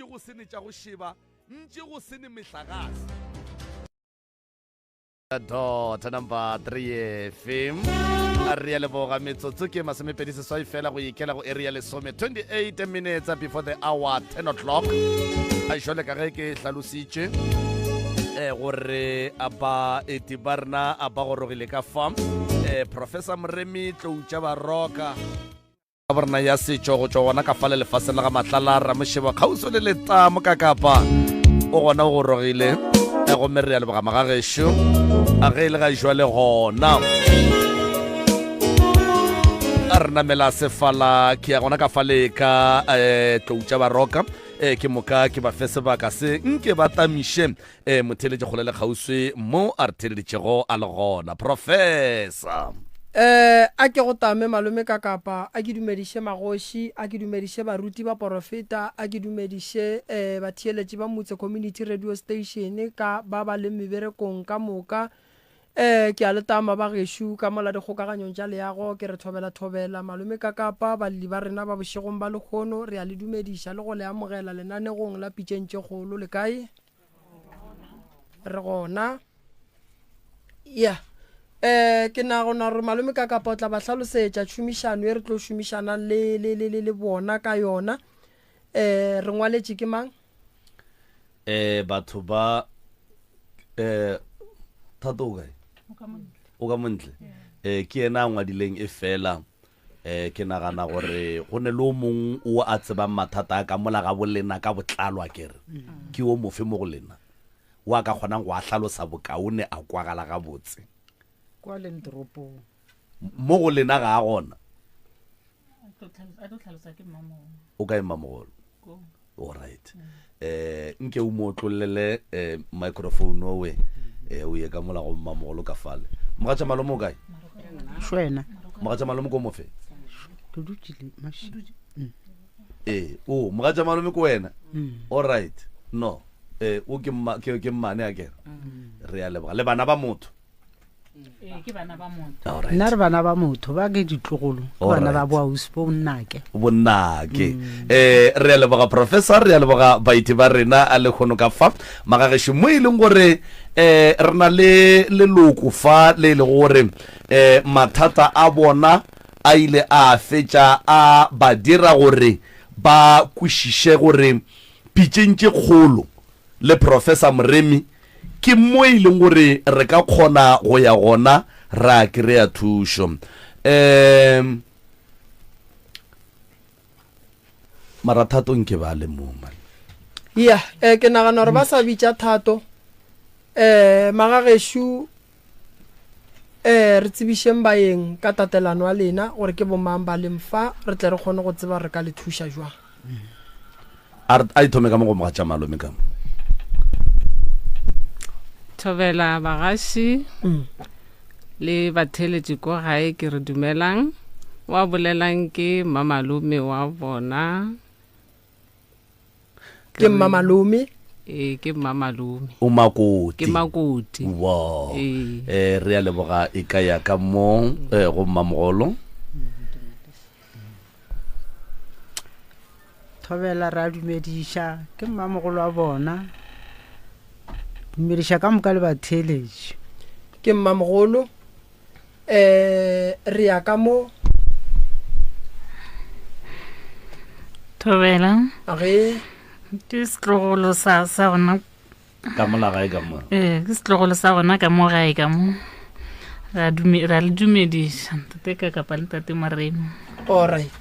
Ntše go se ne tša go šeba, ntše go se ne mehlagase. Dot number 3 efe re ya leboga metsotso ke masomepedi seswai fela go ikela go area lesome 28 minutes before the hour 10 o'clock a jale ka ge ke hlalositše eh gore a ba eti ba rena a ba gorogile ka fa eh professor Moremi Tloutša Baroka Ka borena ya setšo go tšwa gona ka fale lefaseng la ga Matlala Ramošebo kgauswi le Letamo ka Kapa o gona o gorogile eh, gomme re ya leboga magagešo a ge e le ga jwale gona a re namela sefala ke ya gona ka fale ka um tlou tša baroka um ke moka ke ba fe sebaka se nke ba tamiše E, motheeletši kgole le kgauswi mo a re theeleditšego a le gona. Professor. Eh, a ke go tame malome ka kapa, a ke dumediše magoši, a ke dumediše baruti baporofeta, a ke dumediše eh, batheeletši ba Motse Community Radio Station ka ba ba leng meberekong ka moka. Eh, ke a le tama ba gešo ka mola dikgokaganyong tša leago, ke re thobela thobela malome ka kapa, balli ba rena ba bošegong ba lehono, re a le dumediša le go le amogela lenanegong la Pitšeng tše Kgolo. Le kae? Re gona. Ya. Eh, ke nagona gore malome ka kapa o tla ba hlalosetša tšhomišano e re tlo šomišanang le, le, le, le, le bona ka yona. Eh, re ngwaletše ke mang? Eh, batho ba eh Thato o kae? O ka montle. Eh, ke yena a ngwadileng e fela eh ke nagana gore go ne le o mong o a tsebang mathata a ka mola ga bolena ka botlalo a kere ke o mofe mo go lena o a ka kgonang go a hlalosa bokaone a kwagala gabotse kwa leng toropong mo go lena ga a gona o kae mmamogolo Alright. Eh nke o mo otlollele eh microphone owe eh o ye ka mola go mmamogolo ka fale. Mogatša malome o kae? Šwena. Mogatša malome ko mofe? Ke dutše le maši. Eh o mogatša malome ko wena? Alright. No. Eh o ke mma ke ke mmane a kere. Re a leboga le bana ba motho. Ee, ke bana ba motho. Nna re bana ba motho, ba ke ditlogolo, ke bana ba boausi bo nnake. Bonnake. Mm. Eh, re a leboga professor, re a leboga baeti ba rena a lekgono ka fa. Magagešo mo e leng gore eh re na le leloko fa le e lego gore eh mathata a bona a ile a fetša a ba dira gore ba kwešiše gore pitšeng tše kgolo le Professor Moremi ke mo e leng gore re ka kgona go ya gona ra kry-a thušo. Um mara Thato nke ba le mo man. Ya, eh, ke nagana gore ba sa bitša Thato. Eh, magagešo Eh, re tsebišeng baeng ka tatelano ya lena gore ke bomang ba leng fa, re tle re kgone go tseba re ka le thuša jwang. A re a ithome ka mo go mogatša malome ka mo. Thobela bagaši mm. le batheeletši ko gae ke re dumelang wa bolelang ke mmamalome wa bona Ke mmamalome. Ee, ke mmamalome. O makoti. Ke makoti. Wow. Ee. Eh, re a leboga e ka ya ka mo eh, go mmamogolo. Thobela re a dumediša ke mmamogolo wa bona. Dumediša ka moka le batheeletši. Ke mmamogolo. Eh, re ya ka mo. Thobela. Ge. Ke setlogolo sa sa gona. Ka mo la gae ka mo. Eh, ke setlogolo sa gona ka mo gae ka mo. Ra dume ra le dumediša ntate ka kapa le ntate Moremi. All right.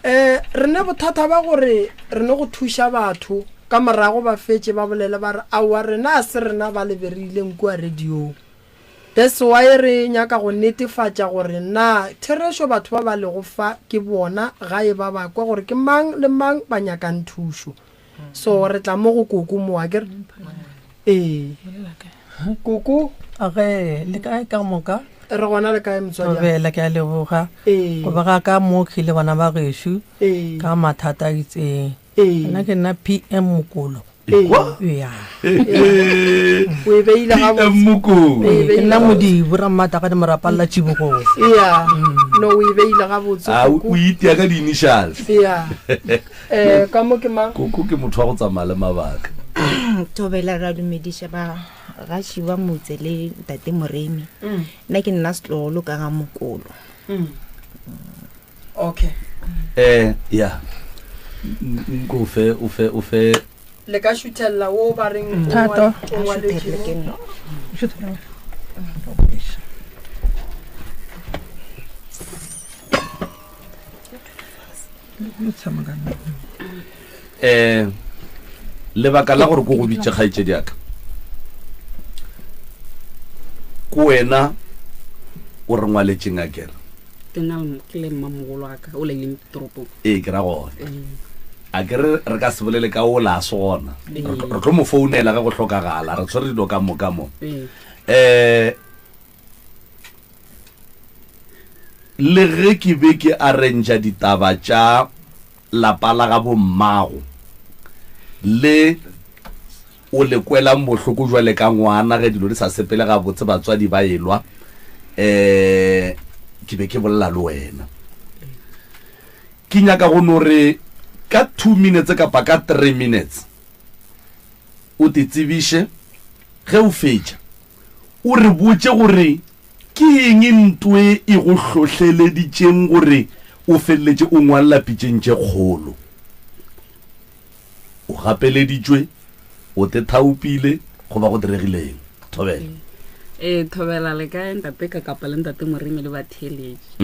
Eh, re ne bothata ba gore re ne go thuša batho ka morago ba fetše ba bolele ba re aowa rena a se rena ba le berileng kua radiong. That's why re nyaka go netefatša gore na therešo batho ba ba lego fa ke bona gae ba ba kwa gore ke mang le mang ba nyakang thušo. So re tla mo go koko mo akere? Ee. Koko. Age, le kae ka moka? Re gona le kae motswadi? Thobela, ke a leboga. Ee. Go bega ka mokhi le bana ba gešo Ee. ka mathata a itseng. Ee. Nna ke nna PM Mokolo. Ekwa? Ya. O e beile gabotse. PM Mokone. O e Ke beile nna gabotse. Modibo Rammata ga di morapalla tšibogong. Ya. No o e beile gabotse. A o Koko. o itia ka di-initials. Ya. Eh ka mo ke mang? Koko ke motho wa go tsamaya le mabaka. Thobela ra dumediša ba gaši ba motse le ntate Moremi. Nna ke nna setlogolo ka ga Mokolo. Okay. Eh ya. Nko o fe o fe o fe Le ka šuthella wo ba reng o Thato. ngwa- o ngwaletše Ke mo. nna. eh lebaka la gore ko go bitše kgaetšedi ya ka ko wena o re ngwaletšeng a kere Ke na le ke le mmamogolo wa ka o le leng toropong. Ee, ke ra gona. A ke re re ka se bolele ka ola a se gona. Re tlo- re tlo mo founela ge go hlokagala, re tshwere dilo ka moka mo. Ee. Eh le ge ke be ke arrangea ditaba tša lapa la ga bommago le o le kwelang bohloko jwale ka ngwana ge dilo di sa sepele gabotse batswadi ba elwa um ke be ke bolela le wena ke nyaka go no re ka 2 minutes kapa ka 3 minutes o te tsebiše ge o fetša o re botše gore Ke eng ntwe e go hlohleleditšeng gore o feleletše o ngwalela pitšeng tše kgolo? O gapeleditšwe, o te thaopile goba go diregileng? Thobela. Ee, thobela le kae ntate Kakapa le ntate Moremi le batheeletši.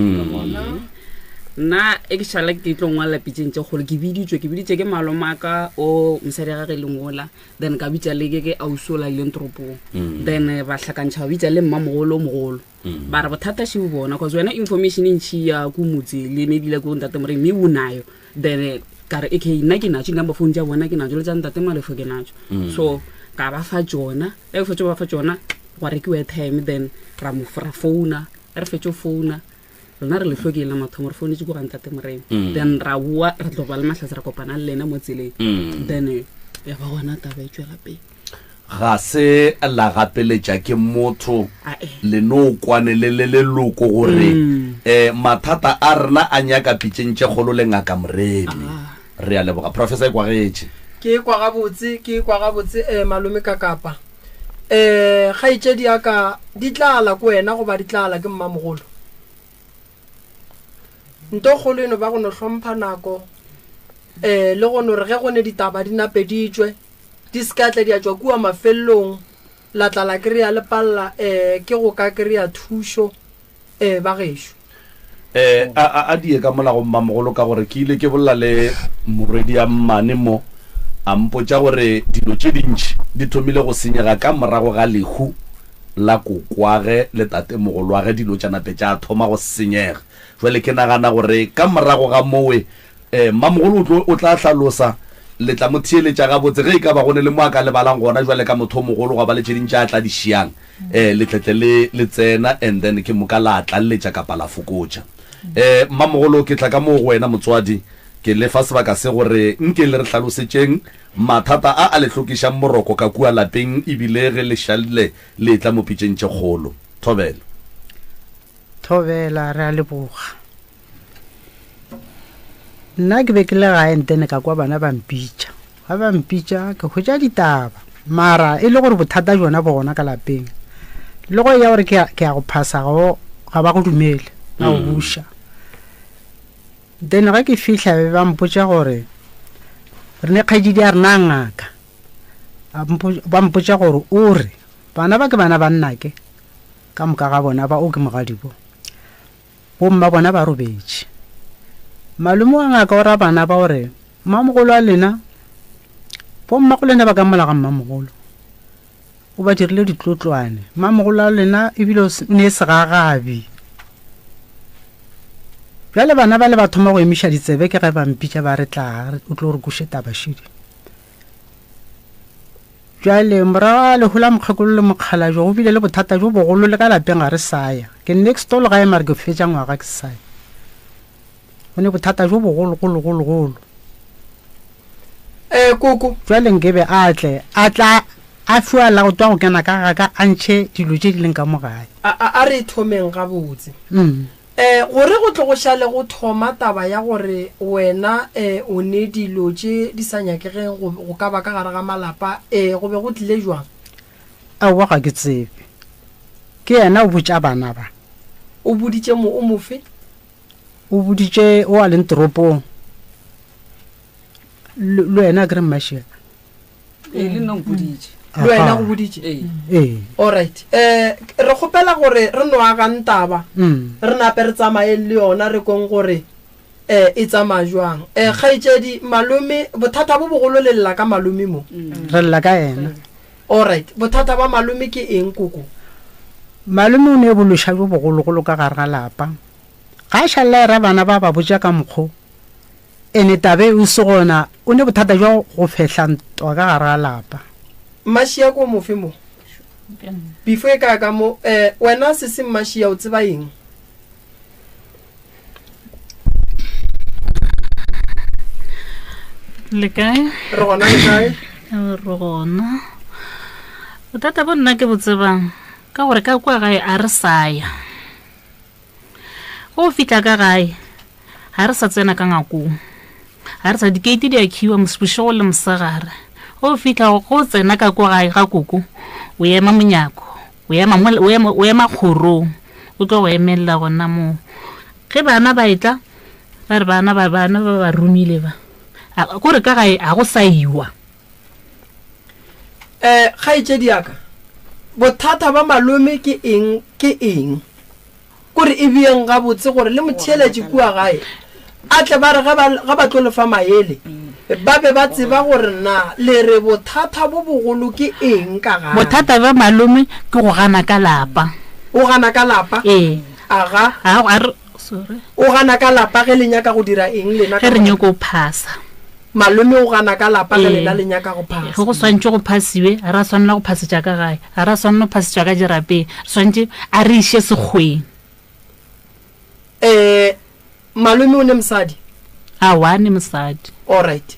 Nna e ke šala ke tlo ngwalela pitšeng tše kgolo ke biditšwe ke biditše ke malomaka o mosadi ya gage e leng ola then ka bitša le ke ke ausi ola ileng toropong mm. then eh, ba hlakantšha ba bitša le mmamogolo o mogolo mm. ba re bothata še bo bona cause wena information e ntšhi ya ko motse le maybe le ko ntate moreng mme o nayo then eh, ka re okay nna ke natso di-number phone tša bona ke natso le tša ntate malefo ke natso mm. so ka ba fa tsona e fetso ba fa tsona gwa rekiwa airtime then ra mo ra founa re fetso founa rena re le hlokeng la mathomo re founetse ko ga ntate morena mm. then ra boa re tlo ba le mahlatse ra kopana le ena mo tseleng mm. then eh, ya ba gona taba e tswela pele ga se la gapeletša ke motho eh. le no kwane le le leloko gore um mathata a rena a nyaka pitšeng tše kgolo le ngaka moremi ah. re a leboga professor e kwagetše ke kwa gabotse ke kwa gabotse um malome ka kapa um kgaetšedi ya ka di tlala ko wena goba di tlala ke mmamogolo nto kgolo eno ba go no hlompha nako um le go no re ge go ne ditaba di napeditšwe di se ka tla di a tšwa kua mafelelong la tla la kry-a le palela um ke go ka kry-a thušo um ba gešo. Eh, a, a, a die ka mola go mmamogolo ka gore ke ile ke bolela le morwedi ya mmane mo, a mpotša gore dilo tše dintši di thomile go senyega ka morago ga lehu la kokwage le tatemogolwage, dilo tša nape tša thoma go senyega. Jwale ke nagana gore ka morago ga mowe, eh, mmamogolo o tlo, o tla hlalosa, le tla mo theeletša gabotse ge e ka ba go ne le mo a ka lebalang gona jwale ka motho o mogolo gwa ba le tše ding tše a tla di šiang. Eh, le tletle le, le tsena and then ke moka la tlalletša kapa la fokotša. Eh, mmamogolo ke tla ka moo go wena motswadi, ke le fa sebaka se gore nke le re hlalosetšeng mathata a a le hlokišang boroko ka kua lapeng ebile ge le šalle le etla mo pitšeng tše kgolo. Thobela. Thobela, re a leboga. Nna ke be ke le gae ntene ka kwa bana ba mpitša. Ga ba mpitša ke hwetša ditaba mara e le gore bothata bjona bo gona ka lapeng. Le go ya gore ke ya go phasa go ga ba go dumele ba go mm. buša. Then ge ke fihla be ba mpotša gore re ne kgaetšedi ya rena ngaka. Ba mpotša gore o re bana ba ke bana ba nnake ka moka ga bona ba o ke mogadibo. Bomma bona ba robetše. Malome wa ngaka o ra bana ba gore, Mmamogolo wa lena, bommago lena ba ka mola ga mmamogolo. O ba dirile ditlotlwane. Mmamogolo wa lena ebile o ne segagabi. Bjale bana ba le ba thoma go emiša ditsebe ke ge ba mpitša ba re tla o tlo re kuše taba šidi. Bjale, morago ga lehu la mokgekolo le mokgalabje, go bile le bothata bjo bogolo le ka lapeng ga re sa ya. Ke next door gae mara ke fetša ngwaga ke sa ya. Go ne bothata bjo bogolo golo golo golo. Eh, koko. Jwale nkebe a tle a tla a fiwa la go twa go kena ka ga ka a ntšhe dilo tše di leng ka mo gae. A, a, a re thomeng gabotse. Mm. Eh, gore go tle go šale go thoma taba ya gore wena eh, o ne dilo tše di sa nyakegeng go, go ka ba ka gare ga malapa, eh, go be go tlile jwang? Aowa ga ke tsebe. Ke yena o botša bana ba. O boditše mo, o mofe? O boditše o a leng toropong. Le, le wena a ke re Mmašia? Ee, le nna o mpoditše. Le wena go boditše? Ee. Ee. Alright. Eh, re kgopela gore re no agang taba. Mm. Re nape re tsamayeng le yona re kweng gore eh e tsamaya jwang. Eh kgaetšedi malome bothata bo bogolo le lla ka malome mo. Re lla ka yena. Alright. Bothata ba malome ke eng koko? Malome o ne bološa bjo bogologolo ka gare ga lapa. Ga a šalela era bana ba ba botša ka mokgo Ene tabe o se gona o ne bothata jwa go fehla ntwa ka gare ga lapa. Mmašia ko mofe mo? Before e ka ka mo eh wena sesi Mmašia o tseba eng? Le kae? Re gona le kae? Re gona. Bothata bo nna ke bo tsebang ka gore ka kwa gae a re sa ya. Go fihla ka gae, ga re sa tsena ka ngakong. Ga re sa dikeiti di a khiwa bošego le mosegare. Go fihla go tsena ka ko gae ga koko, o ema monyako, o ema o ema o ema kgorong, o tlo go emelela gona moo. Ge bana ba etla, ba re bana ba bana ba ba romile ba. Kore ka gae ga go sa iwa. Eh, kgaetšedi ya ka, bothata ba malome ke eng, ke eng? Kore e beeng gabotse gore le motheeletši kua gae a tle ba re ge ba, ge ba tlo le fa maele, ba be ba tseba gore na le re bothata bo bogolo ke eng ka gae. Bothata bja malome ke go gana ka lapa. O gana ka lapa? Ee. Aga. A, a re, sorry. O gana ka lapa ge le nyaka go dira eng lena Ge ka re moka? nyoko phasa. Malome o gana ka lapa ge Ee. lena le nyaka go phasa. Ge go swantšwe go phasiwe, ga ra swanela go phasetša ka gae, ga ra swanela go phasetšwa ka dirapeng, re swantše a re iše sekgweng. Eh, malome o ne mosadi? Aowa, a ne mosadi. Alright.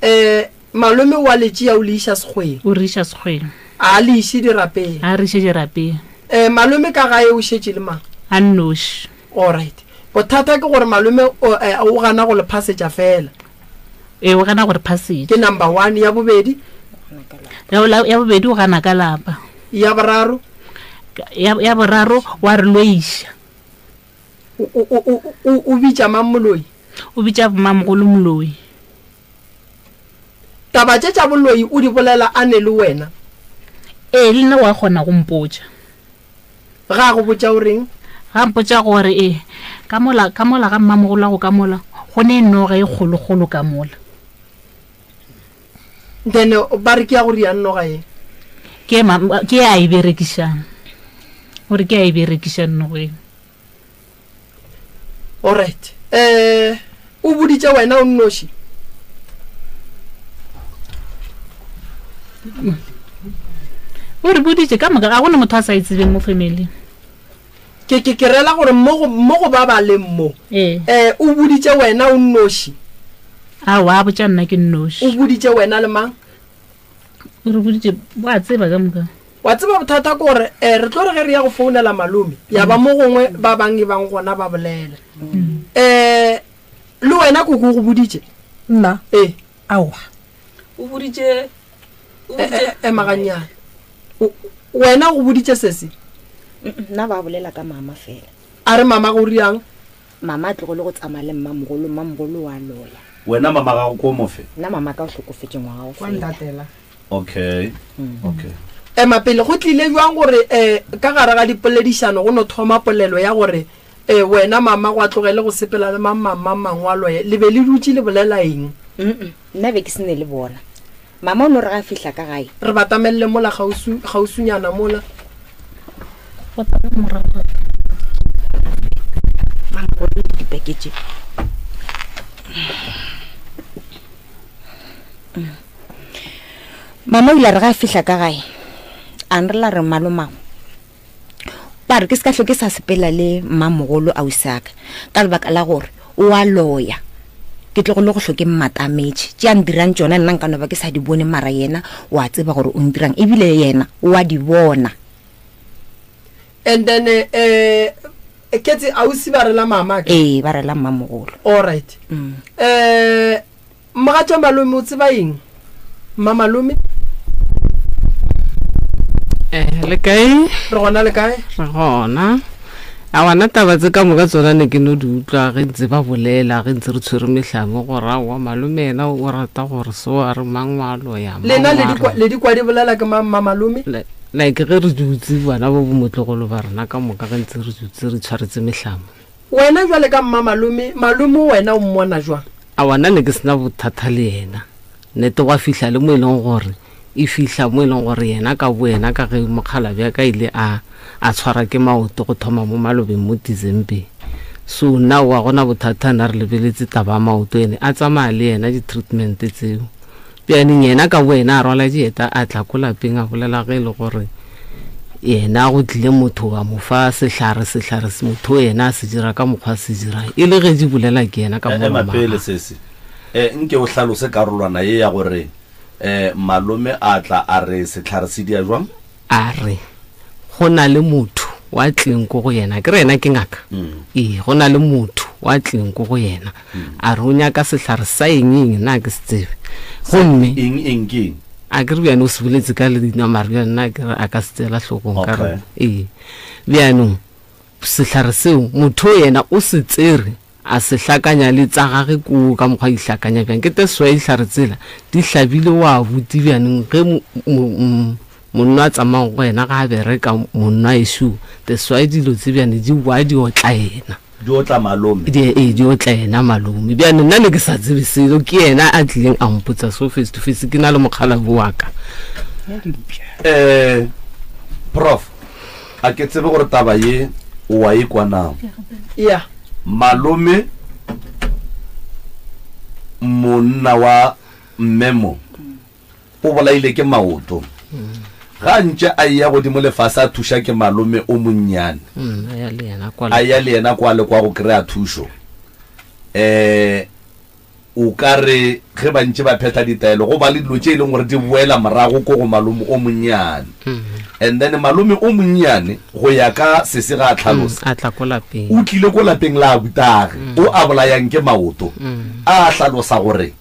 Eh, malome o a le tšea o le iša sekgweng? O re iša sekgweng. A le iše dirapeng? A re iše dirapeng. Eh, malome ka gae o šetše le mang? A nnoši. Alright. Bothata ke gore malome o, eh, o gana go le phasetša fela. Ee, o gana go re phasetša. Ke number one. Ya bobedi? Ya, la, ya bobedi o gana ka lapa. Ya boraro? Ya, ya boraro wa re loiša. O, o, o, o, o bitša mang moloi? O bitša mmamogolo moloi. Taba tše tša boloi o di bolela a ne le wena? Ee, le nna wa kgona go mpotša. Ga a go botša o reng? Ga a mpotša gore ee, ka mola, ka mola ga mmamogolo wa go ka mola, go ne noga e kgolokgolo ka mola. Then ba re ke ya go riang noga ye? Ke ma, ke ya e berekišang. O re ke ya e berekišang noga e. Alright. Eh, o boditše wena o nnoši? O re boditše ka moka, ga go na motho a sa e tsebeng mo family. Ke ke ke rela gore mo go mo go ba ba leng mo. Ee. Eh, o boditše wena o nnoši? Aowa, a botša nna ke nnoši. O boditše wena le mang? O re boditše, wa tseba ka moka. Wa tseba bothata ke gore eh, re tlo re ge re ya go founela malome ya ba mo gongwe ba bang e bang gona ba bolela. Eh, le wena koko o go boditše? Nna? Ee. Aowa. O boditše, o Eh, boditše. eh, ema gannyane. O, wena o go boditše sesi? Nna ba bolela ka mama fela. A re mama go riang? Mama a tlogele go tsamaya le mmamogolo, mmamogolo wa loya. Wena mama gago ko mofe? Nna mama ka o hlokofetše ngwaga o Kwa feta. ntatela. Okay. Okay. Ema pele, go tlile bjang gore um ka gare ga dipoledišano go no thoma polelo ya gore um wena mama go a tlogele go sepela le mang mang mang mang wa loye? Le be le dutše le bolela eng? Mm-mm, nna be ke se ne le bona. Mama o no re ga a fihla ka gae. Re batamelele mola kgauswi, kgauswinyana mola. Mamogolo le dipeke tše. Mama o ile a re ga a fihla ka gae, a nrela re malomago ba re ke se ka hlwe ke sa sepela le mmamogolo ausi aka ka lebaka la gore o a loya. Ke tlogolo go hloke mmatametše. Tše a ntirang tšona nna nka no ba ke sa di bone mara yena o a tseba gore o ntirang ebile yena o a di bona. And then eh Ketse ausi ba rela mama ke? Ee, ba rela mmamogolo. All right. Eh mogatša malome o tseba eng? Mma malome? Eh, le kae? Re gona le kae? Re gona. A wana taba tse ka moka tsona ne ke no di utlwa ge ntse ba bolela ge ntse re tshwere mehlamo gore aowa malome yena o rata gore so a re mang wa loya mang Lena le wa di kwa re. le di kwa di bolela ke mang mma malome? Like ge re dutse bana bo bomotlogolo ba rena ka moka ge ntse re dutse re tshwaretse mehlamo. Wena jwale ka mma malome, malome wena o mmona jwang? Aowa nna ne ke sena bothata le yena. Nnete gwa fihla le mo e leng gore e fihla mo e leng gore yena ka boyena ka ge mokgalabje a ka ile a a tshwara ke maoto go thoma mo malobeng mo December. So nna aowa gona bothata nna re lebeletse taba ya maoto ene a tsamaya le yena di-treatment tseo. Bjaneng yena ka boyena a rwala dieta a tla ko lapeng a bolela ge e le gore yena go tlile motho a mo fa sehlare sehlare motho yena a se dira ka mokgwa a se dirang e le ge di bolela ke yena ka Ema molomo wa pele gagwe. sesi. E, nke o hlalose karolwana ye ya gore e, malome a tla a re sehlare se dia jwang? A re, Go na le motho wa tleng ko go yena. Ke re yena ke ngaka. Ee, go na le motho wa tleng ko go yena. A re o nyaka sehlare sa eng eng, nna ke se tsebe. Gomme Eng eng ke eng? a ke re bjane o se boletse ka leina mare bjane nna ke re a ka se tseela hlogong ka re Okay. ee. Bjanong sehlare seo motho yena o se tsere A se hlakanya le tsa gage koo ka mokgwa a di hlakanya bjang. Ke teswa ya dihlare tsela di hlabile wa buti bjaneng ge monna a tsamayang go yena ga a bereka monna ešo teswa ya dilo tse bjane di wa di otla yena. Di otla malome. Di, ee, di otla yena malome. Bjane nna ne ke sa tsebe selo ke yena a tlileng a mpotsa so face to face ke na le mokgalabo wa ka. Eh, Prof, a ke tsebe gore taba ye o wa e kwa na? Ya. Malome monna wa mme mo o bolaile ke maoto. Ga a ntše a eya godimo le fase a thuša ke malome o monnyane. A ya le yena kwa A ya le yena kwa le kwa go kry-a thušo. Um O ka re ge ba ntše ba phetha ditaelo go ba le dilo tše e leng gore di boela morago ko go malome o monnyane. And then malome o monnyane go ya ka sese ga a hlalosa, A tla ko lapeng. o tlile ko lapeng la abutagwe o a bolayang ke maoto, a hlalosa gore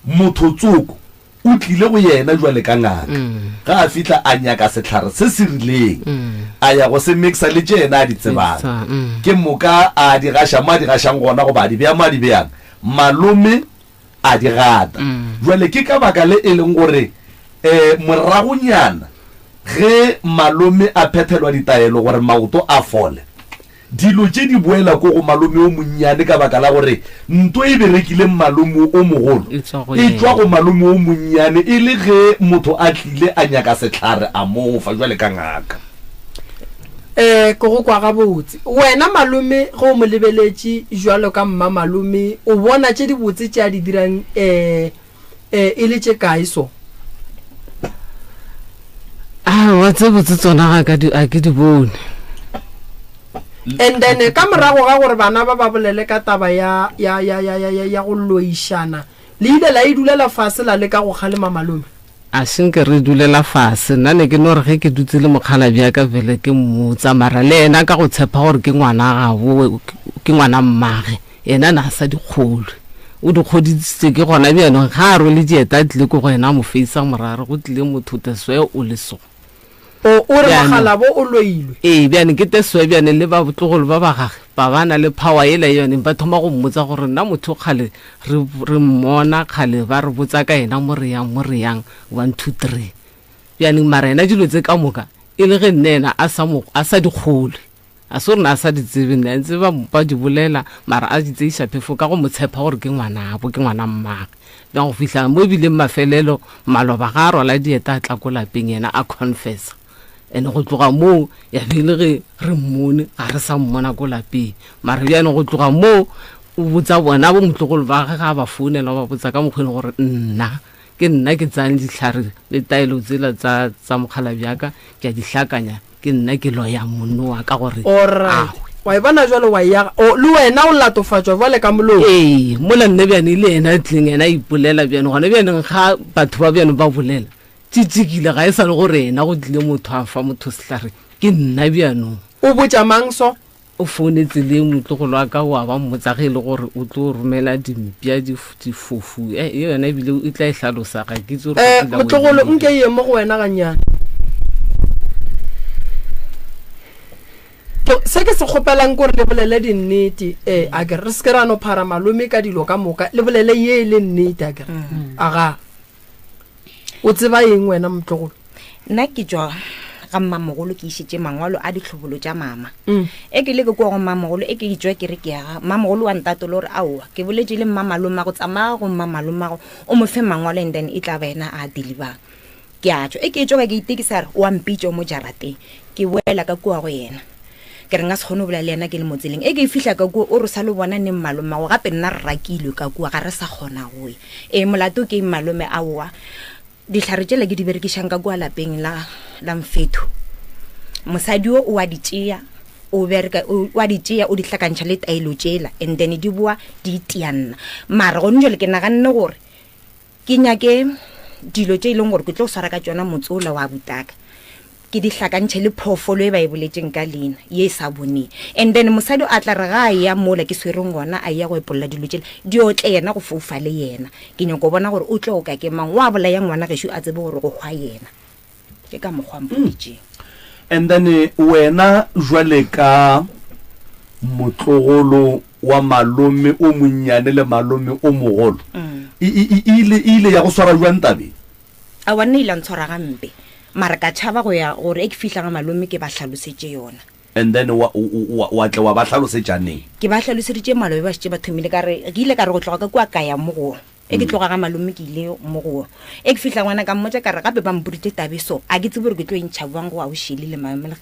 motho tsoko O tlile go yena jwale ka ngaka. Ge a fihla a nyaka sehlare se se rileng, a ya go se mixa le tše yena a di tsebang. Ke moka a di gaša mo a di gašang gona goba a di bea mo a di beang. Malome a di gata. Jwale ke ka baka le e leng gore um moragonyana ge malome a phethelwa ditaelo gore maoto a fole, Dilo tše di boela ko go malome o monnyane ka baka la gore nto e berekileng malome o mogolo E tšwa go e tšwa yena. go malome o monnyane e le ge motho a tlile a nyaka sehlare a mo fa jwale ka ngaka. Ee, ke go kwa gabotse. Wena malome ge o mo lebeletše bjalo ka mmamalome o bona tše dibotse tše a di dirang um E, e le tše kae so? Aowa, tse botse tsona ga ka di, a ke di bone. And then ka morago ga gore bana ba ba bolele ka taba ya, ya, ya, ya, ya, ya, ya go loišana, le ile la e dulela fase la leka go kgalema malome? A se nke re dulela fase. Nna ne ke no re ge ke dutse le mokgalabje wa ka bjale ke mmotsa, mara le yena ka go tshepa gore ke ngwana gabo, ke ngwana mmage. Yena na sa di kgolwe. O di kgodisitse ke gona bjanong ga a rwele dieta a tlile ko go yena a mo feisa morare go tlile motho teswe o le so. O, o re Bjano. mogalabo o loilwe. Ee, bjane ke teswe bjane le batlogolo ba ba gage ba ba na le power yela yone ba thoma go mmotsa gore nna motho kgale re, re mmona kgale ba re botsa ka yena mo re yang mo re yang 1 2 3 bjaneng mara yena dilo tse ka moka e le ge nne yena a sa mo a sa di kgolwe. A se gore na a sa di tsebe, ne a ntse ba ba di bolela, mara a di tseiša phefo ka go mo tshepa gore ke ngwanabo, ke ngwana mmagwe. Bjang go fihla mo e bileng mafelelo, maloba ga a rwala dieta a tla ko lapeng yena a confessa. And go tloga moo ya be e le ge re mmone, ga re sa mmona ko lapeng. Mara bjanong go tloga moo o botsa bona bo motlogolo ba gage ga a ba founela o ba botsa ka mokgwa e leng gore nna ke nna ke tsayang dihlare le taelo tsela tsa tsa mokgalabje wa ka ke a di hlakanya. Ke nna ke loyang monno wa ka gore Alright. a hwe. Wa e bona jwale wa e aga. O, le wena o latofatšwa bjale ka molomo. Ee, mola nna bjane e le yena a tlileng yena a ipolela bjane. Gona bjaneng ga batho ba bjane ba bolela, tšitšikile ga e sa le gore yena go tlile motho a fa motho sehlare, ke nna bjanong. O botša mang so? O founetse le motlogolo wa ka wa ba mmotsa ge e le gore o tlo romela dimpša, difofu. E, e yona ebile o tla e hlalosa, ga ke itse gore Eh, motlogolo, nke ye mo go wena gannyane. Se ke se kgopelang kore le bolele dinnete, eh, a kere re se ke ra no phara malome ka dilo ka moka, le bolele ye e le nnete, a kere. Aga. O tseba eng wena motlogolo? Nna ke tšwa ga mmamogolo ke išitše mangwalo a ditlhobolo tša mama. Mm. E ke le ke kua go mmamogolo e ke itšwa ke re ke ya ga mmamogolo wa ntatola gore aowa ke boletše le mmamalomago tsamaya go mmamalomago o mo fe mangwalo and then e tla ba yena a delivang. Ke a tšwa e ke tšwa ka ke itekisa re o a mpitša o mo jarateng ke boela ka kua go yena ke re nka se kgone go bolela le yena ke le mo tseleng e ke fihla ka kua o re sa lo bona neng malomago gape nna re rakilwe ka kua ga re sa kgona go ya ee molato ke eng malome aowa dihlare tšela ke di berekišang ka kua lapeng la la mfetho mosadi o o a di tšea o bereka o a di tšea o di hlakantšha le taelo tšela and then di boa di itianna mara gone jale ke naganne gore ke nyake dilo tše e leng gore ke tlo swara ka tšona motse ola wa butaka ke di hlakantšhe le phoofolo e ba e boletšeng ka leina ye e sa boneng and then mosadi a tla re ga a ya mola ke swereng gona a ya go epolla dilo tšela di otle yena go foufale yena ke nyako bona gore o tlo oka ke mang wa bolaya ngwana gešo a tsebe gore go hwa yena ke ka mokgwa mpoditšeng And then wena jwale ka motlogolo wa malome o monnyane le malome o mogolo e, e, e ile e ile ya go swara jwang tabeng? Aowa nna ile ya ntshwara gampe mara ka tšhaba go ya gore e ke fihla ga malome ke ba hlalosetše yona. And then wa, wa, wa tle wa ba hlalosetša neng? Ke ba hlaloseditše malobe ba šetše ba thomile ka re ke ile ka re go tloga ka kua ka ya mo go e ke tloga ga malome ke ile mo go e ke fihla ngwana ka mmotša ka re gape ba mpoditše tabe so a ke tsebe gore ke tlo e ntšha bjang go aušili le,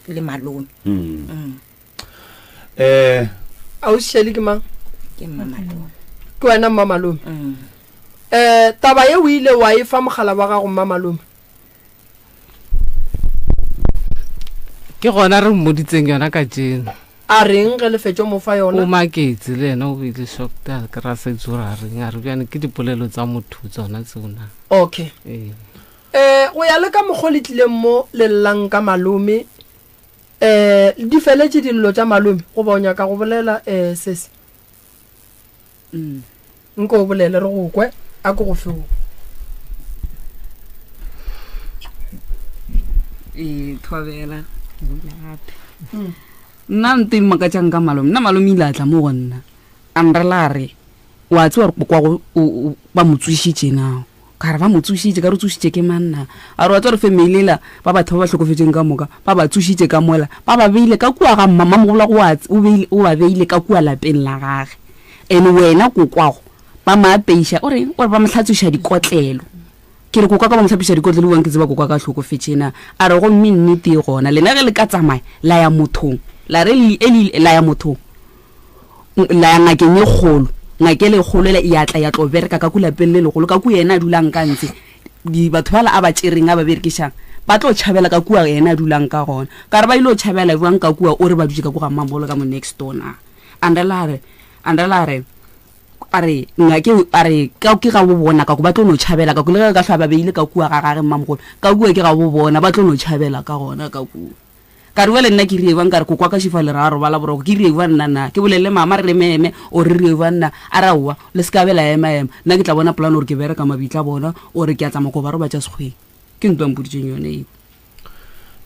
le malome. Mm. Eh. Aušili ke mang? Ke mma malome. Ke wena mma malome? Mm. Eh, taba ye o ile wa e fa mogala wa gago mmamalome? Ke gona re mmoditseng yona kajeno. A reng ge le fetšo mo fa yona? O maketse le yena o bile shocked a ke ra sa itse gore a reng a re bjane ke dipolelo tsa motho tsona tseo na. Okay. Ee. Eh, go ya le ka mokgo le tlileng mo le llang ka malome, eh, di feletše dillo tša malome goba o nyaka go bolela eh sesi? Mm. Nko o bolele re go kwe, a ke go fe o. Ee, thobela ke boile gape. Nna nto e mmakatšang ka malome, nna malome ile a tla mo go nna a nrela a re wa tseba gore kokwago ba mo tsošitše na? Ka re ba mo tsošitše, ka re o tsošitše ke mang na? A re wa tseba gore family ela ba batho ba ba hlokofetšeng ka moka ba ba tsošitše ka mola ba ba beile ka kua ga mma, mmamogolo wa go o ba beile ka kua lapeng la gage. And wena kokwago ba mo apeiša, o reng? O re ba mo hlatswiša dikotlelo. Ke re kokwa ka ba mo hlapiša dikotlelo bjang ke tseba kokwa ka hlokofetše na? A re gomme nnete e gona, lena ge le ka tsamaya la ya mothong, la re le, e le, la ya mothong, la ya ngakeng e kgolo, ngaka ele e kgolo ela ya tla ya tlo bereka ka ku lapeng le legolo, ka ku yena a dulang ka ntse, di, batho bala a ba tšereng a ba berekišang ba tlo tšhabela ka kua yena a dulang ka gona. Ka re ba ile go tšhabela bjang ka kua, o re ba dutše ka ku ga mmamogolo ka mo next door na? Andrela a re, Andrela a re, a re, ngake, a re, ka ke ga bo bona ka ko ba tlo no tšhabela ka ko, le ge ka hlwa ba beile ka kua ga gage mmamogolo, ka kua ke ga bo bona, ba tlo no tšhabela ka gona ka kua. Ka re bjale nna ke rie bjang, ka re kokwa ka šifa le ra robala boroko, ke rie bjang nna na, ke bolele mama re re meme, or re rie bjang na, a re aowa, le se ka be la ema ema, nna ke tla bona polane gore ke bereka mabitla bona, or ke a tsamaya ko ba robatša sekgweng. Ke ntwa mpoditšeng yone eo.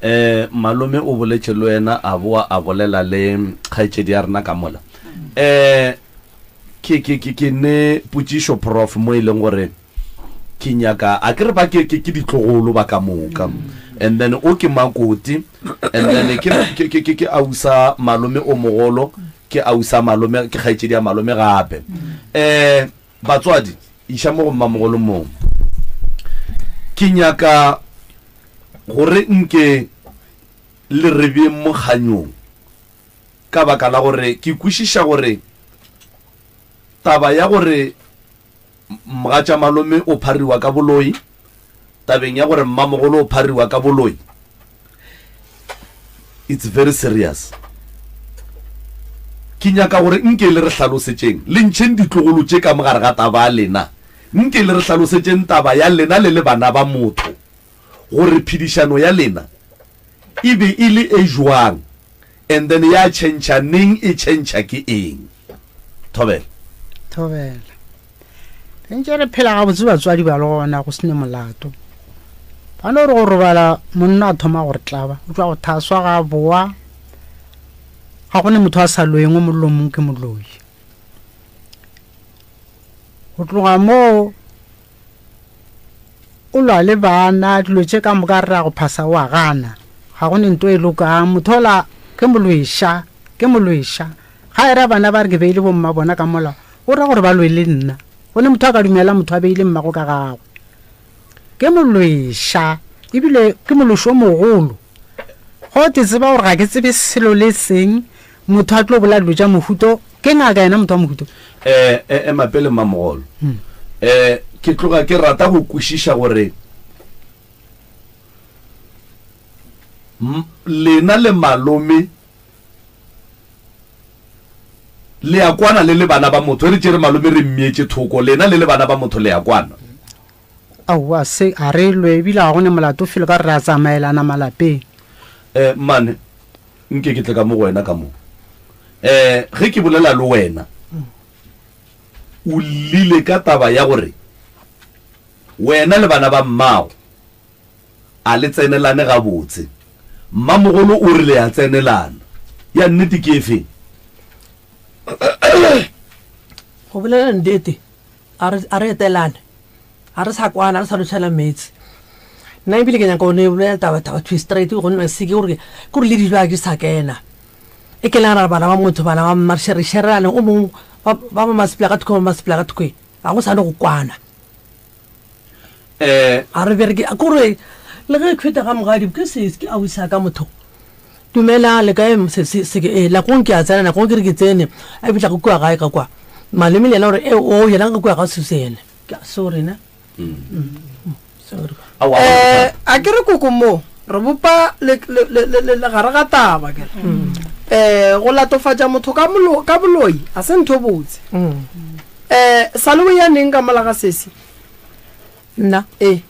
Eh, malome o boletše le wena a boa a bolela le kgaetšedi ya rena ka mola. Eh, ke ke ke ke ne potšišo prof mo e leng gore ke nyaka a ke re ba ke ke ke ditlogolo ba ka moka. And then o ke makoti and then ke ke ke ke ke ausa malome o mogolo ke ausa malome ke kgaetšedi ya malome gape. Eh, batswadi iša mo go mmamogolo moo. Ke nyaka Gore nke le re beng mo kganyong, ka baka la gore ke kwešiša gore taba ya gore mogatšamalome o phariwa ka boloi, tabeng ya gore mmamogolo o phariwa ka boloi, it's very serious. Ke nyaka gore nke le re hlalosetšeng, le ntšheng ditlogolo tše ka mo gare ga taba ya lena, nke le re hlalosetšeng taba ya lena le le bana ba motho, gore phedišano ya lena e be e le e jwang, and then ya tšhentšha neng, e tšhentšha ke eng? Thobela. Thobela. Re ntše re phela gabotse batswadi ba le gona go se ne molato. Ba no re go robala monna a thoma go re tlaba, o tšwa go thaswa ga boa. Ga go ne motho a sa loyeng o mollo mong ke moloi. Go tloga moo o lwa le bana dilo tše ka moka re ra go phasa o a gana. Ga go ne nto e lokang motho ola ke molweša ke molweša. Ga e ra bana ba re ke beile bomma bona ka mola o ra gore ba lwe le nna. Go ne motho a ka dumela motho a beile mmago ka gagwe. Ke molweša ebile ke mološi o mogolo. Go te tseba gore ga ke tsebe selo le seng motho a tlo bolela dilo tša mohuto ke ngaka yena motho wa mohuto. Eh, eh, ema pele mmamogolo. Eh, ke tloga ke rata go kwešiša gore lena le malome le a kwana le le bana ba motho. Re tšere malome re mmietše thoko, lena le le bana ba motho le a kwana. Aowa, se a re lwe ebile ga go ne molato felo ka re re a tsamaelana malapeng. Eh, mmane, nke ke tle ka mo go wena ka mo. Eh, ge ke bolela le wena, o llile ka taba ya gore wena le bana ba mmago a le tsenelane gabotse. Mmamogolo o re le a tsenelana. Ya nnete ke efeng? Go bolela nnete, a re, a re etelane a re sa kwana a re sa lotšhela meetse nna ebile ke nyaka go ne bolela taba taba to straight go nna seke gore ke gore le dijo a ke sa kena e ke nagana bana ba motho bana ba mma re sherelane o mongwe ba ba masepela ka thoko ba masepela ka thoko ga go sane go kwana um a re bereke kore le ge khweta ga mogadi ke se ke a wisa ka motho Dumela, le kae? Se, se, se ke, ee, nakong ke a tsena, nakong ke re ke tsene, a fihla go kua gae ka kwa. Malome le yena gore, ee, o yena ka kua ga suse yena. Ke a sorry ne. Sorry. Aowa, Eh, a ke re koko mo re bopa le- le- le- le- le- legare ga taba kere um go latofatša motho ka molo- ka boloi a se ntho botse um sa le o ya neng ka mola ga sesi Nna, ee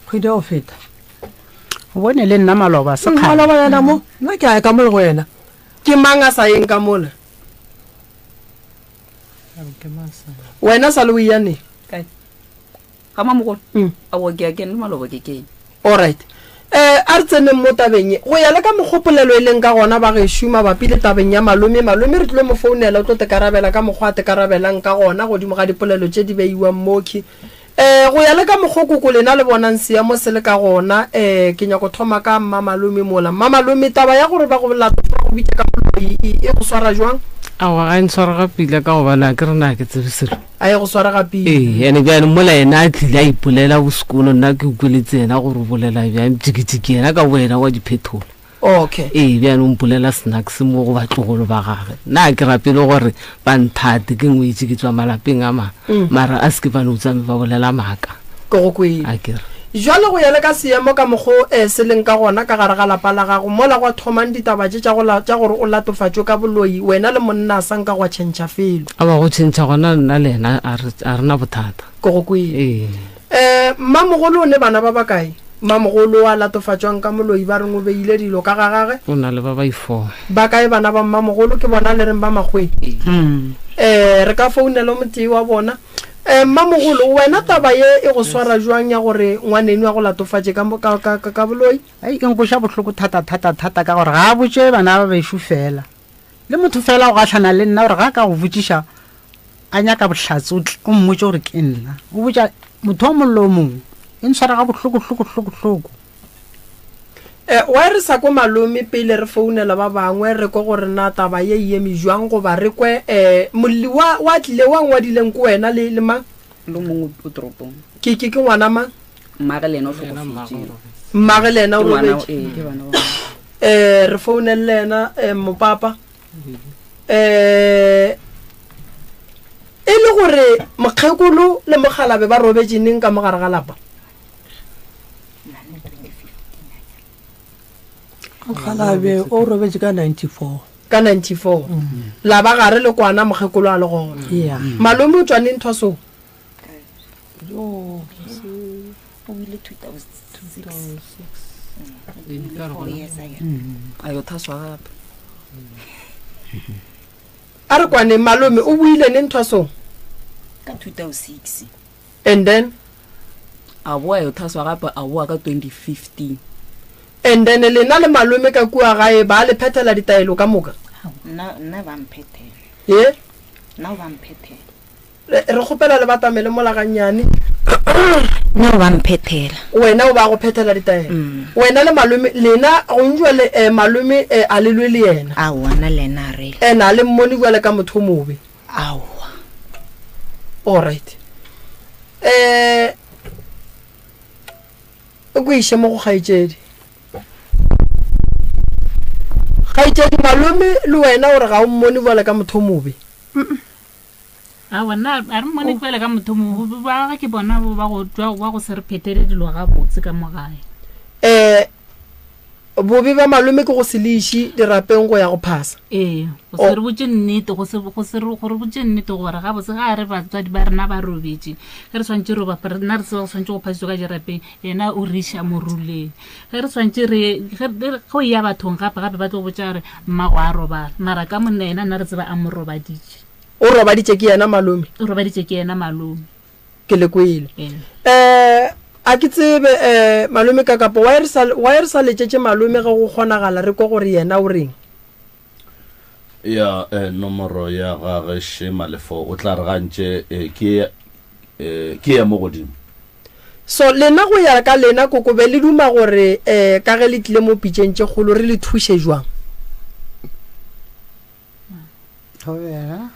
kgwedi ya go feta. O bone le nna maloba sekgale. Maloba yena mo, nna ke a ya ka mo le go wena. Ke mang a sa yeng ka mola? Wena sa le o ya neng? Kae? Ga mamogolo? Aowa ke a kene le maloba ke kene. Alright. Eh, a re tseneng mo tabeng ye. Go ya le ka mokgo polelo e leng ka gona bagešo mabapi le tabeng ya malome, malome re tlilo mo founela o tlo tekarabela ka mokgwa a tekarabelang ka gona godimo ga dipolelo tše di beiwang mokhwi. Ee, go ya le ka mokgo koko lena le bonang seemo se le ka gona, ee, ke nyako thoma ka Mmamalome mola. Mmamalome, taba ya gore ba go latofa go bitša ka moloi e, e go swara jwang? Aowa, ga e ntshware ga pila ka gobane a ke re na ke tsebe selo. A e go sware ga pila? Ee, ene bjane mola yena a tlile a ipolela bosekono, nna ke utlweletse yena gore o bolela bjang, jikijiki yena ka boyena wa di phethola. Okay. Ee, bjale o mpolela snacks mo go batlogolo ba gage. Nna ke rapele gore ba nthate ke ngwetše ke tswa malapeng a mang. Mara a se ke ba no tsame ba bolela maaka. Ke go kwele. A ke re. Jwale go ya le ka seemo ka mokgo eh, se leng ka gona ka gare ga lapa la gago, mola gwa thomang ditaba tše tša go la, tša gore o latofatšwe ka boloi, wena le monna a sa nka gwa tšhentšha felo. Aowa, go tšhentšha gona nna le yena a re, a re na bothata. Ke go kwele. Ee. Eh, mmamogolo o ne bana ba bakae? Mmamogolo a latofatšwang ka moloi ba reng o beile dilo ka ga gage? O na le ba baifo. Ba kae bana ba mmamogolo? Ke bona le reng ba makgweng? Eh, re ka founela o motee wa bona. Eh, mmamogolo, wena taba ye e go swara jwang ya gore ngwaneno a go latofatše ka, ka, ka, ka, ka boloi? Ai, e nkweša bohloko thata, thata, thata ka gore ga a botše bana ba bešo fela. Le motho fela o gahlana le nna gore ga a ka go botšiša a nyaka bohlatse o tle o mmotše gore ke nna. O botša motho o mongwe le o mongwe. E ntshwara ga bohloko hloko hloko hloko. Eh, why re sa kwe malome pele re founela ba bangwe re kwe gore na taba ye e eme jwang goba re kwe eh, molli wa, wa tlile wa ngwadileng ke wena le, le mang? Le mongwe o toropong. Ke, ke, ke ngwana mang? Mmage le yena o hlokofetše. Mmage le yena o Ke ngwana, robetše. ee, ke bana ba. Eh, re founele le yena eh, mopapa. Eh, e le gore mokgekolo le mokgalabe ba robetše neng ka mo gare ga lapa? Mokgalabe o robetše ka 94. Ka 94. La ba gare le kwana mokgekolo a le gona. Yeah. Malome o tšwa neng thwasong? O ile 2006. A yo thaswa gape. A re kwaneng malome o boile neng thwasong? Ka 2006. And then? A boa yo thaswa gape a boa ka 2015. And then lena le malome ka kua gae ba le phethela ditaelo ka moka? Nna nna ba mphethela. Ye? Nna ba mphethela. Re re kgopela le batamele mola gannyane. Nna o ba mphethela. Wena o ba go phethela ditaelo. Wena le malome lena gong jwale eh, malome eh, a le lwe le yena. Aowa nna le yena a re. Ena a le mmone bjale ka motho o mobe. Aowa. Alright. Eh o ko iše mo go kgaetšedi. Kgaetšedi malome le wena o re ga o mmone bjale ka motho o mobe. Aowa nna a re mmone bjale ka motho o mobe ba gagwe ke bona ba go tšwa ba go se re phethele dilo gabotse ka mo gae. Eh Bobe bja malome ke go se le iše dirapeng go ya go phasa. Ee, go se re botše nnete, go se, go se re, go re botše nnete gore gabotse ga a re batswadi ba rena ba robetše, ge re swanetše re ba, rena re tseba go swanetše go phasiswa ka dirapeng, yena o re iša moruleng. Ge re swanetše re, ge, ge o eya bathong gape, gape ba tlo go botša gore mmago a robala, mara ka monna yena nna re tseba a mo robaditše. O robaditše ke yena malome? O robaditše ke yena malome. Ke le kwele. Eh, a ke tsebe eh malome ka kapo why re sa why re sa letšetše malome ge go kgonagala re kwa gore yena o reng? Ya eh, nomoro ya gage še Malefo o tla re gantše eh, ke eh, ke ya mo godimo. So lena go ya ka lena koko be le duma gore eh ka ge le tlile mo pitšeng tše kgolo re le thuše jwang? Thobela.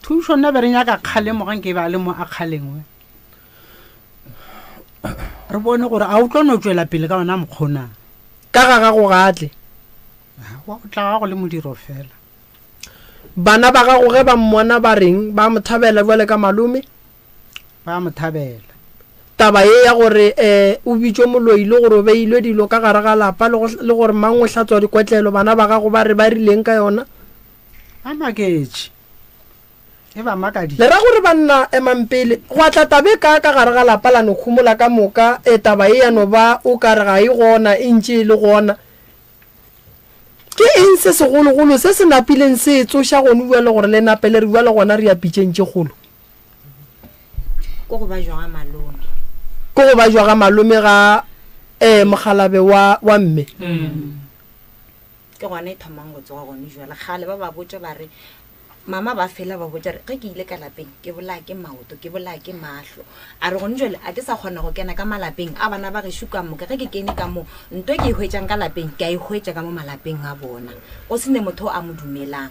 Thušo nna be re nyaka kgalemo ga nke ba le mo a kgalengwe. Re bone gore a o tlo no tšwela pele ka ona mokgona. Ka ga gago ga a tle. Wa go tla gago le modiro fela. Bana ba gago ge ba mmona ba reng? Ba mo thabela bjale ka malome? Ba mo thabela. Taba ye ya gore um o bitšwe moloi le gore o beilwe dilo ka gare ga lapa le gore mang o hlatswa dikotlelo, bana ba gago ba re ba rileng ka yona? Ba maketše. E ba makaditše. Le ra gore banna emang pele. Gwa tla taba e kaa ka gare ga lapa la no homola ka moka, e taba ye ya no ba o ka re ga e gona, e ntše e le gona. Ke eng se segologolo se se napileng se e tsoša gonu bjale gore le nape le re bjale gona re ya pitšeng tše kgolo? Ke go bajwa ga malome. Ke go bajwa ga malome ga eh mokgalabe wa wa mme. Ke gona e thomang go tsoga gone jwale. Kgale ba ba botša ba re mama ba fela ba botša re ge ke ile ka lapeng ke bolaya ke maoto ke bolaya ke mahlo. A re gone jwale a ke sa kgona go kena ka malapeng a bana ba gešo ka moka. Ge ke kene ka mo nto ke e hwetšang ka lapeng ke a e hwetša ka mo malapeng a bona. Go se ne motho a mo dumelang.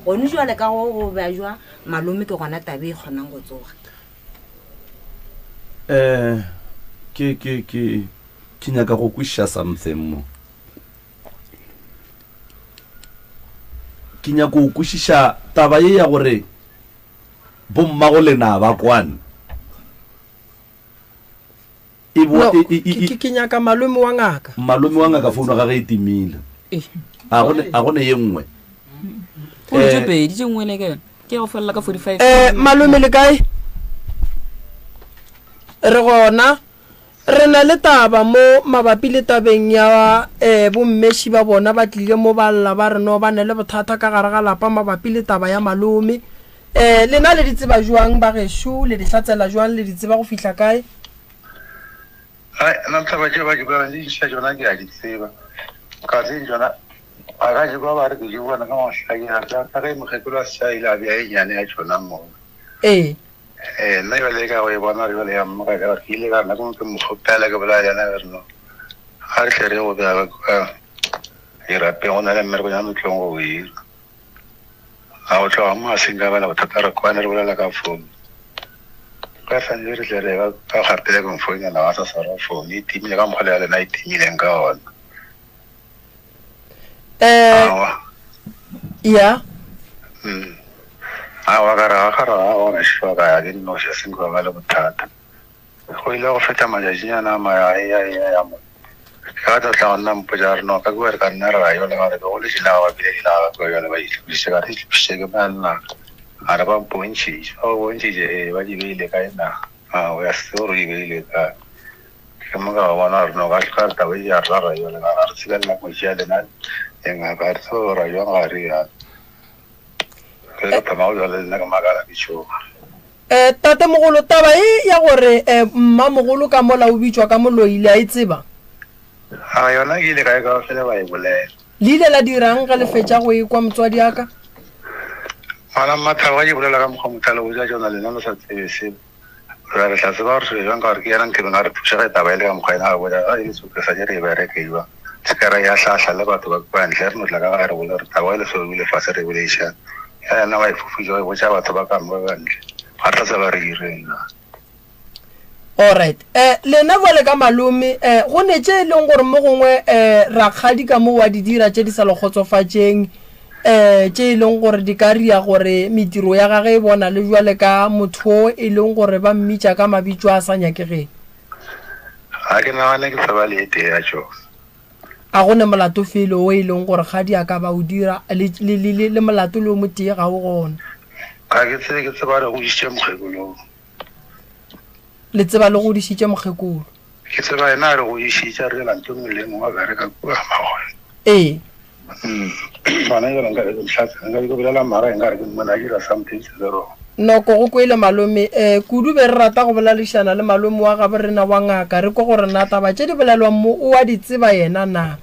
Gone jwale ka go go bajwa malome ke gona tabe e kgonang go tsoga. Eh ke ke ke ke nyaka go kwešiša something mo. Ke nyaka go kwešiša taba ye ya gore bommago lena ba kwane. E bo, No, e, e, e, ke, ke nyaka malome wa ngaka. Malome wa ngaka founu ya gage e timile. A go ne, a go ne ye nngwe. O tše eh, pedi tše nngwe le ke yone. Ke go felela ka 45. Eh, malome le kae? Re gona. Re na le taba mo mabapi le tabeng ya eh bommeši ba bona ba tlile mo ba lla ba re no ba ne le bothata ka gare ga lapa mabapi le taba ya malome. Eh, lena le di tseba jwang ba gešo? Le di hlatsela jwang? Le di tseba go fihla kae? Ai, nna taba tše ba di bolelang di ntšha tšona ke a di tseba. Ka tse tšona a ka di kwa ba re ke di bona ka mahlaki ga ka ka ge mokgekolo a se a ile a bea e nyane ya tšona moo. Ee. Ee, nna jale ka go e bona gore jale ya mmoka ka gore ke ile ka nako ke mo kgopela ke bolaya le yena ke re no ga re tle re go bea ka kua dirapeng go na le mmereko nyana o tlong go o ira. A go tloga mo a seng ka bala bothata re kwane re bolela ka phone. Ka santse re tle re ba ka gapele ke mfounela ga sa swara phone e timile ka mokgwa le ya lena e timileng ka ona. Eh, Aowa. ya. Mm. Aowa ka re ga ga re ga gona šiwa ka ya ke nnoši a seng ka ba le bothata. Go ile go feta matšatšinyana a maya ya ya ya mo. Ka tla tla go nna mpotša a re no ka kua re ka nna ra yola ka re ke go letše naga ba bile dinaga ba kua jale ba itlhokišitše ka re itlhokišitše ke mang na a re ba mpontšhitše ba go bontšhitše ee ba di beile kae na a o ya se gore o di beile kae ke mo ka ba bona re no ka ka re taba e ya rra ra yola ka re tsebe nna kotsi ya lena e ngaka re tsebe gore ra jwang ga re ya re ka thoma go jale nna ka makala ke tšhoga Eh, tatemogolo, taba e ya gore eh, mmamogolo ka mola o bitšwa ka moloi le a e tseba? A yona ke ile ka e kwa fela ba e bolela. Le ile la dirang ge le fetša go e kwa motswadi a ka? Ngwana Mmathabo ga ke bolela ka mokgwa motho a le botša tšona lena le sa tsebe selo. Ra re tla tseba gore selo jwang ka gore ke yena Nkebeng a re thuša ge taba e le ka mokgwa yena a re botša ga e le so ke sa je re e bereke jwang. Se ka ra ya hlahla le batho ba kwa ntle re no tla ka gae re bolela gore taba e le so ebile fase re boledišana. Ya yena wa e fofisa wa e botša batho ba ka moka ka ntle. Ga tla tseba re direng na. Alright. Eh, lena bjale ka malome, eh, go ne tše e leng gore mo gongwe eh, rakgadi ka mo wa di dira tše di sa le kgotsofatšeng, eh, tše e leng gore di ka ria gore mediro ya gage e bona le bjale ka motho o e leng gore ba mmitša ka mabitšo a sa nyakegeng. Ga ke nagane ke tseba le e tee ya tšona. A go ne molato felo wo e leng gore kgadi a ka ba o dira, le, le, le, le, le molato le o motee ga o gona. Ga ke tsebe, ke tseba re godišitše mokgekolo. Le tseba le godišitše mokgekolo. Ke tseba yena a re godišitše, a re dira ntho e nngwe le e nngwe, a bereka kua Magole. Ee. Gona jwale nka be ke mohlatsela, nka be ke bolela mara nka re ke mmone a dira something se se wrong. Noko go kwele malome. Eh, kudu be re rata go boledišana le malome wa gabo rena wa ngaka, re kwe gore na taba tše di bolelwang mo o a di tseba yena na.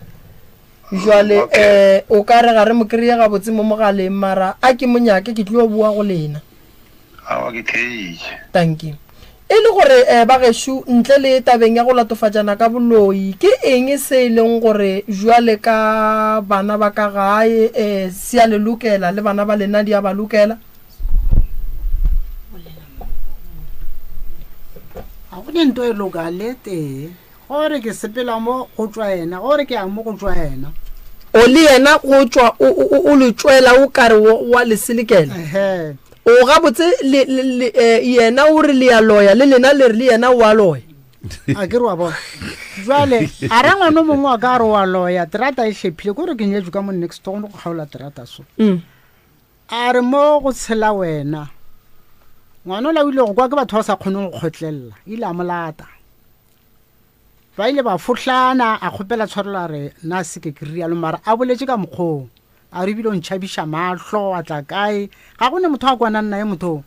Jwale eh, o ka re ga re mo kry-e gabotse mo mogaleng, mara a ke mo nyake ke tlo boa go lena. Aowa ke theeditše. Dankie. E le gore eh, ba gešo, ntle le tabeng ya go latofatšana ka boloi, ke eng se e leng gore bjale ka bana ba ka gae eh, se a le lokela le bana ba lena di a ba lokela? Ga go ne nto e loka le tee. Gore ke sepela mo go tšwa yena, gore ke ya mo go tšwa yena. O le yena go tšwa o, o, o le tšwela o ka re wa le selekela. Ehe. O gabotse le, le, le, eh, yena o re le ya loya le lena le re le yena o a loya. A ke re wa bona. Jwale a ra ngwana o mongwe wa ka a re wa loya, terata e hlephile, ko re ke nyetšwe ka mo next door go kgaola terata so. A re mo go tshela wena. Ngwana ola o ile go kwa ke batho ba sa kgoneng go kgotlelela, ile a mo lata. Ba ile ba fohlana, a kgopela tshwarelo a re, Na se ke ke rialo, mara a boletše ka mokgoo. A re ebile o ntšhabiša mahlo, wa tla kae? Ga go ne motho a kwanang naye motho o.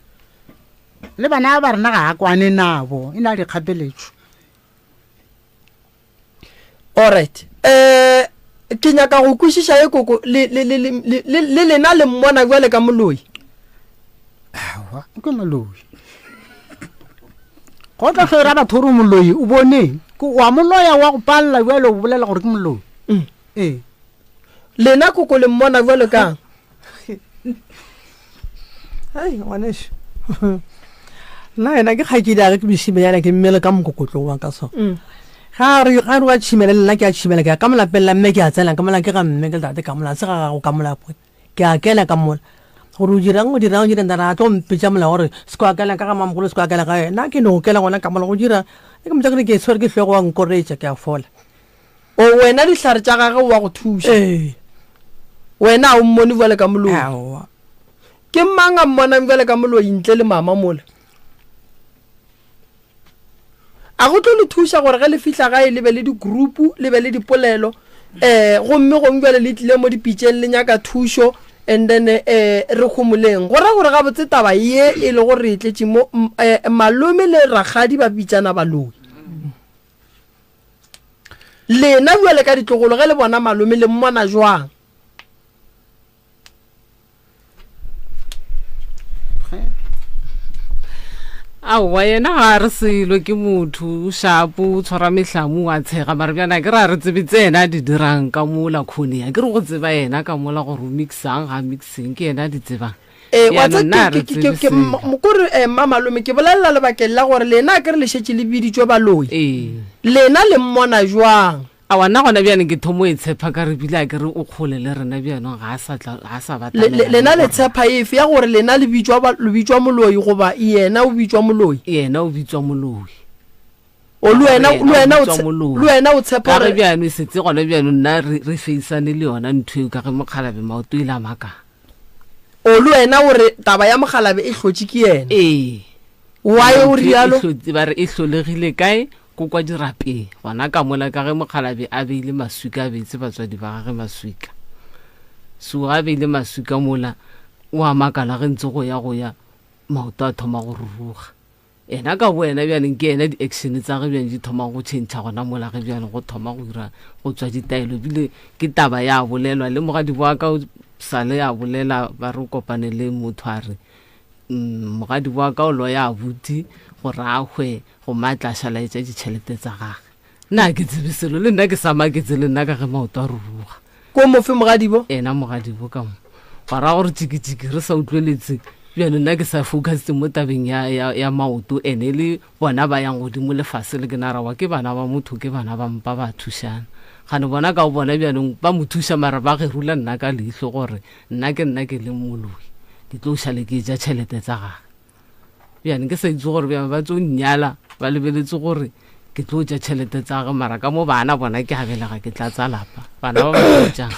Le bana ba rena ga a kwane nabo, e na le dikgapeletšo. Alright. Eh, ke nyaka go kwešiša ye koko, le, le, le, le, le, le lena le mmona bjale ka moloi. Aowa, ke moloi. Go tla hlwera batho gore moloi o boneng. Ke wa moloya wa go palela bjale o bolela gore ke moloi. Ee. Lena koko le mmona bjalo kang? Hai, ngwanešu. Nna yena ke kgaetšedi ya ge ke mošimanyana ke mmele ka mokokotlo wa ka so. Ga re ga re wa tšhimela le nna ke a tšhimela ke ya ka molapeng la mme ke a tsena ka mola ke ga mme ke le tate ka mola se ga gago ka mola ke a kena ka mola gore o dirang o dirang o dirang tara a tlo mpetša mola gore se kwa kena ka ga mamogolo se kwa kena ga yena ke no kena gona ka mola go dira e ke motsa ke re ke tshwere ke hlogo wa nkoretša ke a fola O wena dihlare tša gage wa go thuša. Ee. Wena a o mmone bjale ka moloi. Aowa. Ke mang a mmonang bjale ka moloi ntle le mama mola? A go tlo le thuša gore ge le fihla gae le be le di-group, le be le dipolelo, eh, gomme gong bjale le tlile mo dipitšeng le nyaka thušo, and then eh, re homoleng. Go ra gore gabotse taba ye e le gore re e tletše mo, eh, malome le rakgadi ba bitšana baloi. Lena bjale ka ditlogolo ge le bona malome le mmona jwang? Aowa yena ga a re selo ke motho o shapo o tshwara mehlamu wa tshega mare bjana ke re a re tsebe tse yena a di dirang ka mola khone a ke re go tseba yena ka mola gore o mixang ga mixeng ke yena a di tsebang Ee, wa Bjalo tse nna ke, a re ke, ke, tsebe ke, selo. m- kore eh, mma malome ke bolelela lebakeng la gore lena a ke re le šetše le biditšwe baloi Ee. lena le mmona jwang Aowa nna gona bjane ke thomo e tshepa ka re bile a ke re o kgole le rena bjanong ga a sa tla ga a sa Le, le, batamela lena le le go rena. tshepa efe ya gore lena le bitšwa ba- le bitšwa moloi goba yena o bitšwa moloi Yena o bitswa moloi. O le wena le wena o tshe- le wena o tshepa ka ge gore bjano e setse gona bjano nna re re feisane le yona ntho eo ka ge mokgalabe maoto ile a maka o le wena o re taba ya mokgalabe e hlotše ke yena ee why o Ntho e rialo hlotse- ba re e hlolegile kae ko kwa dirapeng gona ka mola ka ge mokgalabe a beile maswika a beetse batswadi ba gage maswika so ga a beile maswika mola o a makala ge ntse go ya go ya maoto a thoma go ruruga Yena ka boyena bjaneng ke yena di-action tsa ge bjang di thoma go tšhentšha gona mola ge bjang go thoma go ira go tswa ditaelo ebile ke taba ya bolelwa le mogadi wa ka o sale ya bolela ba re kopane le motho a re mm, mogadi wa ka o loya abuti gore a hwe go maatla a šalaetša ditšhelete tsa gage nna ke tsebe selo le nna ke sa maketse le nna ka ge maoto a ruruga ko mofe mogadibo ena mogadibo ka mo gwa ra gore tšikitšiki re sa utlweletse bjalo nna ke sa focusitse mo tabeng ya, ya, ya maoto ene le bona ba yang godimo lefase le ke narawa ke bana ba motho ke bana ba mpa ba thušana gane bona ka bona bjanong ba mo thuša mara ba gerula nna ka leihlo gore nna ke nna ke leng moloi ke tlo šale ke ja tšhelete tsa gage bjane ke sa itse gore bjang ba tso nnyala ba lebeletse gore ke tlo ja tšhelete tsa ge mara ka mo bana bona ke a belega ke tla tsa lapa bana ba ba jang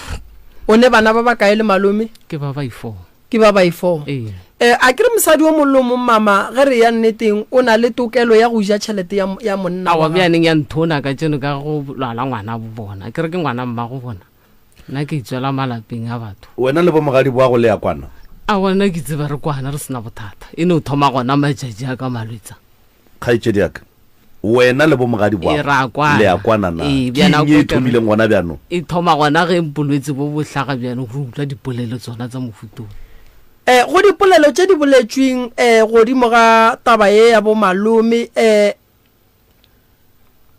o ne bana ba ba kae le malome ke ba ba ifo ke ba ba ifo ee eh a ke re mosadi o mongwe le o mongwe mama ge re ya nneteng o na le tokelo ya go ja tšhelete ya, ya monna awa wa gagwe. bjaneng ya nthona ka tseno ka go lwala ngwana bo bona ke re ke ngwana mma go bona nna ke itswela malapeng a batho wena le bomogadi boago le ya kwana a bona ke tseba re kwana re sena bothata e ne o thoma gona matšatši a ka malwetsa kgaetšedi yaka wena le bomogadi E, ra kwana. le ya kwana na Ee, ke bjana eng ye e ko ke re- thomileng gona bjanong e thoma gona ge bolwetse bo bo hlaga bjanong re utlwa dipolelo tsona tsa mofutong Eh, go dipolelo tše di boletšweng eh, godimo ga taba ye ya bomalome eh,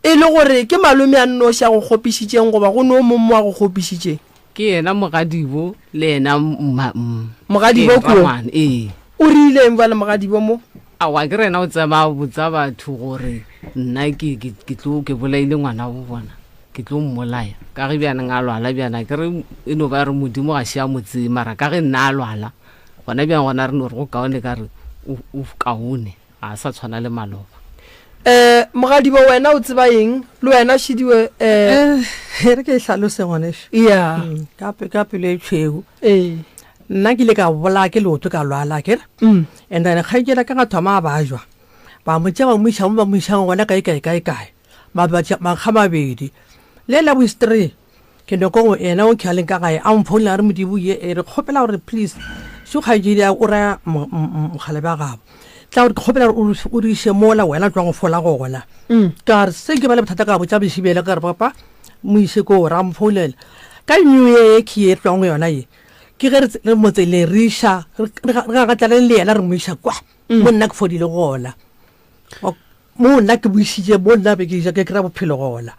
E le gore ke malome a nnoši a go kgopišitšeng goba go ne o mong mo a go kgopišitšeng? Ke yena mogadibo le yena mma, mm, Mogadibo ee, ko? rangwane, ee. O rileng bjale mogadibo mo? Aowa, ke rena o tseba a botsa batho gore nna ke, ke, ke tlo, ke bolaile ngwana bo bona, ke tlo mmolaya. Ka ge bjaneng a lwala bjana, ke re e no ba re Modimo ga še a mo tseye, mara ka ge nna a lwala, gona bjang gona re no re go kaone ka re o, o kaone. Ga a sa tshwana le maloba. Eh, mogadibo wena o tseba eng? Le wena Šidiwe eh. Eh, re ke e hlalose ngwaneso. Yeah. Mm, ka ka pelo e tšhweu. Ee. Nna ke ile ka bolaya ke leoto ka lwala ke re. Mm. And then kgaetšela ka ga thoma a bajwa. Ba mo tšea ba mo iša mo ba mo išang gona kae kae kae kae. Mabatša makga mabedi. Le la bostree Ke nyoko go yena o ke a leng ka gae a mphounela a re Modimo ye e re kgopela gore please šo kgaetšedi ya o raya mokgalabje wa gabo tla gore ke kgopela gore o re iše mola wena tswa go fola gona ka re se ke ba le bothata ka botša bešibele ka re papa mo iše koo ra mphounela ka new year ye ke ye re tswang go yona ye ke ge re mo tseleng re iša re gagatlane le yena re mo iša kwa mo nna ke fodile gona mo nna ke boišitše mo nna be ke ke kry-a bophelo gona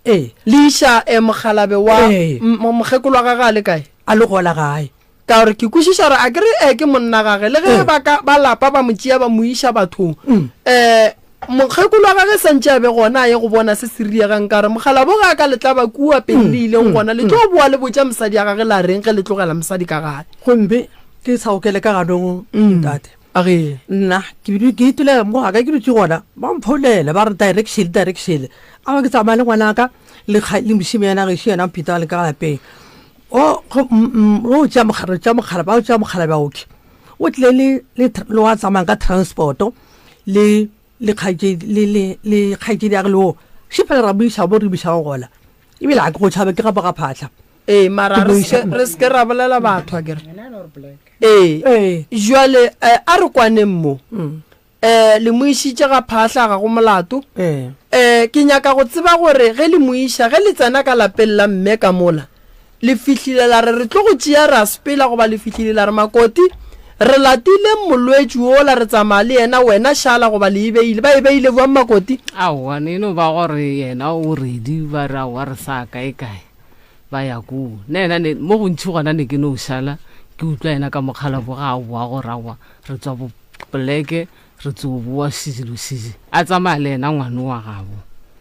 Ee. Le iša e mokgalabe wa Ee. mokgekolo wa gage a le kae? A le gola gae. Ka gore ke kwešiša gore a ke re e ke monna gage, le ge Ee. ba ka ba lapa ba mo tšea ba mo iša bathong. Mm. Eh, mokgekolo wa gage santše a be gona a ye go bona se se riegang ka gore mokgalabo ge a ka le tlaba kua pele le ileng gona le tlo boa le botša mosadi ya gage la reng ge le tlogela mosadi ka gae. Gomme ke sa okele ka ganong ntate. A re. Nna ke be ke itulela mo ga ka ke dutše gona ba mphounela ba re direction direction a ba ke tsamaya le ngwanaka le le mošimanyana gešo yena Peter le ka lapeng o o tšea mogala tšea mogala ba tšea mogala baoki o tlile le le le wa tsamayang ka transporto le le kgaetšedi le le le kgaetšedi ya le o šipela ra mo iša mo re mo išago gona ebile ga ke go tšhabe ke ga phatlha Ee, mara re se re se ke ra bolela batho a kere. Ee, jwale eh, a re kwaneng mo. Mm. Eh, le mo išitše ga phahla ga go molato. Ee. Eh, ke nyaka go tseba gore ge le mo iša, ge le tsena ka lapeng la mme ka mola, le fihlile la re re tlo go tšea ra sepela goba le fihlile la re makoti re latile molwetši wola re tsamaya le yena wena šala goba le e beile ba e beile bjang makoti? Aowa, ne e no ba gore yena o ready ba re aowa re sa kae kae. Ba ya koo. Nna yena ne, mo gontši gona ne ke no šala ke utlwa yena ka mokgalabo ga a boa gore aowa re tswa bo poleke re tso boa šidilo šidi. A tsamaya le yena ngwano wa gabo.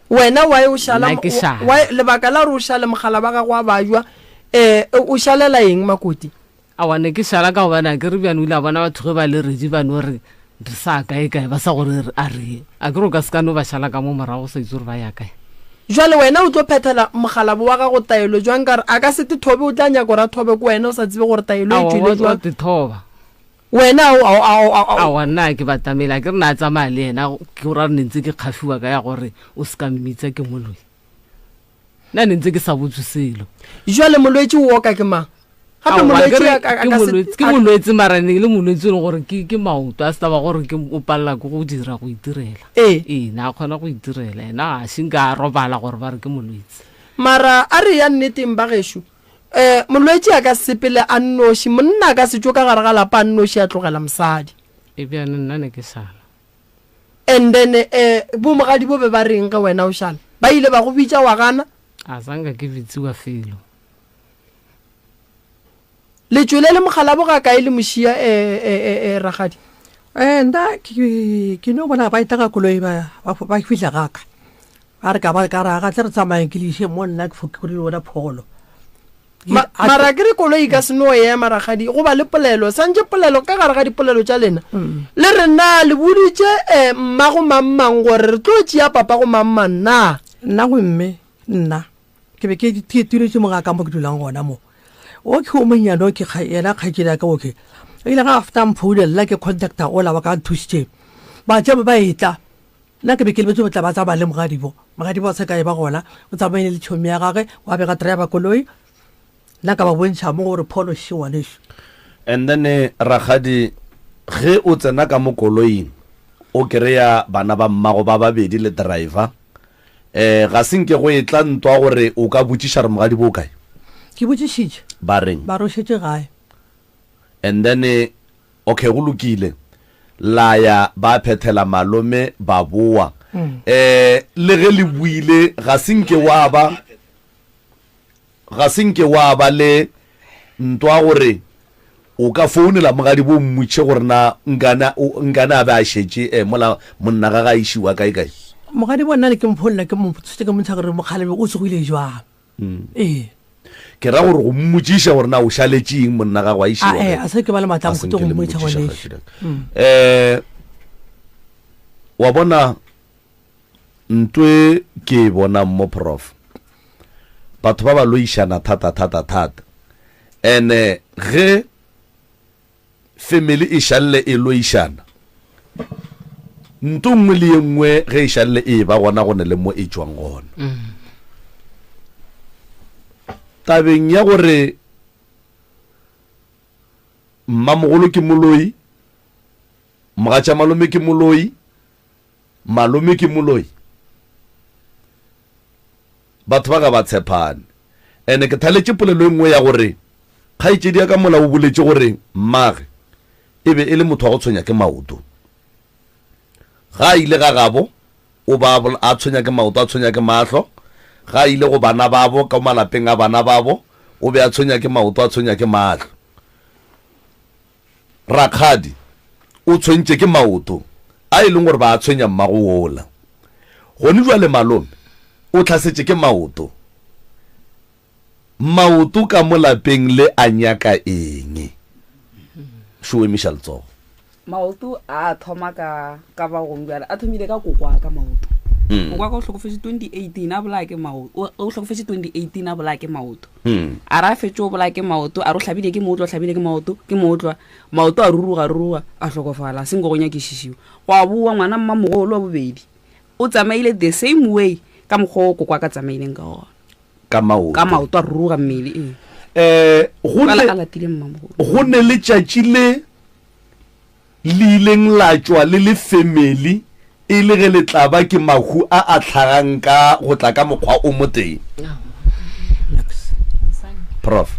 Wena why o šala, Nna ke šala. why lebaka la gore o šale mogala ba gago a bajwa eh o šalela eng makoti? Aowa ne ke šala ka gobane a ke re bjane o ile a bona batho ge ba le ready ba no re Re sa kae kae ba sa gore a re a ke re o ka se ka no ba šala ka mo morago o sa itse gore ba ya kae. Jwale wena o tlo phethela mokgalabo wa gago taelo jwang ka re a ka se te thobe o tla nyaka gore a thobe ke wena o sa tsebe gore taelo e tšwile jwang. Wa te thoba. Wena o a a a a. Aowa nna a ke batamele a ke re na tsamaya le yena ke go ra re ne ntse ke kgafiwa ka ya gore o se ka mmitsa ke moloi. Nna ne ntse ke sa botswe selo. Jwale molwetši o oka ke mang? Gape molwetši a ka se ke molwetsi mara ne le molwetsi e leng gore ke ke maoto a se taba gore ke o palela ke go dira go itirela. Ee. Ee, na a kgona go itirela ena a se nka a robala gore ba re ke molwetsi. Mara a re ya nneteng ba gešo, um molwetši a ka se sepele a nnoši, monna a ka se tšwe ka gare ga lapa a nnoši a tlogela mosadi. E bjane nna ne ke šala. And then eh bo mogadi bo be ba reng ge wena o šala? Ba ile ba go bitša wa gana? A sa nka ke bitsiwa felo. Le tšwele le mokgalabo ga kae le mošia eh eh eh, eh rakgadi? Eh nna ke ke no bona ba etla ka koloi ba ba ba fihla ga ka. Ba re ka ba ka ra ga tle re tsamayeng ke le iše mo nna ke fo ke le bona pholo. Ma, mara ke re koloi ka se no ema rakgadi go ba le polelo santše polelo ka gare ga dipolelo tša lena mm. le re na le boditše um mmago mangmang gore re tlo tšea papa go mangmang na nna go mme nna ke be ke tiretše mogaka mo ke dulang gona mo okay o monnyane okay yena kgaetšedi ya ka okay ile ga after mphounela ke contacta ola wa ka nthusitseng ba tšebo ba etla Nna ke be ke lebetše go tla ba tsamaya le mogadibo. Mogadibo a se ka e ba gona, o tsamaile le tšhomi ya gage, wa bega driver koloi. Nna ka ba bontšha mo gore pholo še ngwanešu. And then rakgadi ge o tsena ka mo koloing o kry-a bana ba mmago ba babedi le driver um ga se nke go etla ntwa gore o ka botšiša re mogadibo o kae? Ke botšišitše. Ba reng? Ba re o šetše gae. And then Okay, go lokile. La ya ba phethela malome ba boa. Eh, le ge le buile ga se nke wa ba ga se nke wa ba le ntwa gore o ka founela mogadi bo mmutše gore na nkane nkane a be a šetše eh, mola monna ga ga išiwa kae kae. Mogadi bo nna ne ke mfounela ke mo ke mo gore mokgalebe o tsogile jwang. Ee. Ke ra gore go mmotšiša gore na o šaletše eng monna gago a išiwa kae. A se ke ba le matla a mohuta go mmotšiša ngwanešu. Eh, wa bona ntwe ke e bonang mo prof. Batho ba ba loišana thata thata thata. Ene ge Family e šalle e loišana. Nto nngwe le ye nngwe ge e šalle e ba gona go ne le mo e tšwang gona. Tabeng ya gore mmamogolo ke moloi, mogatšamalome ke moloi, malome ke moloi, Batho ba ga ba tshepane. Ene ke thaletše polelo e nngwe ya gore kgaetšedi ya ka mola o boletše gore mmage e be e le motho wa go tshwenya ke maoto. Ga a ile ga gabo o ba a tshwenya ke maoto, a tshwenya ke mahlo. Ga a ile go bana babo, ka malapeng a bana babo, o be a tshwenya ke maoto, a tshwenya ke mahlo. Rakgadi o tshwentše ke maoto a e leng gore ba a tshwenya mmago wola. Gone jwale malome o hlasetše ke maoto. Maoto ka mo lapeng le a nyaka eng? Šo o emiša letsogo. Maoto a thoma ka ka ba gong bjale a thomile ka koko wa ka maoto. Mm. Koko wa ka o hlokofetše 2018 a bolaya ke maoto. O hlokofetše 2018 a bolaya ke maoto. Mm. A ra fetše o bolaya ke maoto, a re o hlabile ke mootlwa, hlabile ke maoto, ke mootlwa. Maoto a ruruga ruruga, a hlokofala, a se nko go nyakišišiwa. Gwa bowa ngwana mmamogolo wa bobedi. O tsamaile the same way ka mokgwa o koko wa ka tsamaileng ka gona. Ka maoto. Ka maoto a ruruga mmele ee. Eh, go ne, a latile mmamogolo. Go ne letšatši le le ileng la tšwa le le family e le ge le tla ba ke mahu a a hlagang ka go tla ka mokgwa o motee. Prof.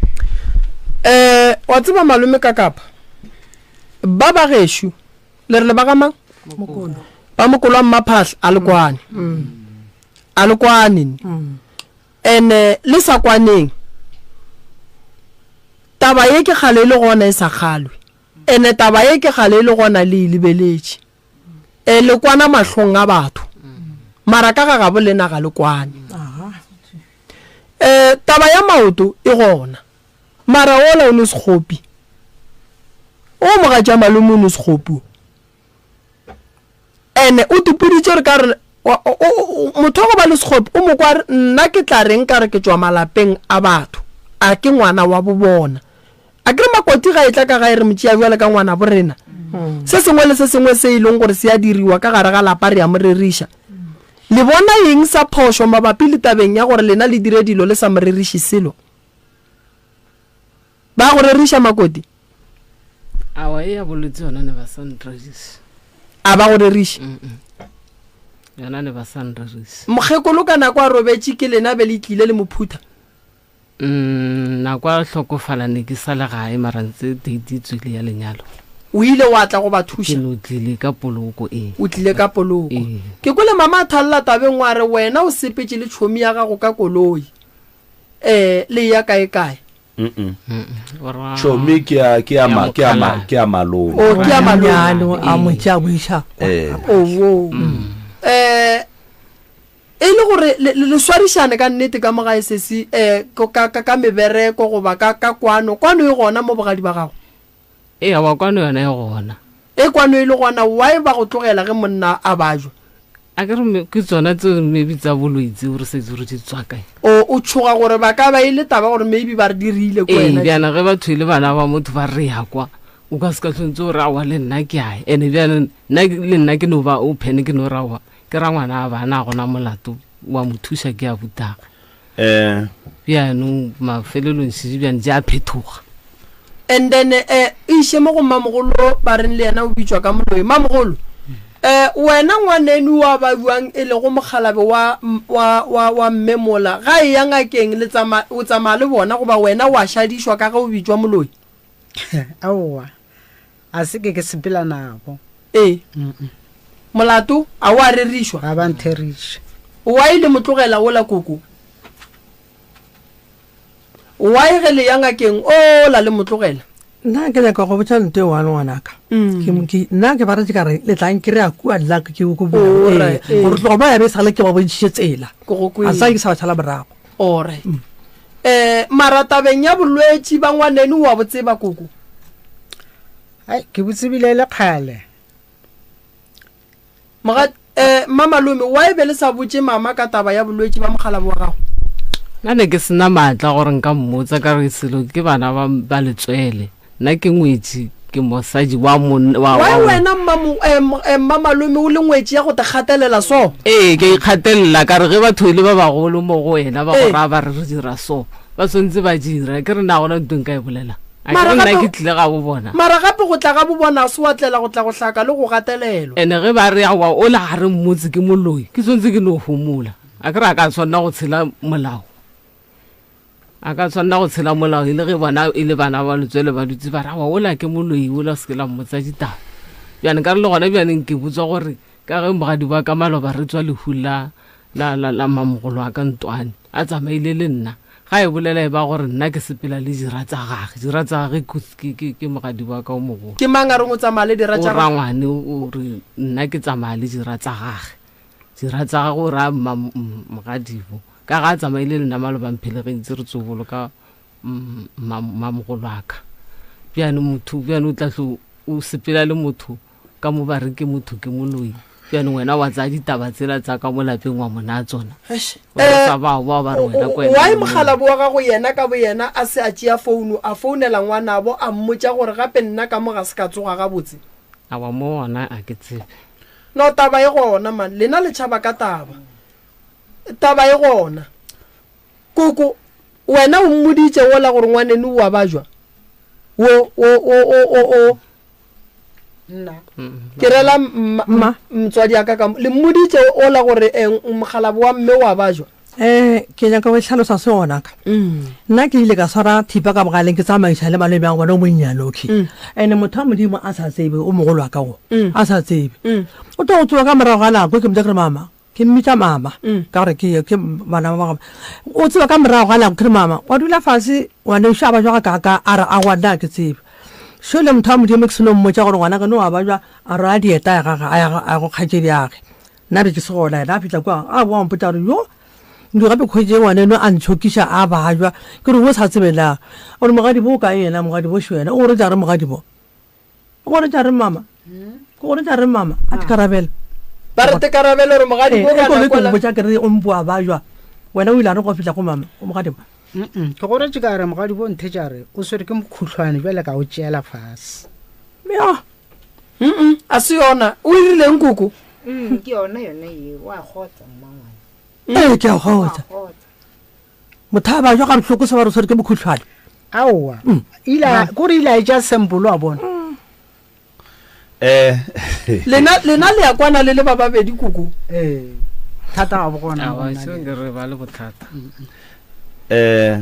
Eh, wa tseba malome Kakapa, ba ba gešo, le re le ba ga mang? Ba Mokolo wa Mmaphahla, a le kwane. A le kwane. Ene le sa kwaneng, taba ye ke kgale e le gona e sa kgalwe. Ene taba ye ke kgale e le gona le e lebeletše. E, le kwana mahlong a batho, mara ka ga gabo lena ga le kwane. E, taba ya maoto e gona, mara wola o no sekgopi. O mogatša malome o no sekgopi o. Ene o tipoditše gore ka re motho wa go ba le sekgopi o mo kwa re nna ke tla reng ka re ke tšwa malapeng a batho a ke ngwana wa bo bona. A ke re Makoti ga e tla ka gae re mo tšea bjale ka ngwana bo rena. Se sengwe le se sengwe se e leng gore se a diriwa ka gare ga lapa re a mo reriša. Le bona eng sa phošo mabapi le tabeng ya gore lena le dire dilo le sa mo reriše selo? Ba go reriša Makoti? Awa e ya bolwetse yona ne ba sa nreriše. A ba go reriše? Yona ne ba sa nreriše. Mokgekolo ka nako a robetše ke lena be le tlile le mo phutha? Mm, nako a hlokofala ne ke sa le gae mara ntse date e tswile ya lenyalo. O ile wa tla go ba thuša? Ke no tlile ka poloko ee. O tlile ka poloko. Ee. Ke kwele mama a thalla tabeng wa re wena o sepetše le tšhomi ya gago ka koloi. Eh, le ya kae kae? Tšhomi ke ya ke ya ma ke ya ma ke ya malome. O ke ya malome. A mo tšea boiša. Eh. Oh. Eh E le gore le, le, le swarišane ka nnete ka mo gae sesi, eh, ka, ka, ka mebereko goba ka, ka kwano. Kwano e gona mo bogadi ba gago? Ee, aowa, kwano yona e gona. E kwano e le gona, why ba go tlogela ge monna a bajwa? A ke re ke tsona tseo maybe tsa boloi tseo re sa itse gore di tswa kae. O, o tšhoga gore ba ka ba e le taba gore maybe ba re di rile ko Ee, wena. bjana ge batho e le bana ba motho ba re ya kwa, o ka se ka tshwanetse o re aowa le nna ke ae. Ene bjana nna le nna ke no ba open ke no re aowa Ke ra ngwana a bana a gona molato wa mo thuša ke a butaga. Eh. Bjanong mafelelong šedi bjang di a phethoga. And then eh iše mo go mmamogolo ba reng le yena o bitšwa ka moloi. Mmamogolo eh wena ngwaneno wa ba bjang e lego mokgalabe wa wa wa wa mme mola ga e ya ngakeng le tsama o tsamaya le bona goba wena wa šadišwa ka ge o bitšwa moloi? Aowa. A se ke ke sepela nabo. Ee. Molato a o a rerišwa? Ga ba ntheriše. Why le mo tlogela wola koko? Why ge le ya ngakeng ola le mo tlogela? Nna ke nyaka go botša nto e one ngwanaka. Ke nna ke ba retse ka re le tla nkry-a kua nna ke ke bula. Ee, gore tloga mo ya be sale ke ba bontšhitše tsela. A sa ke sa ba šala morago. Alright. Eh, mara tabeng ya bolwetši ba ngwaneno wa bo tseba koko? Ai, ke bo tsebile le kgale. Moga, eh, mmamalome, why be le sa botše mama ka taba ya bolwetši ba mokgalabo wa gago? Nna ne ke sena maatla gore nka mmotsa ka re selo ke bana ba, ba letswele. Nna ke ngwetši, ke mosadi wa mon, wa, Why wa, wena mmamu, eh, eh, mmamalome o le ngwetši ya go te gatelela so? Ee, ke ikgatelela ka re ge batho e le ba bagolo mo go wena ba go Ee. raya ba re re dira so, ba swantse ba dira. Ke re na gona ntho e nka e bolelang? A ke Mara re nna gape- ke tlile ga bo bona. Mara gape go tla ga bo bona se wa tlela go tla go hlaka le go gatelelwa. Ene ge ba re aowa ola ga re mmotse ke moloi, ke swantse ke no homola. A ke re a ka tshwanela go tshela molao. A ka tshwanela go tshela molao e le ge bona e le bana ba letswele ba dutse ba re aowa ola ke moloi ola se ke la mmotsa ditaba. Bjane ka re le gona bjaneng ke botswa gore ka ge mogadi wa ka maloba re tswa lehu la la la la mamogolo wa ka ntwane a tsamaile le nna ga e bolela e ba gore nna ke sepela le dira tsa gage dira tsa gage ke ke ke mogadi wa ka o mogolo Ke mang a reng o tsamaya le dira o tša gagwe? rangwane o re nna ke tsamaya le dira tsa gage dira tsa gage o raya mma mogadibo ka ga a tsamaile le nna maloba mphelegeditse re tsobolo ka mamogolo wa ka bjane motho bjane o tla tlo o sepela le motho ka mo ba re ke motho ke moloi bjane wena wa tsaya ditaba tsela tsa ka mo lapeng wa mona tsona sa bao bao ba re wena ko wena why mokgalabo wa gago yena ka boyena a se a tšea founu a founela ngwanabo a mmotša gore gape nna ka mo ga se ka tsoga gabotse awa mo gona a ke tsebe no taba e gona man lena le tšhaba ka taba taba e gona Koko, wena o mmoditše wola gore ngwaneno o a bajwa? Wo, wo, wo, o, o, o. Nna. Ke rela mma, motswadi ya ka ka mo. Le mmoditše wola gore eh, mokgalabo wa mme o a bajwa? Eh, ke nyaka go hlalosa se gona ka. Nna ke ile ka swara thipa ka bogaleng ke tsamaiša le malome a gona o monnyane okay. Ene motho wa Modimo a sa tsebe o mogolo wa ka go. A sa tsebe. O tlo go tsoga ka morago ga nako ke mmotša ke re mama Ke mmitša mama ka gore ke ke bana ba gagwe. O tseba ka morago ga nako ke re mama wa dula fase ngwanešu a bajwa ga kaaka a re aowa nna ga ke tsebe. Šole motho wa Modimo ke seno mmotša gore ngwanaka no a bajwa a rwala dieta ya gage a ya a ya go kgaetšedi yage. Nna be ke se gona yena a fihla kua a boa a mpotša gore yo ndu gape ke hwetše ngwaneno a ntšhokiša a bajwa ke re o sa tsebe na. O re mogadibo o kae yena mogadibo šo yena o go re tša re mogadibo. Ke gore tša re mama. Ke gore tša re mama. A di karabela. Ba re tekarabelo gore mogadi bo Eh, ka e ko nako ke la- botša ke re o mpoa ba jwa wena o ile a re go fihla go mama go mogadibo Mm-mm, ke goretše ka re mogadibo nthetša re o swere ke mokhuhlwane bjale ka o tšeela fase ya Mm-mm, a se yona o irileng koko Mm, ke yona yone eo wa kgotsa mmangwana ee ke a kgotsa kgotsa motho a ba jwa ga bohloko se ba re o swere ke mokhuhlwane aowa ile a- kore ile a etša sempolo a bona Eh. Lena lena le ya kwana le le ba babedi koko. Ee. Thata ga bo gona. Awa, seo ke re ba le bothata. Eh.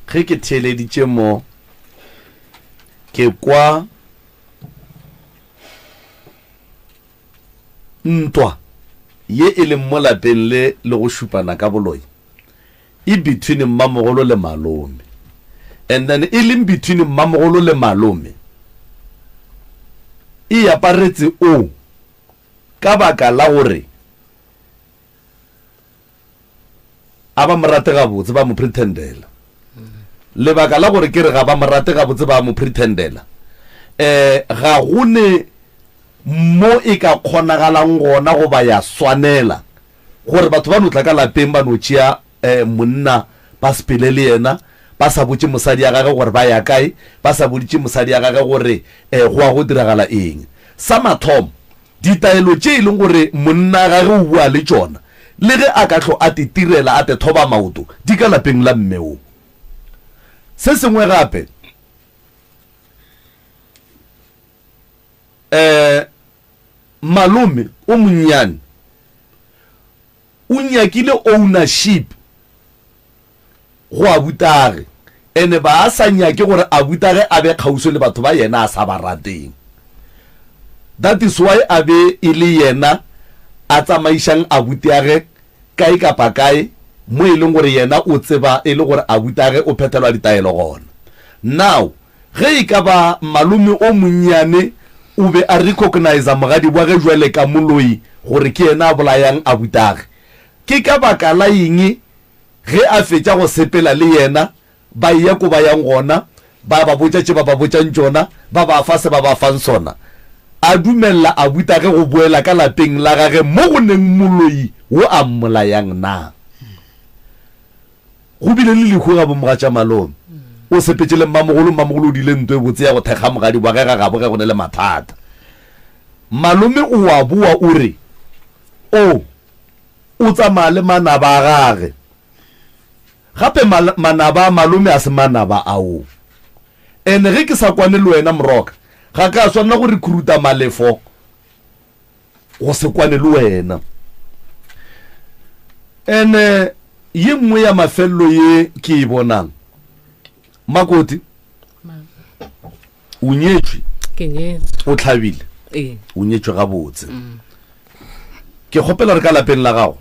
Ge ke theeleditše mo ke kwa ntwa ye e leng mo lapeng le le go šupana ka boloi e between mmamogolo le malome and then e leng between mmamogolo le malome e aparetse o ka baka la gore a ba mo rate gabotse ba mo pretendela lebaka la gore ke re ga ba mo rate gabotse ba mo pretendela um ga go ne mo e ka kgonagalang gona goba ya swanela gore batho ba no tla ka lapeng ba no tšea um monna ba sepele le yena ba sa botše mosadi ya gage gore ba ya kae, ba sa boditše mosadi ya gage gore um go a go diragala eng. Sa mathomo, ditaelo tše e leng gore monna gage o bua le tšona, le ge a ka hlo a te tirela a te thoba maoto, di ka lapeng la mme wo. Se sengwe gape, um Malome o monnyane o nyakile ownership go abutage ene ba a sa nyake gore abutage a be kgauswi le batho ba yena a sa ba rateng. That is why a be e le yena a tsamaišang abutiage kae kapa kae mo e leng gore yena o tseba e le gore abutage o phethelwa ditaelo gona. Now Ge e ka ba malome o monnyane o be a recogniser mogadi wa ge jwale ka moloi gore ke yena a bolayang abutage, ke ka baka la eng ge a fetša go sepela le yena ba eya ko ba yang gona, ba ba botša tše ba ba botšang tšona, ba ba fa se ba ba fang sona, a dumella abutage go boela ka lapeng la gage mo go neng moloi wo a mmolayang na? Go bile le lehu ga bomogatšamalome. O sepetše le mmamogolo, mmamogolo o diile nto e botse ya go thekga mogadi wa ge ga gabo ge go ne le mathata. Malome o a boa o re o o tsamaya le manaba a gage. Gape manaba a malome a se manaba ao. Ene ge ke sa kwane le wena Moroka, ga ka swanela go recruita Malefo go se kwane le wena. Ene ye nngwe ya mafelelo ye ke e bonang, Makoti, o nyetšwe, o hlabile, o nyetšwe gabotse. Mm. Ke kgopela re ka lapeng la gago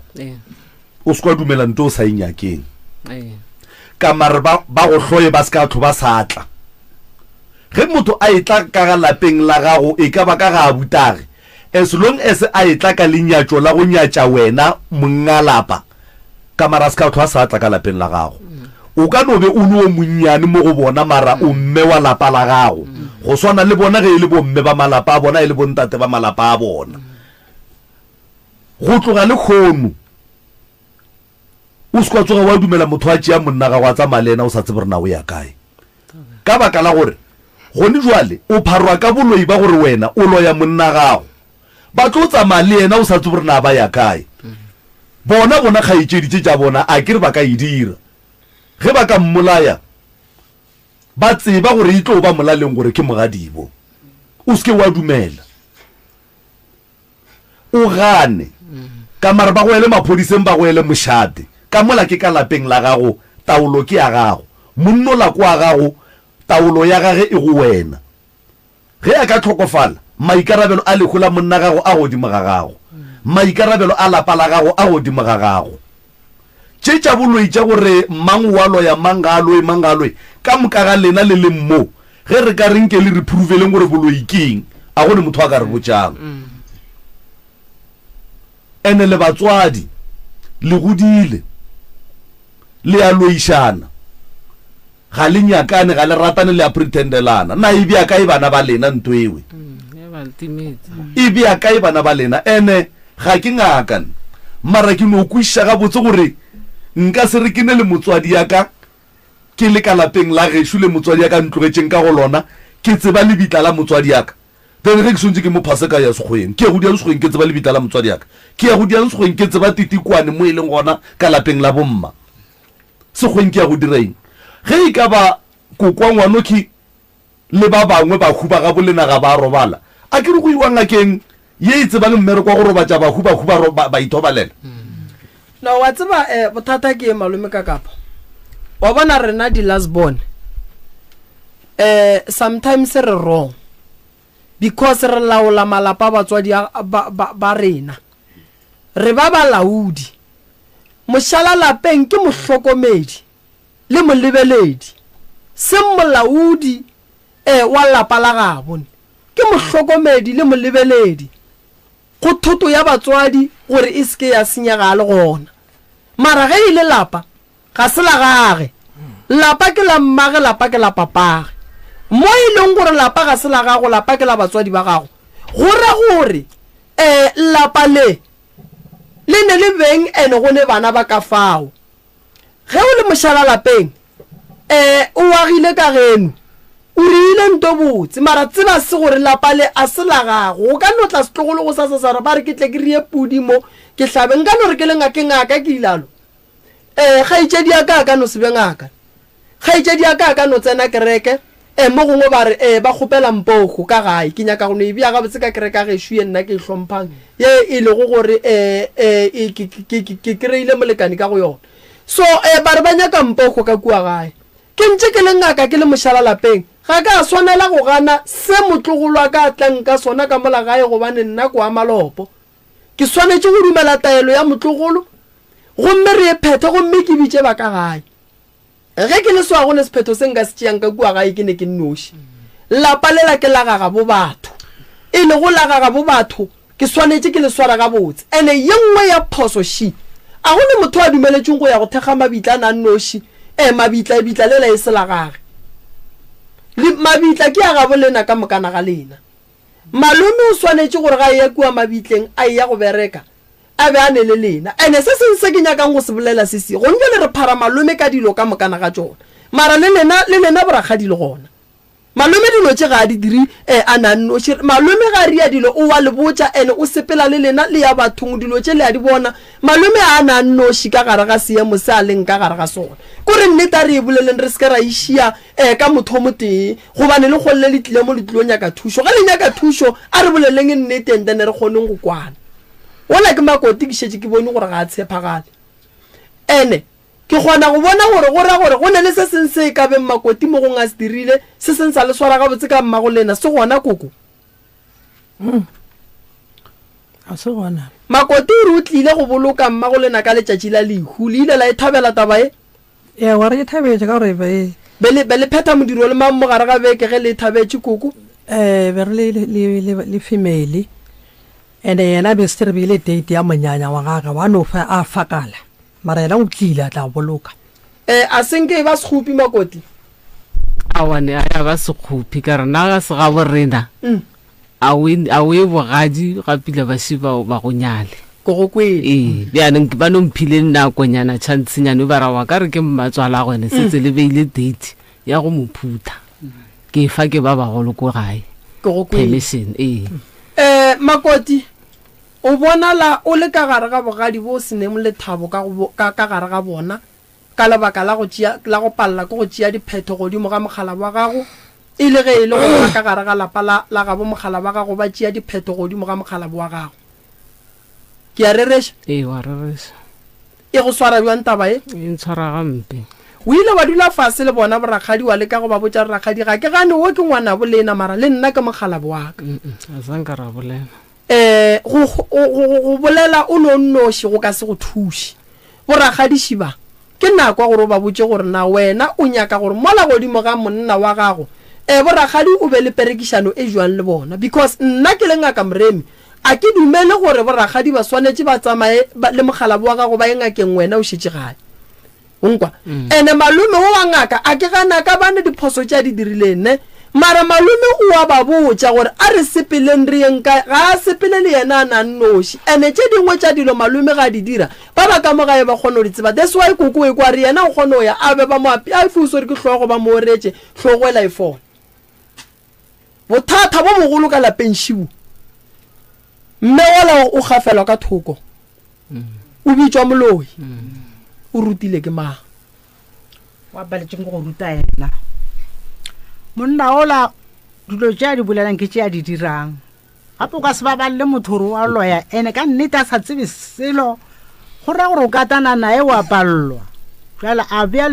o se kwa dumela nto o sa e nyakeng ka mare ba go hloye ba se ka tlo ba sa tla. Ge motho a etla ka ga lapeng la gago, e ka ba ka ga abutage, as long as a etla ka lenyatšo la go nyatša wena mongalapa, ka mara a se ka hlwa a sa tla ka lapeng la gago. O ka no be o le o monnyane mo go bona, mara o mme wa lapa la gago, go swana le bona ge e le bomme ba malapa a bona, e le bontate ba malapa a bona. Go tloga lekhono, O se ka tsoga wa dumela motho a tšea monna gago a tsamaya le yena o sa tsebe gore na o ya kae. Ka baka la gore gone jwale o pharwa ka boloi ba gore wena o loya monna gago. Ba tlo tsamaya le yena o sa tsebe gore na ba ya kae. Bona bona kgaetšedi tše tša bona a ke re ba ka e dira. Ge ba ka mmolaya ba tseba gore e tlo ba molaleng gore ke mogadibo. O se ke wa dumela. O gane. Ka mare ba go ele maphodiseng ba go ele mošate. Ka mola ke ka lapeng la gago, taolo ke ya gago. Monnola ke wa gago, taolo ya gage e go wena. Ge a ka hlokofala, maikarabelo a lehu la monna gago a godimo ga gago. Maikarabelo a lapa la gago a godimo ga gago. Tše tša boloi tša gore mang o a loya, mang ga a loye, mang ga a loye, ka moka ga lena le leng mo, ge re ka re nke le re phurufeleng gore boloi ke eng, a go ne motho a ka re botšang. Ene le batswadi, le godile, le a loišana, ga le nyakane, ga le ratane, le a pretendelana. Na e bea kae bana ba lena nto ewe? Mm, e ba. E bea kae bana ba lena? Ene ga ke ngaka nna, mara ke no kwešiša gabotse gore nka se re ke ne le motswadi ya ka ke le ka lapeng la gešo le motswadi ya ka ntlogetšeng ka go lona, ke tseba lebitla la motswadi ya ka. Then ge ke swantše ke mo phase ka ya sekgweng, ke ya go diang sekgweng ke tseba lebitla la motswadi ya ka? Ke ya go diang sekgweng ke tseba titikwane mo e leng gona ka lapeng la bomma? Sekgweng ke ya go dira eng? Ge e ka ba kokwa ngwanokhi le ba bangwe bahu ba gabo lena ga ba robala, a ke re go iwa ngakeng ye e tsebang mmereko wa go robatša bahu, bahu ba, ba, ba ithobalela? No, wa tseba eh, bothata ke malome ka kapa. Wa bona rena di last born. Eh, sometimes re wrong. Because re laola malapa a batswadi ba, ba, ba rena. Re ba balaodi. Mošala lapeng ke mohlokomedi le molebeledi, seng molaodi eh, wa lapa la gabo. Ke mohlokomedi le molebeledi go thoto ya batswadi gore e se ke ya senyega a le gona. Mara ge e le lapa, ga se la gage. Lapa ke la mmage, lapa ke la papage. Mo e leng gore lapa ga se la gago, lapa ke la batswadi ba gago, go ra gore um lapa le le ne le beng ene go ne bana ba ka fao. Ge o le mošala lapeng, um o agile ka geno, o riile nto botse, mara tseba se gore lapa le a se la gago. Go ka no tla setlogolo go sasa sa re ba re ke tle ke rie pudi mo ke hlabe, nka no re ke le ngake ngaka ke ilalo. Um kgaetšedi ya ka a ka no se be ngaka, kgaetšedi ya ka a ka no tsena kereke, um mo gongwe ba re um ba kgopela mpogo ka gae. Ke nyaka go no e bea gabotse ka kereke ya gešo ye nna ke e hlomphang, ye e lego gore um ke kry-ile molekane ka go yona. So um ba re ba nyaka mpogo ka kua gae. Ke ntše ke le ngaka ke le mošala lapeng, ga ka swanela go gana se motlogolo wa ka a tlang ka sona ka mola gae gobane nna ko a malopo. Ke swanetše go dumela taelo ya motlogolo gomme re e phethe gomme ke bitše ba ka gae. Ge ke le so ga go ne sephetho se nka se tšeang ka kua gae ke ne ke nnoši. Lapa lela ke la gagabo batho. E lego la gagabo batho ke swanetše ke le swara gabotse. Ene ye nngwe ya phoso še, a go ne motho a dumeletšweng go ya go thekga mabitla a na nnoši, e, mabitla, ebitla lela e se la gage. Le, mabitla ke a gabo lena ka mokana ga lena. Malome o swanetše gore ga eya kua mabitleng a eya go bereka, a be a ne le lena. Ene se seng se ke nyakang go se bolela se se, gong bjale re phara malome ka dilo ka mokana ga tšona, mara le lena, le lena borakgadi le gona. Malome dilo tše ga a di dire e a na nnoši. Malome ga a ria dilo o wa le botša ene o sepela le lena le ya bathong dilo tše le a di bona. Malome a na nnoši ka gare ga seemo se a leng ka gare ga sona. Kore nnete a re e boleleng re se ke ra e šia e ka motho o motee gobane le kgolle le tlile mo le tlilo nyaka thušo. Ge le nyaka thušo a re boleleng nnete and then re kgoneng go kwana. Wola ke Makoti ke šetše ke bone gore ga a tshepagale. Ene ke kgona go bona gore go ra gore go ne le se seng se e ka beng Makoti mo gongwe a se dirile, se seng sa le swara gabotse ka mmagolena. Se gona, Koko? Ga se gona. Makoti o re o tlile go boloka mmagolena ka letšatši la lehu. Le ile la e thabela taba ye? Ewa, re e thabetše ka gore be. Be le, be le phetha modiro le mang mo gare ga beke ge le e thabetše, Koko? Eh, be re le, le, le, le female. Ene yena be se re beile date ya monyanya wa gage, wa no fa a fakala. Mara yena o tlile a tla boloka. Eh, a se nke e ba sekgopi, Makoti? Aowa, ne a ya ba sekgopi, ka re na ga se gabo rena. Mm. A o e, a o e bogadi ga pila ba še ba, ba go nyale. Ko go kwele. Ee, bjanong ba no mphile nakonyana, chancenyana, ba ra wa ka re ke mmatswala gone, setse le beile date ya go mo phutha. Ke fa ke ba bagolo ko gae. Ke go kwele. Permission, ee. Eh, Makoti, o bonala o le ka gare ga bogadi bo se neng lethabo ka go, ka, ka gare ga bona, ka lebaka la go tšea, la go palela ke go tšea diphetho godimo ga mokgalabje wa gago, e le ge e le gore ba ka gare ga lapa la, la gabo mokgalabje wa gago ba tšea diphetho godimo ga mokgalabje wa gago. Ke a rereša? Ee, wa rereša. E go swara bjang taba ye? E ntshwara gampe. O ile wa dula fase le bona borakgadi wa leka go ba botša gore, Rakgadi, ga ke gane wo ke ngwanabo lena, mara le nna ke mokgalabje wa ka. A sa nka ra bolela. Um go, go, go, go bolela o le o nnoši go ka se go thuše. Borakgadiši ba, ke nako ya gore o ba botše gore na wena o nyaka gore mola godimo ga monna wa gago, um borakgadi o be le perekišano e bjang le bona. Because nna ke le Ngaka Moremi, A ke dumele gore borakgadi ba swanetše ba tsamaye ba, le mokgalabo wa gago ba ye ngakeng wena o šetše gae. O nkwa? Ene malome wo wa ngaka a ke gana ka bane diphoso tše a di dirileng ne. Mara malome o a ba botša gore a re sepeleng re yeng kae, ga a sepele le yena a na nnoši. Ene tše dingwe tša dilo malome ga a di dira, ba ba ka mo gae ba kgona go di tseba. That's why koko e kwa re yena o kgona go ya a be ba mo ape, a fe o swere ke hlogo ba mo oretše, hlogo ela e fola. Bothata bo bogolo ka lapeng šibu, mme wola o gafelwa ka thoko, o bitšwa moloi, o rutile ke mang? Wa paletšeng ke go ruta yena. Monna ola dilo tše a di bolelang ke tše a di dirang. Gape o ka se babalele motho gore wa loya ene ka nnete a sa tsebe selo go ra gore o katana naye wa palelwa. Jale a bea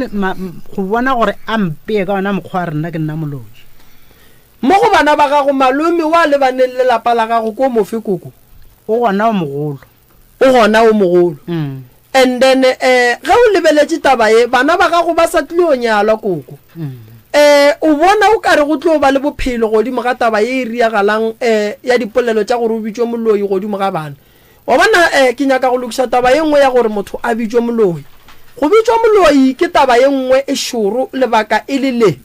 go bona gore a mpeye ka ona mokgwa wa rena ke nna moloi. Mo go bana ba gago malome wa lebaneng le lapa la gago ko mofe koko? O gona o mogolo. O gona o mogolo. And then eh ge o lebeletše taba ye bana ba gago ba sa tlio nyalwa koko. Eh o bona o kare go tlo ba le bophelo godimo ga taba ye e riagalang eh ya dipolelo tša gore o bitšwe moloi godimo ga bana. Wa bona eh ke nyaka go lokiša taba ye nngwe ya gore motho a bitšwe moloi. Go bitšwa moloi ke taba ye nngwe e šoro lebaka e le le.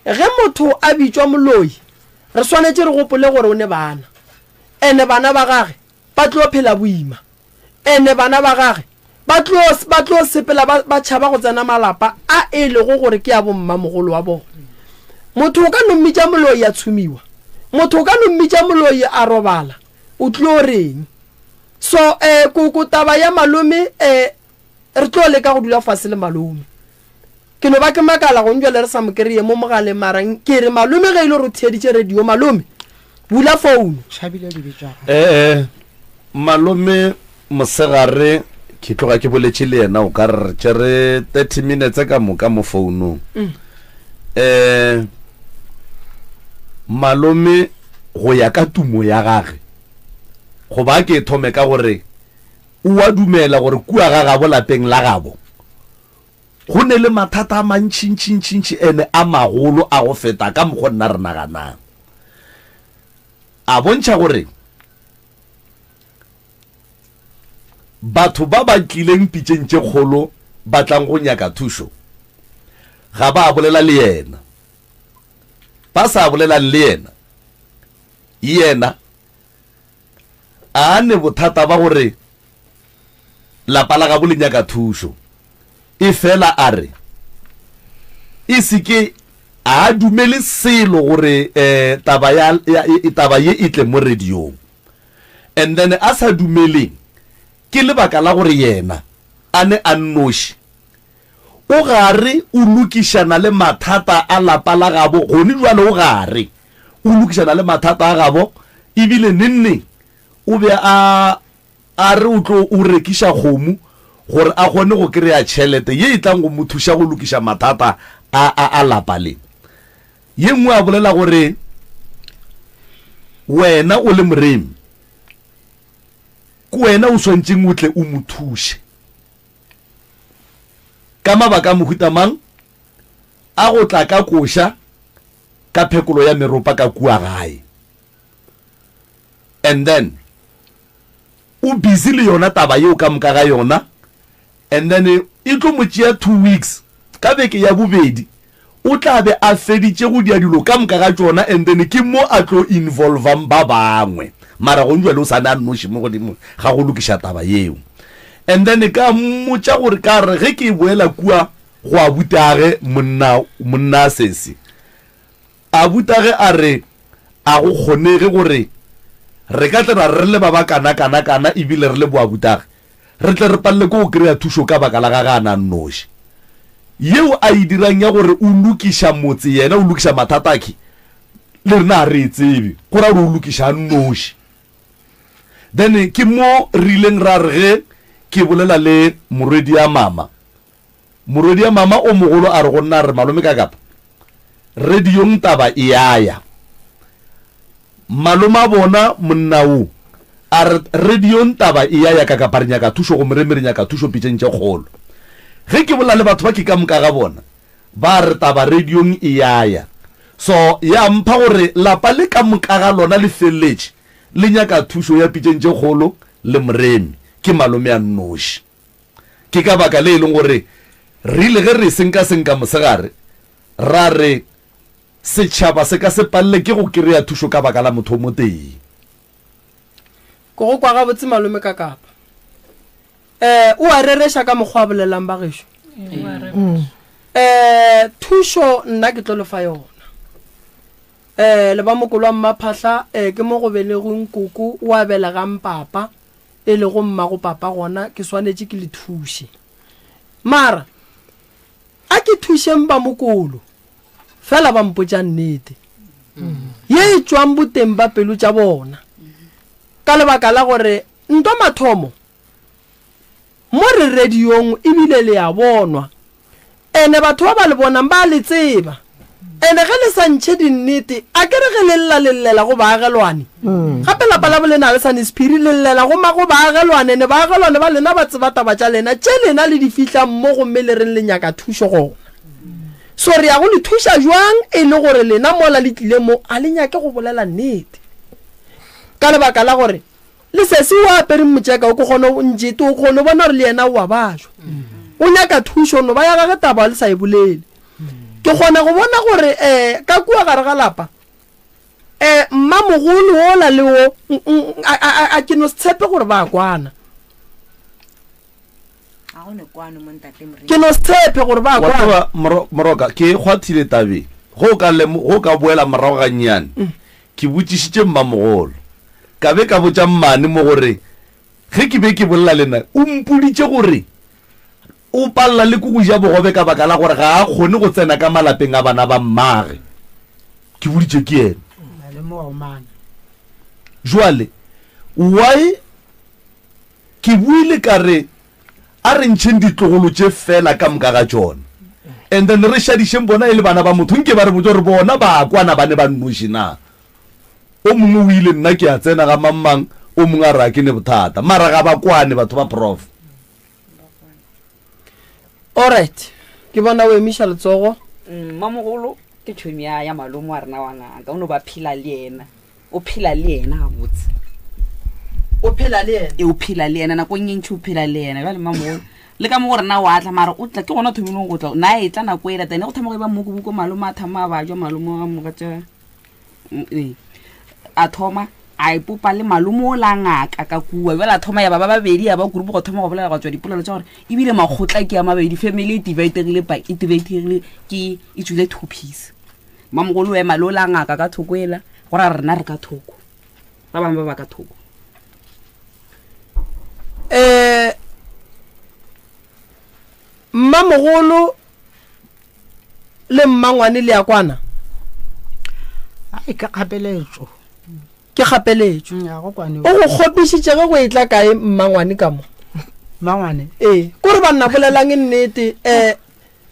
Ge motho a bitšwa moloi re swanetše re gopole gore o ne bana. Ene bana ba gage ba tlo phela boima. Ene bana ba gage ba tlo, ba tlo sepela ba, ba tšhaba go tsena malapa a e lego gore ke a bommamogolo wa bona. Motho o ka no mmitša moloi a tshumiwa. Motho o ka no mmitša moloi a robala. O tlo reng? So, eh, koko taba ya malome, eh, re tlo leka go dula fase le malome. Ke no ba ke makala gong bjale re sa mo kereye mo mogaleng mara ke re malome ge e le gore o theeditše radio malome bula founu. Tšhabile dibe tša gagwe. Ee, malome mosegare ke tloga ke boletše le yena o ka re re tšere 30 minutes ka moka mo founung. Um malome go ya ka tumo ya gage goba a ke thome ka gore o a dumela gore kua ga gabo lapeng la gabo Go ne le mathata a mantšintšintšintši ene a magolo a go feta ka mokgo nna re naganang. A bontšha gore batho ba ba tlileng pitšeng tše kgolo ba tlang go nyaka thušo ga ba bolela le yena. Ba sa bolelang le yena, yena a ne bothata ba gore lapa la gabo le nyaka thušo. Efela a re e se ke a dumele selo gore um taba ya, ya, taba ye e tle mo radiong. And then a sa dumeleng ke lebaka la gore yena a ne a nnoši o gare o lokišana le mathata a lapa la gabo gone jwale o gare o lokišana le mathata a gabo ebile nenneng o be a A re o tlo o rekiša kgomo gore a kgone go kry-a tšhelete ye e tlang go mo thuša go lokiša mathata a, a, a lapa le. Ye nngwe a bolela gore wena o le moremi, ke wena o swantšeng o tle o mo thuše. Ka mabaka a mohuta mang? A go tla ka koša ka phekolo ya meropa ka kua gae. And then o busy le yona taba yeo ka moka ga yona and then e tlo mo tšea 2 weeks ka beke ya bobedi o tla be a feditše go dia dilo ka moka ga tšona and then ke mo a tlo involvang ba bangwe mara gong jwale o sa ne a nnoši mo godimo ga go lokiša taba yeo and then ka mmotša gore ka re ge ke boela kua go abutage monna monna sesi Abutage a re, A go kgonege gore re ka tle ra re le ba ba kana-kana-kana e bile re le boabutage, re tle re palele ke go kry-a thušo ka baka la gage a na nnoši. Yeo a e dirang ya gore o lokiša motse yena o lokiša mathata akhe, le rena ga re e tsebe, go ra gore o lokiša a nnoši. Then ke mo re ileng ra re ge ke bolela le morwedi'a mama, Morwedi'a mama o mogolo a re go nna, a re, Malome Kakapa, radiong taba e a ya. Malome a bona monna wo, a re, Radiong taba e a ya Kakapa, re nyaka thušo go Moremi, re nyaka thušo pitšeng tše kgolo. Ge ke bolela le batho ba ke ka moka ga bona, ba re taba radiong e a ya. So ya mpha gore lapa le ka moka ga lona le feleletše le nyaka thušo ya pitšeng tše kgolo le Moremi, ke malome a nnoši. Ke ka baka le e leng gore re ile ge re senkasenka mosegare ra re. Setšhaba se ka se palele ke go kry-a thušo ka baka la motho o motee. Ke go kwa gabotse malome ka kapa. Eh, o a rereša ka mokgwa a bolelang ba gešo. Eh, thušo nna ke tlo le fa yona. Eh, le ba mokolo wa mmaphahla, eh, ke mo go belegweng koko wa belegang papa, e lego mmago papa gona ke swanetše ke le thuše. Mara, a ke thušeng ba mokolo, fela ba mpotša nnete ye e tšwang boteng ba pelo tša bona. Ka lebaka la gore ntwa mathomo mo re radiong ebile le a bonwa, ene batho ba ba le bonang ba a le tseba. Ene ge le sa ntšhe dinnete, a ke re ge le lla le llela go baagelwane. Gape lapa la bolena ga le sa ne sephiri, le llela go ma go baagelwane, ene baagelwane ba lena ba tseba taba tša lena tše lena le di fihlang mo gomme le reng le nyaka thušo gona. So re ya go le thuša bjang e le gore lena mola le tlile mo a le nyake go bolela nnete? Ka lebaka la gore le sesi o apereng motšeka o ke kgona o njete o kgona o bona gore le yena o a bajwa. O nyaka thušo no ba ya gage taba le sa e bolele. Ke kgona go bona gore um ka kua gare ga lapa um mmamogolo ola le o a ke no se tshepe gore ba kwana. Ke no se tshepe gore ba kwana. Wa tseba Moroka, ke e kgwathile tabeng. Ge o ka lemo, ge o ka boela morago gannyane, ke botšišitše mmamogolo. Ka be ka botša mmane mo gore ge ke be ke bolela le na, o mpoditše gore O palela le ke go ja bogobe ka baka la gore ga a kgone go tsena ka malapeng a bana ba mmage. Ke boditše ke yena. Jwale why ke buile ka re a re ntšheng ditlogolo tše fela ka moka ga tšona and then re šadišeng bona e le bana ba motho nke ba re botse gore bona ba kwana ba ne ba nnoši na. O mongwe o ile nna ke a tsena ga mang mang o mongwe a re a ke ne bothata mara ga ba kwane batho ba prof. Alright, ke bona o emiša letsogo. Mmamogolo ke tšhomi ya ya malome wa rena wa ngaka, o no ba phela le yena, o phela le yena gabotse. O phela le yena? E, o phela le yena, nakong e ntši o phela le yena. Bjale mmamogolo le ka mo go rena wa tla, mara o tla ke gona o thomileng go tla, na e tla nako e latane go thoma go e ba mmokobuko, malome a thoma a bajwa, malome wa mogatša. Ee. A thoma a ipopa le malome o la ngaka ka kua bjale a thoma ya ba ba babedi ya ba kurupu go thoma go bolela go tswa dipolelo tša gore ebile makgotla ke a mabedi family e dividegile ba e dividegile ke e tswile two piece mamogolo o ema le o la ngaka ka thoko ela go ra rena re ka thoko ba bangwe ba ba ka thoko um mmamogolo le mmangwane le ya kwana? Ai, ke kgapeletšo. Ke kgapeletšo. Mm, go kwane. O go kgopišitše ge go etla kae mmangwane ka mo? Mmangwane? Ee, kore banna bolelang nnete, um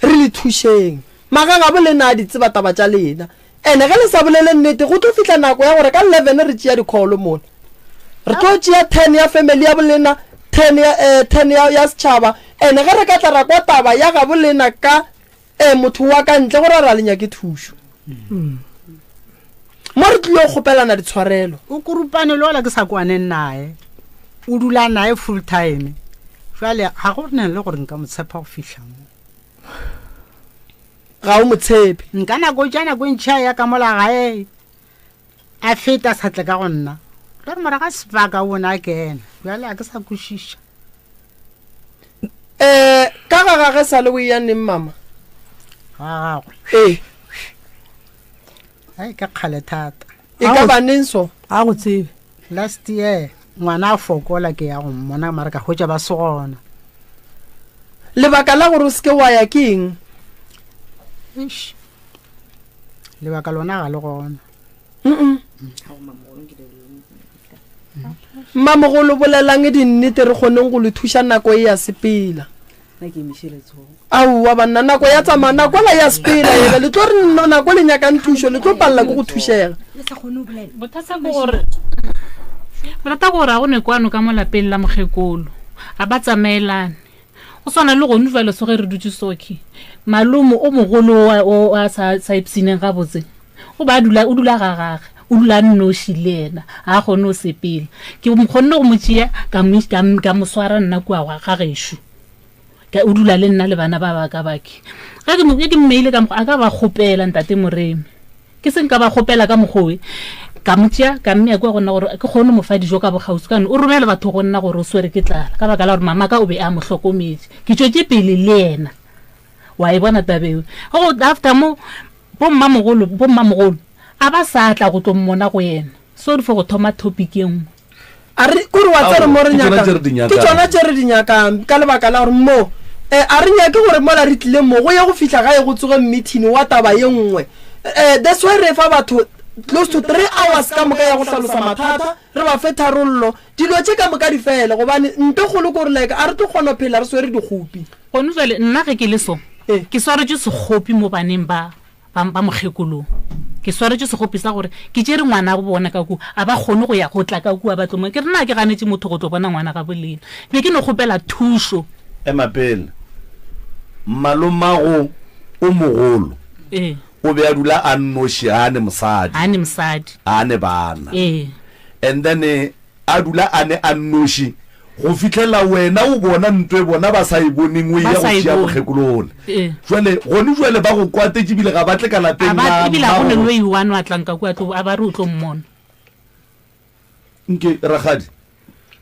re le thušeng. Magagabo lena a di tseba taba tša lena. Ene ge le sa bolele nnete, go tlo fihla nako ya gore ka 11 re tšea di-call mola. Re tlo tšea 10 ya family ya bolena, 10 ya, eh, 10 ya, ya setšhaba. Ene ge re ka tla ra kwa taba ya gabo lena ka eh, motho wa ka ntle, go ra ra le nyake thušo. Mo re tlilo kgopelana ditshwarelo. O kurupane le ola ke sa kwaneng naye, o dula naye full time. Jwale ga go ne le gore nka mo tshepa go fihla mo. Ga o mo tshepe. Nka nako tša nako e ntšha ya ka mola gae a feta sa tle ka go nna. Ka re morago ga sebaka o bona a kena. Bjale a ke sa kwešiša. Eh, ka ga gage sa le o eya neng mama? Ga gagwe. Ee. Ai ke kgale thata. E ka ba neng so? Ga go tsebe. Last year ngwana a fokola ke ya go mmona mara ka hwetša ba se gona. Lebaka la gore o se ke wa ya ke eng? Eish. Lebaka lona ga le gona. Mmamogolo bolelang dinnete re kgoneng go le thuša nako e ya sepela. Aowa banna nako ya tsamaya nako la ya sepela ela le tlo re no nako le nyakang thušo le tlo palela ke go thušega. Bothata ke gore bothata ke gore ga go ne kwano ka mo lapeng la mokgekolo ga ba tsamaelane go swana le gone jalo so ge re dutse soke malome o mogolo o a sa sa ipsineng gabotse o ba dula o dula ga gage o dula nnoši le yena ga a kgone go sepela ke kgonne go mo tšea ka mo swara nna kua ga gešo Ka o dula le nna le bana ba ba ka bake. Ge ke mo ge ke mmeile ka mokgwa a ka ba kgopela ntate Moremi. Ke se nka ba kgopela ka mokgowe. Ka mo tšea, ka mmea kua go nna gore ke kgone mo fa dijo ka bokgauswi. Ka o romele batho go nna gore o swere ke tlala ka baka la gore mamaka o be a mo hlokometše. Ke tšwetše pele le yena. Wa e bona taba eo? Go after mo, bo mmamogolo, bo mmamogolo a ba sa tla go tlo mmona go yena. Sorry for go thoma topic ye nngwe. A re, kore wa tseba mo re Ke tšona nyakang? tše re di nyakang. Ke tšona tše re di nyakang, ka lebaka la gore mo, eh, a re nyake gore mola re tlile mo, go ye go fihla gae go tsoge mmithini wa taba ye nngwe. Eh, that's why re fa batho close to 3 hours ka moka ya go hlalosa mathata, re ba fe tharollo, dilo tše ka moka di fele, gobane nto kgolo ke gore like a re tlo kgona go phela re swere dikgopi. Gone jwale nna ge ke le so, ke swaretšwe sekgopi mo baneng ba ba, ba mokgekolong. Ke swaretšwe sekgopi sa gore ke tšere ngwana go bona ka kua, a ba kgone go ya go tla ka kua ba tlo mo. Ke re na ke ganetše motho go tlo bona ngwana ga bolena. Be ke no kgopela thušo. Ema pele. Malomago o mogolo Ee. o be a dula a nnoši, a ne mosadi. A ne mosadi. A ne bana. Ee. And then a dula a ne a nnoši go fihlela wena o bona nto e bona ba sa e boneng o Ba eya go sa e tšea bone. mokgekolo ole. Ee. Jwale gone jwale ba go kwatetše ebile ga ba tle ka A lapeng ba la ebile ga go ne mmago. lo e one a tlang ka kua a tlo a ba re o tlo mmona. Nke rakgadi,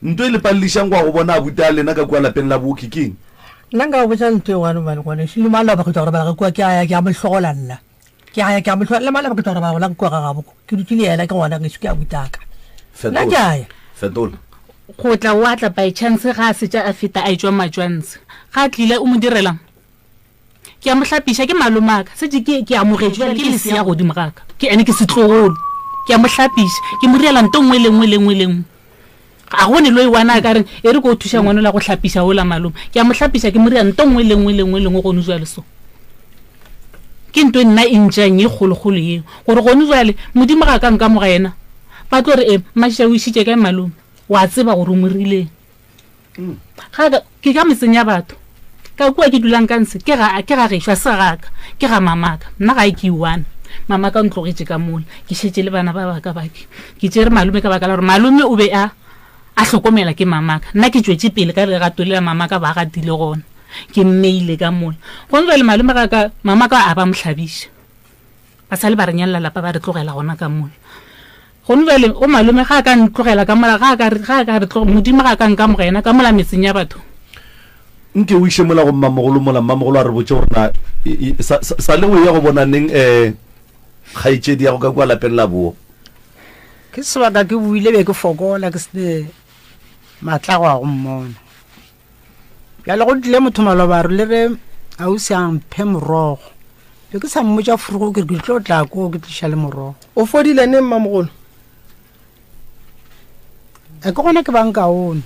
nto e le palelišang go ya go bona abuti a lena ka kua lapeng la booki ke eng? Nna nka go botša nto e one gobane ngwanešu le maloba ke tšwa go robala ka kua ke a ya ke a mo hlogola nna. Ke a ya ke a mo hlola le maloba ke tšwa go robala gona kua ga gabo ke dutše le yena ke ngwana gešo ke abuti a ka. Nna ke a ya. Fetola. Go tla o a tla by chance ga a setša a feta a etšwa matšwantshe. Ga a tlile o mo direlang? Ke a mo hlapiša ke malomaka setše ke ke amogetšwe bjale ke lesea godimo ga ka ke ene ke setlogolo. Ke a mo hlapiša ke mo direla nto nngwe le nngwe le nngwe le nngwe. Ga go ne lo e one a ka reng e re ko thuša ngwana ola go hlapiša ola malome. Ke a mo hlapiša ke mo dira nto nngwe le nngwe le nngwe le nngwe gone jwale so. Ke nto e nna e ntšang ye kgolokgolo yeo gore gone jwale Modimo ga a ka nkamoga yena ba tlo re e Mmašia o išitše kae malome wa tseba gore o mo rileng. Ga ka ke ka metseng ya batho ka kua ke dulang ka ntshe ke ga ke ga gešo a se ga ka ke ga mamaka nna ga e ke one mama ka ntlogetše ka mola ke šetše le bana ba baka bake ke tšere malome ka baka la gore malome o be a a hlokomela ke mamaka nna ke tšwetše pele ka lerato le la mamaka ba gatile gona ke mmeile ka mola gone jale malome ga ka mamaka a ba mo hlabiša Ba sa le ba re nyalela lapa ba re tlogela gona ka mola. Gone bjale o malome ga a ka ntlogela ka mola, ga a ka re, ga a ka re tlo, Modimo ga a ka nkamoga yena ka mola metseng ya batho. Nke o iše mola go mmamogolo mola, mmamogolo a re botše gore na e, e, sa, sa, sa le o ya go bona neng um kgaetšedi ya go ka kua lapeng la boo. Ke sebaka ke buile be ke fokola ke sene maatla go ya go mmona. Bjale go tlile motho maloba a re le ge ausi a mphe morogo be ke sa mmotša furugo ke re ke tlo tla koo ke tliša le morogo. O fodile neng mmamogolo? A ke gona ke bang kaone.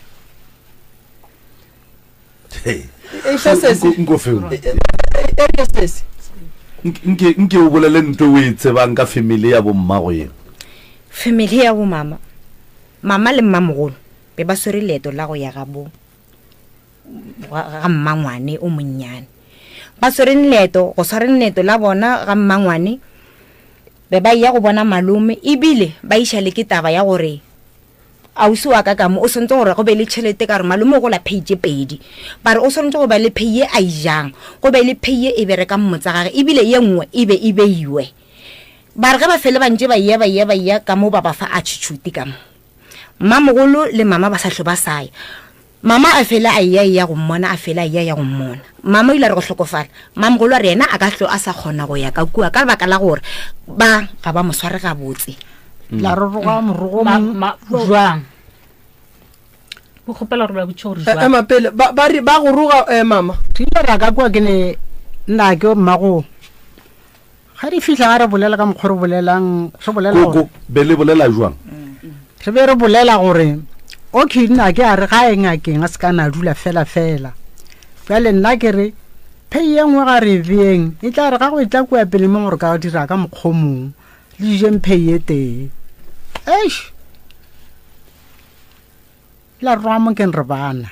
Eiša sesi. Nko feo. Area sesi. Nke nke o bolele ntho o e tsebang ka family ya bommago ye. Family ya bomama. Mama le mmamogolo be ba swere leeto la go ya ga bo ga mmangwane o monnyane. Ba swere leeto, go swareng leeto la bona ga mmangwane, be ba eya go bona malome, ebile ba iša le ke taba ya gore ausi wa ka ka mo o swanetše gore go be le tšhelete ka gore malome o gola pay tše pedi. Ba re o swanetše go ba le pay ye a e jang, go be le pay ye e berekang motsa gage, ebile ye nngwe e be e beiwe. Ba re ge ba fele ba ntše ba eya ba eya ba eya ka mo ba ba fa attitude ka mo. Mmamogolo le mama ba sa hlwe ba sa ya. Mama a fela a eya eya go mmona, a fela a eya ya go mmona. Mama o ile a re go hlokofala, mmamogolo a re yena a ka hlwe a sa kgona go ya ka kua ka lebaka la gore ba ga ba mo sware gabotse. La re roga morogo Ma, mong. ma, jwang? O kgopela gore ba botše gore Eh, jwang. Ema pele, ba, ba re ba go roga eh, mama. Re ile ra ka kua ke ne nna ke mmago Ga re fihla ga re bolela ka mokgwa re bolelang, re bolela gore Koko, be le bolela jwang? re be re bolela gore okay nna ke a re ga e ngakeng a se ka na dula fela fela. Bjale nna ke re pay ye nngwe ga re beeng e tla re ga go e tla kua pele mo gore ka dira ka mokgwa o mongwe le jeng pay ye tee. Eish! La roga mo keng re bana.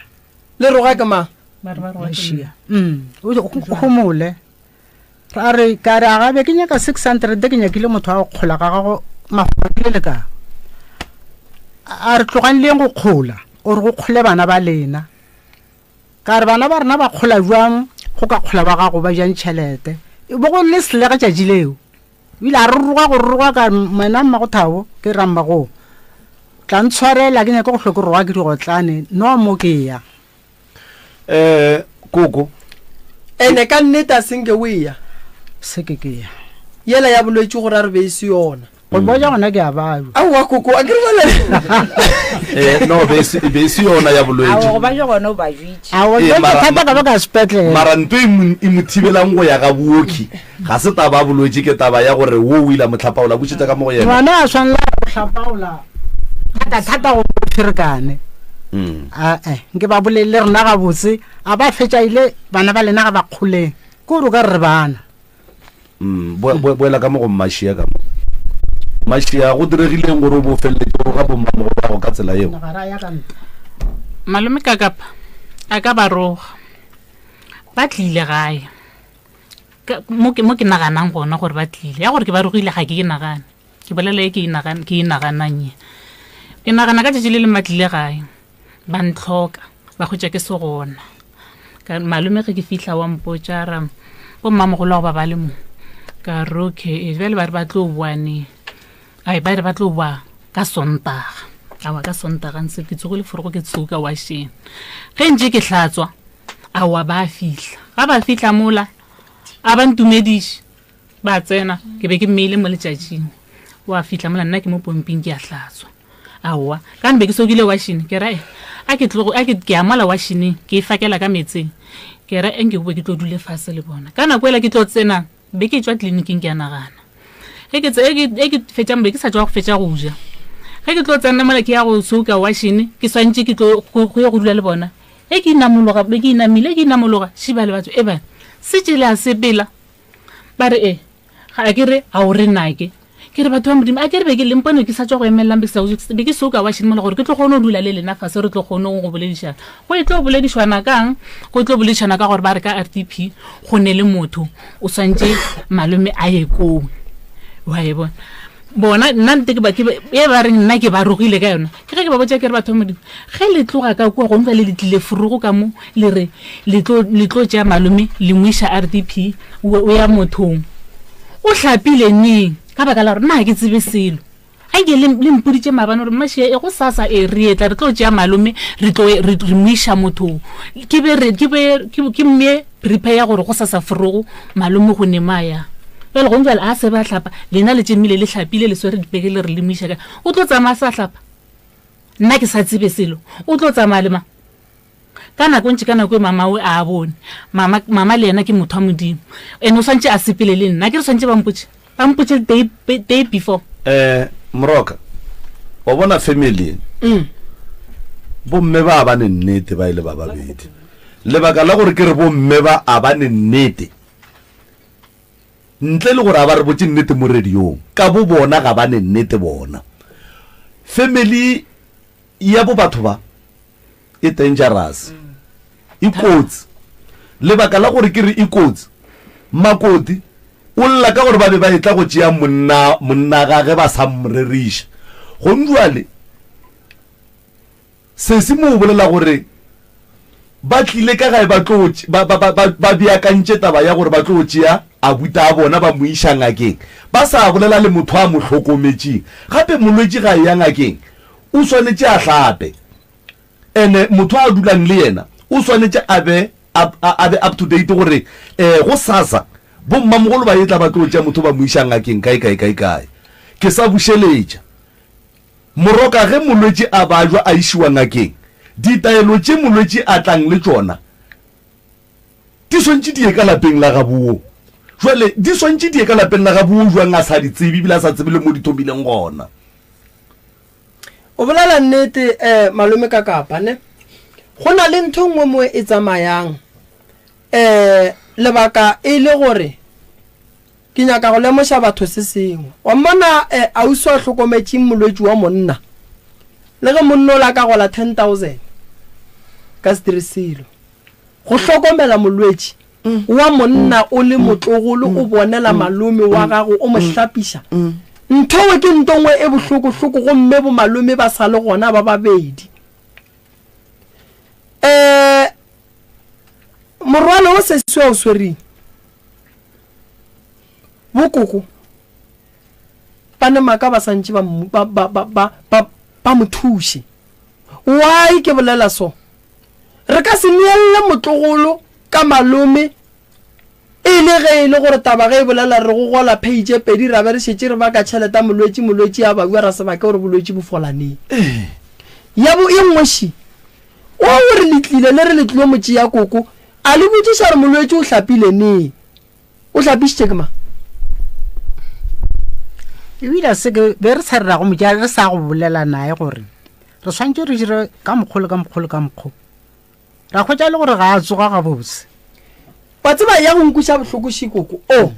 Le roga ke mang? Ba re ba roga ke Mašia. Mm, o o homole. A re, ka re, a gabe ke nyaka 600, ke nyakile motho wa go kgola ga gago magoba le ka. A re tlogang le yeng go kgola, o re go kgole bana ba lena. Ka re bana ba rena ba kgola jwang go ka kgola ba gago ba jang tšhelete. E bo go le selege tšatši leo. O ile a re roga go roga ka wena mmago Thabo ke ra mmago tla ntshwarela ke nyake go hlwe ke roga ke digotlane no mo ke ya. Eh koko. Ene ka nnete a senke o eya. Se ke ke ya. Yela ya bolwetši gore a re be e se yona. Go boja gona ke a bajwa. Aowa koko a ke re bale. Eh no be se be se yona ya bolwetši. Aowa go baja gona o bajwitše. Aowa Eh, ke mara- thata ka ba ka sepetlele. Mara nto e mo e mo thibelang go ya ga booki ga se taba ya bolwetši ke taba ya gore wo o ile a mo hlapaola bušetša ka mo go yena. Ngwana a swanela go hlapaola thata thata go ferekane. Mm. Ae nke ba bolele le rena gabotse a ba fetša ile bana ba lena ga ba kgoleng ke gore o ka re re bana. Mm, boela ka mo go mmašia ka mo mašia go diregileng gore o bo feleletše go ga bommamogolo ka tsela yeo malome ka kapa a ka ba roga ba tlile gae mo ke naganang gona gore ba tlile ya gore ke ba rogile ga ke ke nagane ke bolela e ke e naganang ye ke nagana ka tšatši le le matlile gae ba ntlhoka ba hwetša ke se gona ka malome ge ke fihla wa mpotša ra bommamogolo wa go ba ba le mo ka re okay eh, bjale ba re ba tlo boa neng ai ba re ba tlo boa ka sontaga awa ka sontaga ntse ke tsogile forogo ke tsoka washeng ge ntše ke hlatswa awa ba fihla ga ba fihla mola a ba ntumediše ba tsena ke be ke mmeile mo letšatšing wa fihla mola nna ke mo pomping ke a hlatswa aowa ka be ke sokile washene ke ra a ke tlogo a ke ke a mola washeneng ke e fakela ka metseng ke ra enke bobe ke tlo dule fase le bona ka nako ela ke tlo tsena be ke tswa tleliniking ke a nagana ge ke tse e ke fetša be ke sa tswa go fetša go ja ge ke tlo tsena mola ke ya go soka washene ke swantše ke tlo go ye go dula le bona e ke inamologa be ke inamile ke inamologa šiba le batho e bana se tšele a sepela ba re e ga ke re ga o re nake ke re batho ba modimo a ke re be ke lempone ke sa tswa go emelelang be ke soka wa šimola gore ke tlo kgone go dula le lena fase re tlo kgone go boledišana go e tlo boledišwana kang go tlo boledišana ka gore ba re ka r d p go ne le motho o swantše malome a ye koo wa e bona bona nna nte ke ba ke e ba reng nna ke ba rogile ka yona ke ge ke ba botša ke re batho ba modimo ge le tloga ka kua gongwe le le tlile forogo ka mo le re le tlo le tlo tšea malome le mo iša RDP o ya mothong o hlapile neng ka baka la gore nna ga ke tsebe selo a nke le le mpoditše maabane gore mmašie e go sasa e re etla re tlo tšea malome re tlo re re mo iša mothong ke be re ke be ke mme prepare ya gore go sasa forogo malome go ne mo a yang jale gongwe jale a se ba hlapa lena le tšemile le hlapile le swere dipeke le re le mo iša ka o tlo tsamaya sa hlapa nna ke sa tsebe selo o tlo tsamaya le mang ka nako ntši ka nako e mama o a bone mama mama le yena ke motho wa modimo and o swantše a sepele le nna ke re swantše ba mpotše ba mpotše day, day before eh moroka wa bona family mm. bomme ba ba ne nnete ba ile ba babedi lebaka la gore ke re bomme ba a ba ne nnete ntle le gore a ba re botse nnete mo radiong ka bo bona ga ba ne nnete bona family ya bo batho ba e dangerous e kotsi lebaka la gore ke re e kotsi makoti o lla ka gore ba be ba etla go tšea monna monna gage ba sa mmreriša gong jwale sesi mo o bolela gore ba tlile ka gae ba tlo ba ba ba ba beakantše taba ya gore ba tlo tšea abuta a bona ba mo iša ngakeng ba sa bolela le motho a mo hlokometšeng gape molwetši ga e ya ngakeng o swanetše a hlape Ene motho a dulang le yena o swanetše a be a, a be up to date gore um go sasa bommamogolo ba etla ba tlo tšea motho ba mo iša ngakeng kae kae kae kae. Ke sa bušeletša. Moroka ge molwetši a bajwa a išiwa ngakeng, ditaelo tše molwetši a tlang le tšona di swantše di ye ka lapeng la gaboo. Jwale di swantše di ye ka lapeng la gaboo jwang a sa di tsebe ebile a sa tsebe le mo di thomileng gona. O bolela nnete um malome ka kapa ne go na le ntho nngwe mo e tsamayang um lebaka e le gore ke nyaka go lemoša batho se sengwe wa mmona um ausi a hlokometšeng molwetši wa monna le ge monna o la ka gola 10000 ka se dire selo go hlokomela molwetši wa monna o le motlogolo o bonela malome wa gago o mo hlapiša nthowe ke nto nngwe e bohlokohloko gomme bomalome ba sa le gona ba babedi um morwalo o sesiwa o swereng bokoko. Ba ne maaka ba sa ntše ba, ba, ba, ba, ba, ba, ba mo thuše. Why ke bolela so? Re ka se neelle motlogolo ka malome e le ge e le gore taba ge e bolela re go gola page pedi ra be re šetše re baka tšhelete ya molwetši, molwetši a babja ra se bake gore bolwetši bo fola neng. Ya bo e nngwe še, o o re le tlile le re le tlilo mo tšea koko, a le botšiša gore molwetši o hlapile neng? O hlapišitše ke mang? Ebile a se ke be re sa rera go mo tšea re sa go bolela naye gore re swanetše re dire ka mokgwa le ka mokgwa le ka mokgwa. Ra hwetša e le gore ga a tsoga gabotse. Wa tseba ya go nkweša bohloko Šikoko o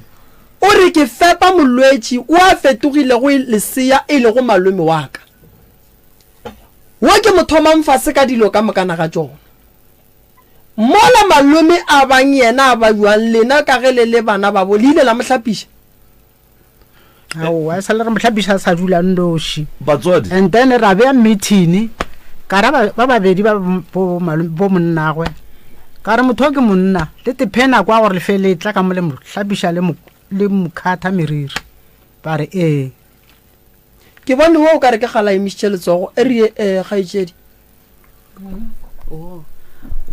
o re ke fepa molwetši o a fetogilego lesea e lego malome wa ka. Wo ke mo thomang fase ka dilo ka mokana ga tšona. Mola malome a bang yena a ba bjang lena ka ge le le bana babo le ile la mo hlapiša? Aowa, e sa le re mo hlapiša a sa dula nnoši. Batswadi. And then ra bea meeting ka ra ba babedi ba bo malome bo monnagwe ka re motho o ke monna le tephe nako ya gore le fe le tla ka mo le mo hlapiša le mo le mo khatha meriri ba re ee. Ke bone wo o ka re ke kgale a emišitše letsogo e re ee kgaetšedi. Oh.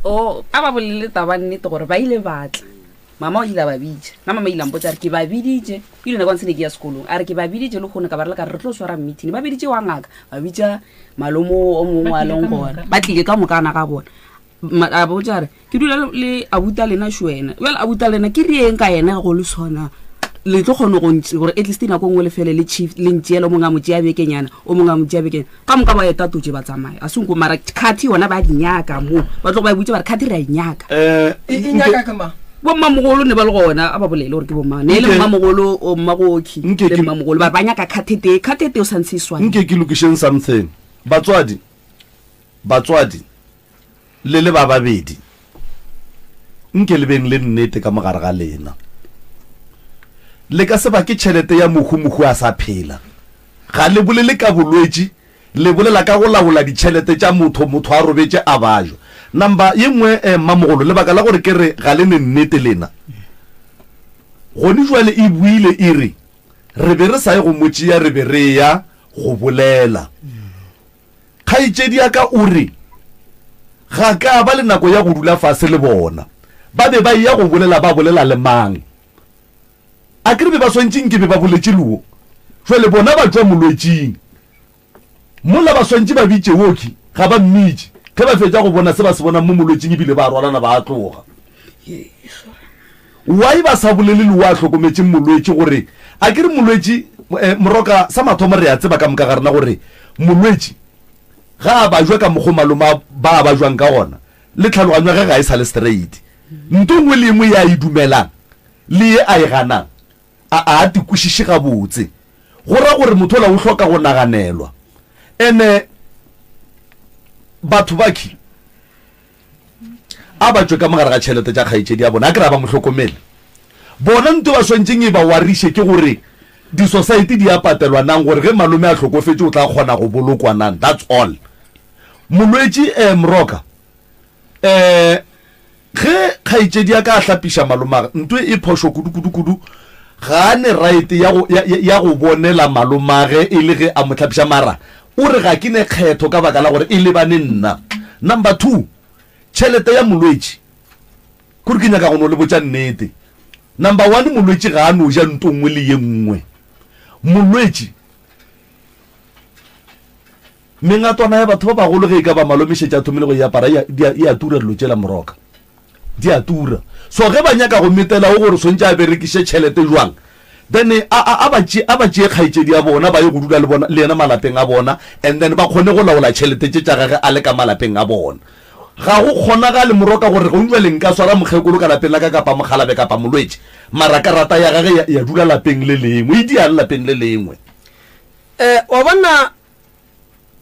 Oh, a ba bolele taba nnete gore ba ile ba tla. Mama o ile a ba bitša. Nna mama ile a mpotša a re ke ba biditše. Ebile nako ntse ne ke ya sekolong. A re ke ba biditše le kgone ka ba rela ka re re tlo swara meeting. Ba biditše wa ngaka, ba bitša malomo o mongwe a leng gona. Ba tlile ka mokana ga bona. A botša a re ke dula le abuta lena šwena. Bjale abuta lena ke rieng ka yena go le sona. Le tlo kgona go ntse gore at least nako nngwe le fele le chief le ntšeele o mongwe a mo tšea bekenyana, o mongwe a mo tšea bekenyana. Ka moka ba eta totše ba tsamaya. A se nko mara khathi yona ba di nyaka mo. Ba tlogo ba e botša ba re khathi re a e nyaka. Eh, E, e nyaka ke mang? Bo mmamogolo ne ba le gona a ba bolele gore ke bo mang. Ne e le Nke- mmamogolo o mmagoki Nke le ke- mmamogolo ba re ba nyaka khathi tee. Khathi tee o sa ntse e swana. Nke ke lokišeng something. Batswadi, batswadi, le le ba babedi, nke le beng le nnete ka mo gare ga lena. Le ka se bake tšhelete ya mohu mohu a sa phela. Ga le bolele ka bolwetši, le bolela ka go laola ditšhelete tša motho, motho a robetše a bajwa. Number ye nngwe, eh, mmamogolo, lebaka la gore ke re ga le ne nnete lena, gone jwale e buile e re, re be re sa ye go mo tšea, re be re eya go bolela. Kgaetšedi ya ka o re, Ga ka ba le nako ya go dula fase le bona. Ba be ba eya go bolela ba bolela le mang? A ke re be ba swantše nke be ba boletše le wo. Jwale bona ba tšwa molwetšing. Mola ba swantše ba bitše woki, ga ba mmitše. Ge ba fetša go bona se ba se bonang mo molwetšing ebile ba rwalana ba a tloga. Why ba sa bolele le wo a hlokometšeng molwetši gore a ke re molwetši eh, moroka sa mathomo re a tseba ka moka ga rena gore molwetši ga a bajwa ka mokgo maloma ba a bajwang ka gona le tlhaloganyo ya ge ga e sa le straight. Nto nngwe le engwe ye a e dumelang le ye a e ganang a a di kwešiše gabotse. Go ra gore motho ola o hloka go naganelwa. Ene batho bakhi a ba tšwe ka mogare ga tšhelete tša kgaetšedi ya bona, a ke re a ba mo hlokomele. Bona nto ba swantšeng e ba wariše ke gore disosaete di a patelwa nang gore ge malome a hlokofetše o tla kgona go bolokwa nang. That's all. Molwetši eh Mroka eh Ge kgaetšedi ya ka a hlapiša malomage, nto e phošo kudu-kudu-kudu. Ga a ne right ya go, ya, ya go bonela malomage e le ge a mo hlapiša, mara o re ga ke ne kgetho ka baka la gore e lebane nna. Number two, tšhelete ya molwetši. Kore ke nyaka go no le botša nnete. Number one, molwetši ga a no ja nto nngwe le ye nngwe. Molwetši. Mengatwana ya batho ba bagolo ge e ka ba malome šetše a thomile go e apara e a, di a, e a tura dilo tšela moroka. Di a tura. So ge ba nyaka go metela o gore swantše a berekiše tšhelete jwang, then a, a, a ba tšee, a ba tšee kgaetšedi ya bona ba ye go dula le bona, le yena malapeng a bona and then ba kgone go laola tšhelete tše tša gage a le ka malapeng a bona. Ga go kgonagale moroka gore gong jwale nka swara mokgekolo ka lapeng la ka kapa mokgalabe kapa molwetši mara karata ya gage ya, ya dula lapeng le lengwe, e diang lapeng le lengwe. Eh, wa bona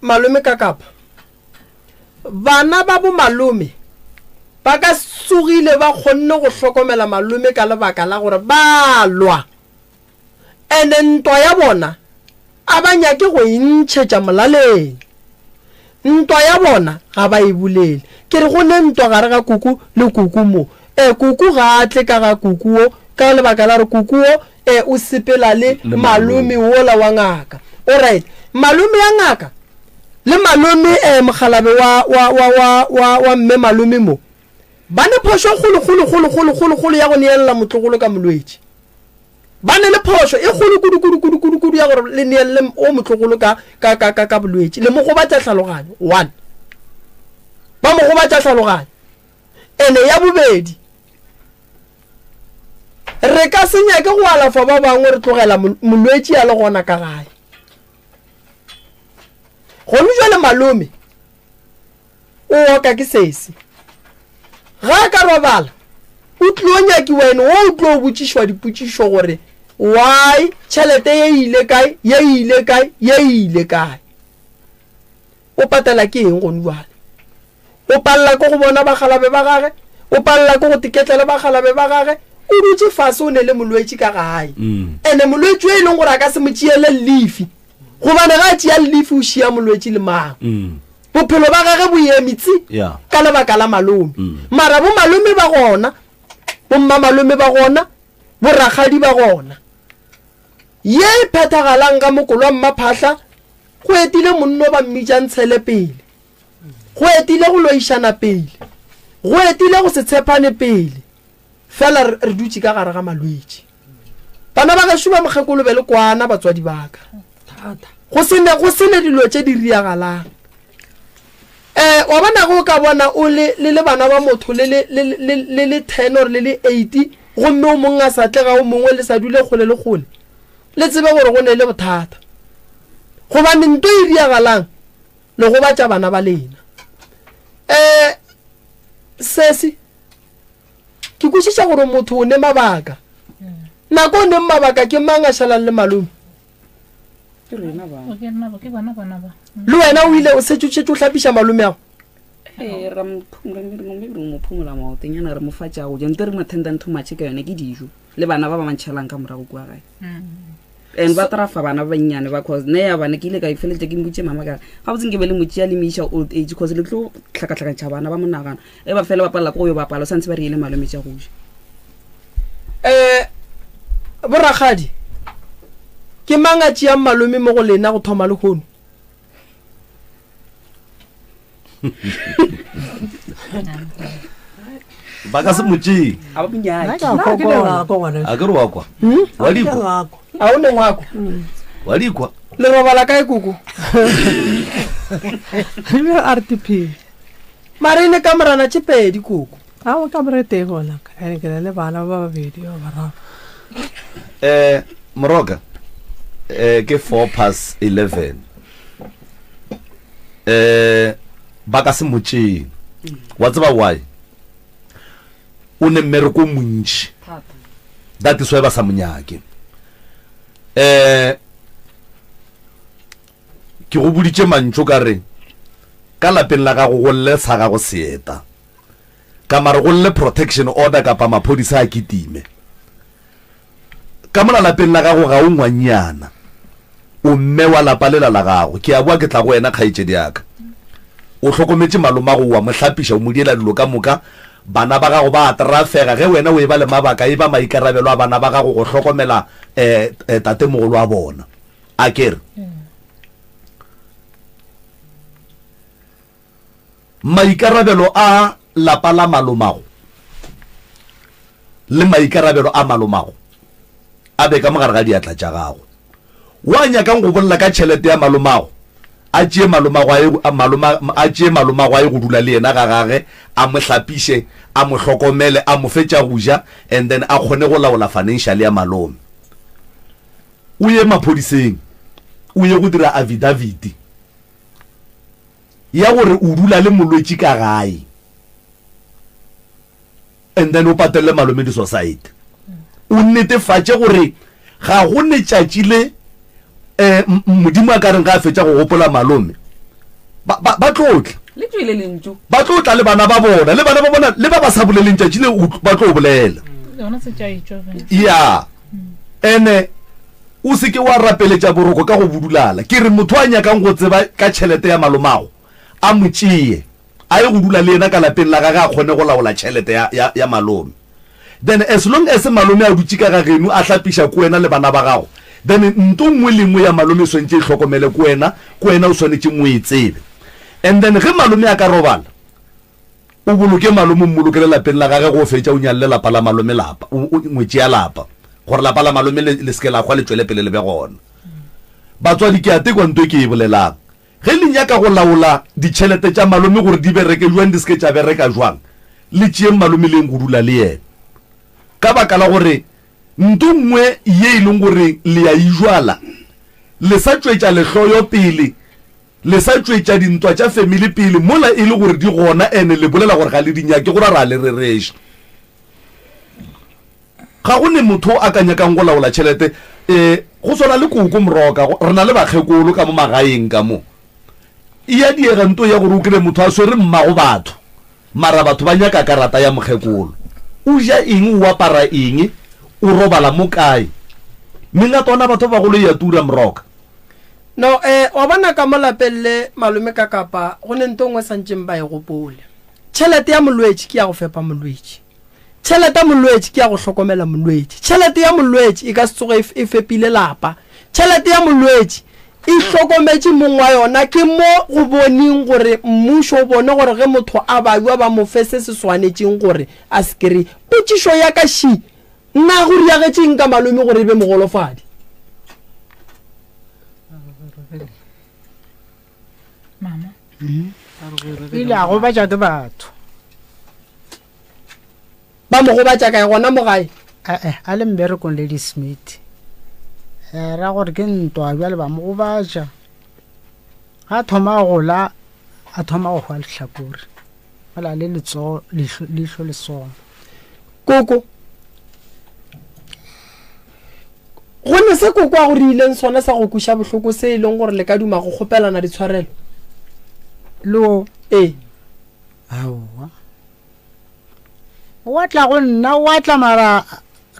Malome ka kapa. Bana ba bo malome ba ka tsogile ba kgonne go hlokomela malome ka lebaka la gore ba lwa. Ene ntwa ya bona a ba nyake go e ntšhetša molaleng. Ntwa ya bona ga ba e bolele. Ke re go ne ntwa gare ga koko le koko mo. E, koko ga a tle ka ga koko wo. ka lebaka la gore koko wo e o sepela le malome wola wa ngaka. Alright, malome ya ngaka le malome um mokgalabe wa, wa, wa, wa, wa, wa mme malome mo ba ne phošo kgolo kgolo kgolo kgolo kgolo kgolo ya go neelela motlogolo ka molwetši. Ba ne le phošo e kgolo kudu kudu kudu kudu kudu ya gore le neelele o motlogolo ka, ka, ka, ka, ka bolwetši. Le mo gobatša tlhaloganyo, one. Ba mo gobatša tlhaloganyo. Ene ya bobedi, re ka se nyake go alafa ba bangwe re tlogela molwetši a le gona ka gae. Gone jwale malome o oka ke sesi. Ga a ka robala, o tlilo nyakiwa ene wo o tlo botšišwa dipotšišo gore why tšhelete ye e ile kae, ye e ile kae, ye e ile kae. O patela ke eng gone jwale? O palela ke go bona bakgalabe ba gage, o palela ke go teketla le bakgalabe ba gage, o dutše fase o ne le molwetši ka gae. Ene molwetši yo e leng gore a ka se mo tšeele llifi, gobane ga a tšea llifi o šia molwetši le mang. Bophelo ba gage bo eme tsi ka lebaka la malome. Mara bo malome ba gona, bo mmamalome ba gona, bo rakgadi ba gona. Ye e phethagalang ga mokolo wa Mmaphahla go etile monno ba mmitša Ntshele pele. Go etile go loišana pele. Go etile go se tshepane pele. Fela re, re dutše ka gare ga malwetši. Bana ba gešo ba mokgekolo be le kwana, batswadi ba ka. Go se ne, go se ne dilo tše di riagalang. Eh, wa bona ge o ka bona o le, le le bana ba motho le le, le, le, le le ten or le le eight, gomme o mongwe a sa tle ga o mongwe le sa dule kgole le kgole, le tsebe gore go ne le bothata. Gobane nto e riagalang, le gobatša bana ba lena. Eh, sesi, ke kwešiša gore motho o ne mabaka. Nako o neng mabaka ke mang a šalang le malome? Ke rena ba. Ke nna ba, ke bona bana ba. Le wena o ile o šetše o šetše o hlapiša malome ago? Ee, ra mo phumula, mme re mo- maybe re mo phumula maotenyana re mo fa tša go ja. Nto re mo attendang too much ka yone ke dijo le bana ba ba mantšhelang ka morago kua gae. And ba trafa bana ba bannyane ba cause ne ya bana ke ile ka ifeletša ke mbutše mama ka re gabotse nke be le mo tšea le mo iša old age cause le tlo hlakahlakantšha bana ba monagano e ba fela ba palela ko go yo bapala o santse ba re ele malome tša go ja. Eh, borakgadi, ke mang a tšeang malome mo go lena go thoma lehono? Ba ka se mo tšee. A ba mo nyake. Nna ke a fokola. A ke re wa kwa? Wa di kwa? A o ne ngwako? Wa di kwa? Le robala kae koko? RTP. Mara e ne kamorana tše pedi koko. A o kamora e tee gona. Ene ke na le bana ba babedi ba bararo. Eh, Moroka. Eh, ke 4 past 11. Eh, ba ka se mo tšee. Wa tseba why? O ne mmereko o montši. That is why ba sa mo nyake. Eh, ke go boditše mantšu ka re ka lapeng la gago go lle sa gago seeta. Ka mare go lle protection order kapa maphodisa a kitime. Ka mola lapeng la gago ga o ngwannyana. O mme wa lapa lela la gago. Ke a boa ke tla go wena kgaetšedi ya ka. O hlokometše malomago, wa mo hlapiša, o mo diela dilo ka moka. Bana ba gago ba a trafega. Ge wena o eba le mabaka, e ba maikarabelo a bana ba gago go hlokomela um tatemogolo wa bona. A ke re? Maikarabelo a lapa la malomago le maikarabelo a malomago a be ka mo gare ga diatla tša gago. Wa nyakang go bolela ka tšhelete ya malomago, a tšee malomago a ye, maloma, a tšee malomago a ye go dula le yena ga gage, a mo hlapiše, a mo hlokomele, a mo fe tša go ja, and then a kgone go laola financial ya malome. O ye maphodiseng, o ye go dira affidavit. ya gore o dula le molwetši ka gae and then o patelele malome di-society o netefatše gore ga go letšatši le um modimo a ka reng ga a fetša go gopola malome ba, ba, ba tlo tla Le tšwele lentšu. ba tlo tla le bana ba bona le bana ba bona le ba ba sa boleleng tšatši le ba tlo bolela Yona se tša etšwa ge. ya ene O se ke wa rapeletša boroko ka go budulala. Ke re motho a nyakang go tseba ka tšhelete ya malomago, a mo tšee, a ye go dula le yena ka lapeng la gage a kgone go laola tšhelete ya, ya, ya malome. Then as long as malome a dutše ka ga geno a hlapiša ko wena le bana ba gago, then nto nngwe le nngwe ya malome e swanetše e hlokomele ko wena, ko wena o swanetšeng o e tsebe. And then ge malome a ka robala, o boloke malome o mmolokele lapeng la gage go fetša o nyalle lapa la malome lapa, o, o, ngwetši ya lapa, gore lapa la malome le, le se ke la hwa le tšwele pele le be gona. Batswadi ke a tekwa nto e ke e bolelang. Ge le nyaka go laola ditšhelete tša malome gore di bereke jwang di se ke tša bereka jwang, le tšeeng malome le yeng go dula le yena. Ka baka la gore nto nngwe ye e leng gore le ya e jwala, le sa tšwetša lehloyo pele, le sa tšwetša dintwa tša family pele mola e le gore di gona ene le bolela gore ga le di nyake, go ra ra le rereša. Ga go ne motho a ka nyakang go laola tšhelete. E, go swana le koko Moroka, re na le bakgekolo ka mo magaeng ka mo. E ya diega nto ya gore o kry motho a swere mmago batho, mara batho ba nyaka karata ya mokgekolo. O ja eng, o apara eng, o robala mo kae? Mengatwana batho ba bagolo e ya tura Moroka. No, eh, wa bona ka mo lapeng le malome ka kapa go ne nto nngwe santšeng ba e gopole. Tšhelete ya molwetši ke ya go fepa molwetši. Tšhelete ya molwetši ke ya go hlokomela molwetši. Tšhelete ya molwetši e ka se tsoge e, e fepile lapa. Tšhelete ya molwetši e hlokometše mong wa yona. Ke mo go boneng gore mmušo o bone gore ge motho a bajwa ba mo fe se se swanetšeng gore a se kry-e. Potšišo ya ka še, Na go riagetše eng ka malome gore e be mogolofadi? Mama. O ile a gobatša ke batho. Ba mo gobatša kae gona mo gae? Ee, a le mmerekong Lady Smith. Eh, ra gore ke ntwa bjale ba mo gobatša. Ga a thoma a gola, a thoma go hwa lehlakore. Mola le letsogo, leihlo, leihlo le sona. Koko. Go ne se koko a go riileng sona sa go kweša bohloko se e leng gore le ka duma go kgopelana ditshwarelo? Lo. Ee. Aowa. O a tla go nna, o a tla mara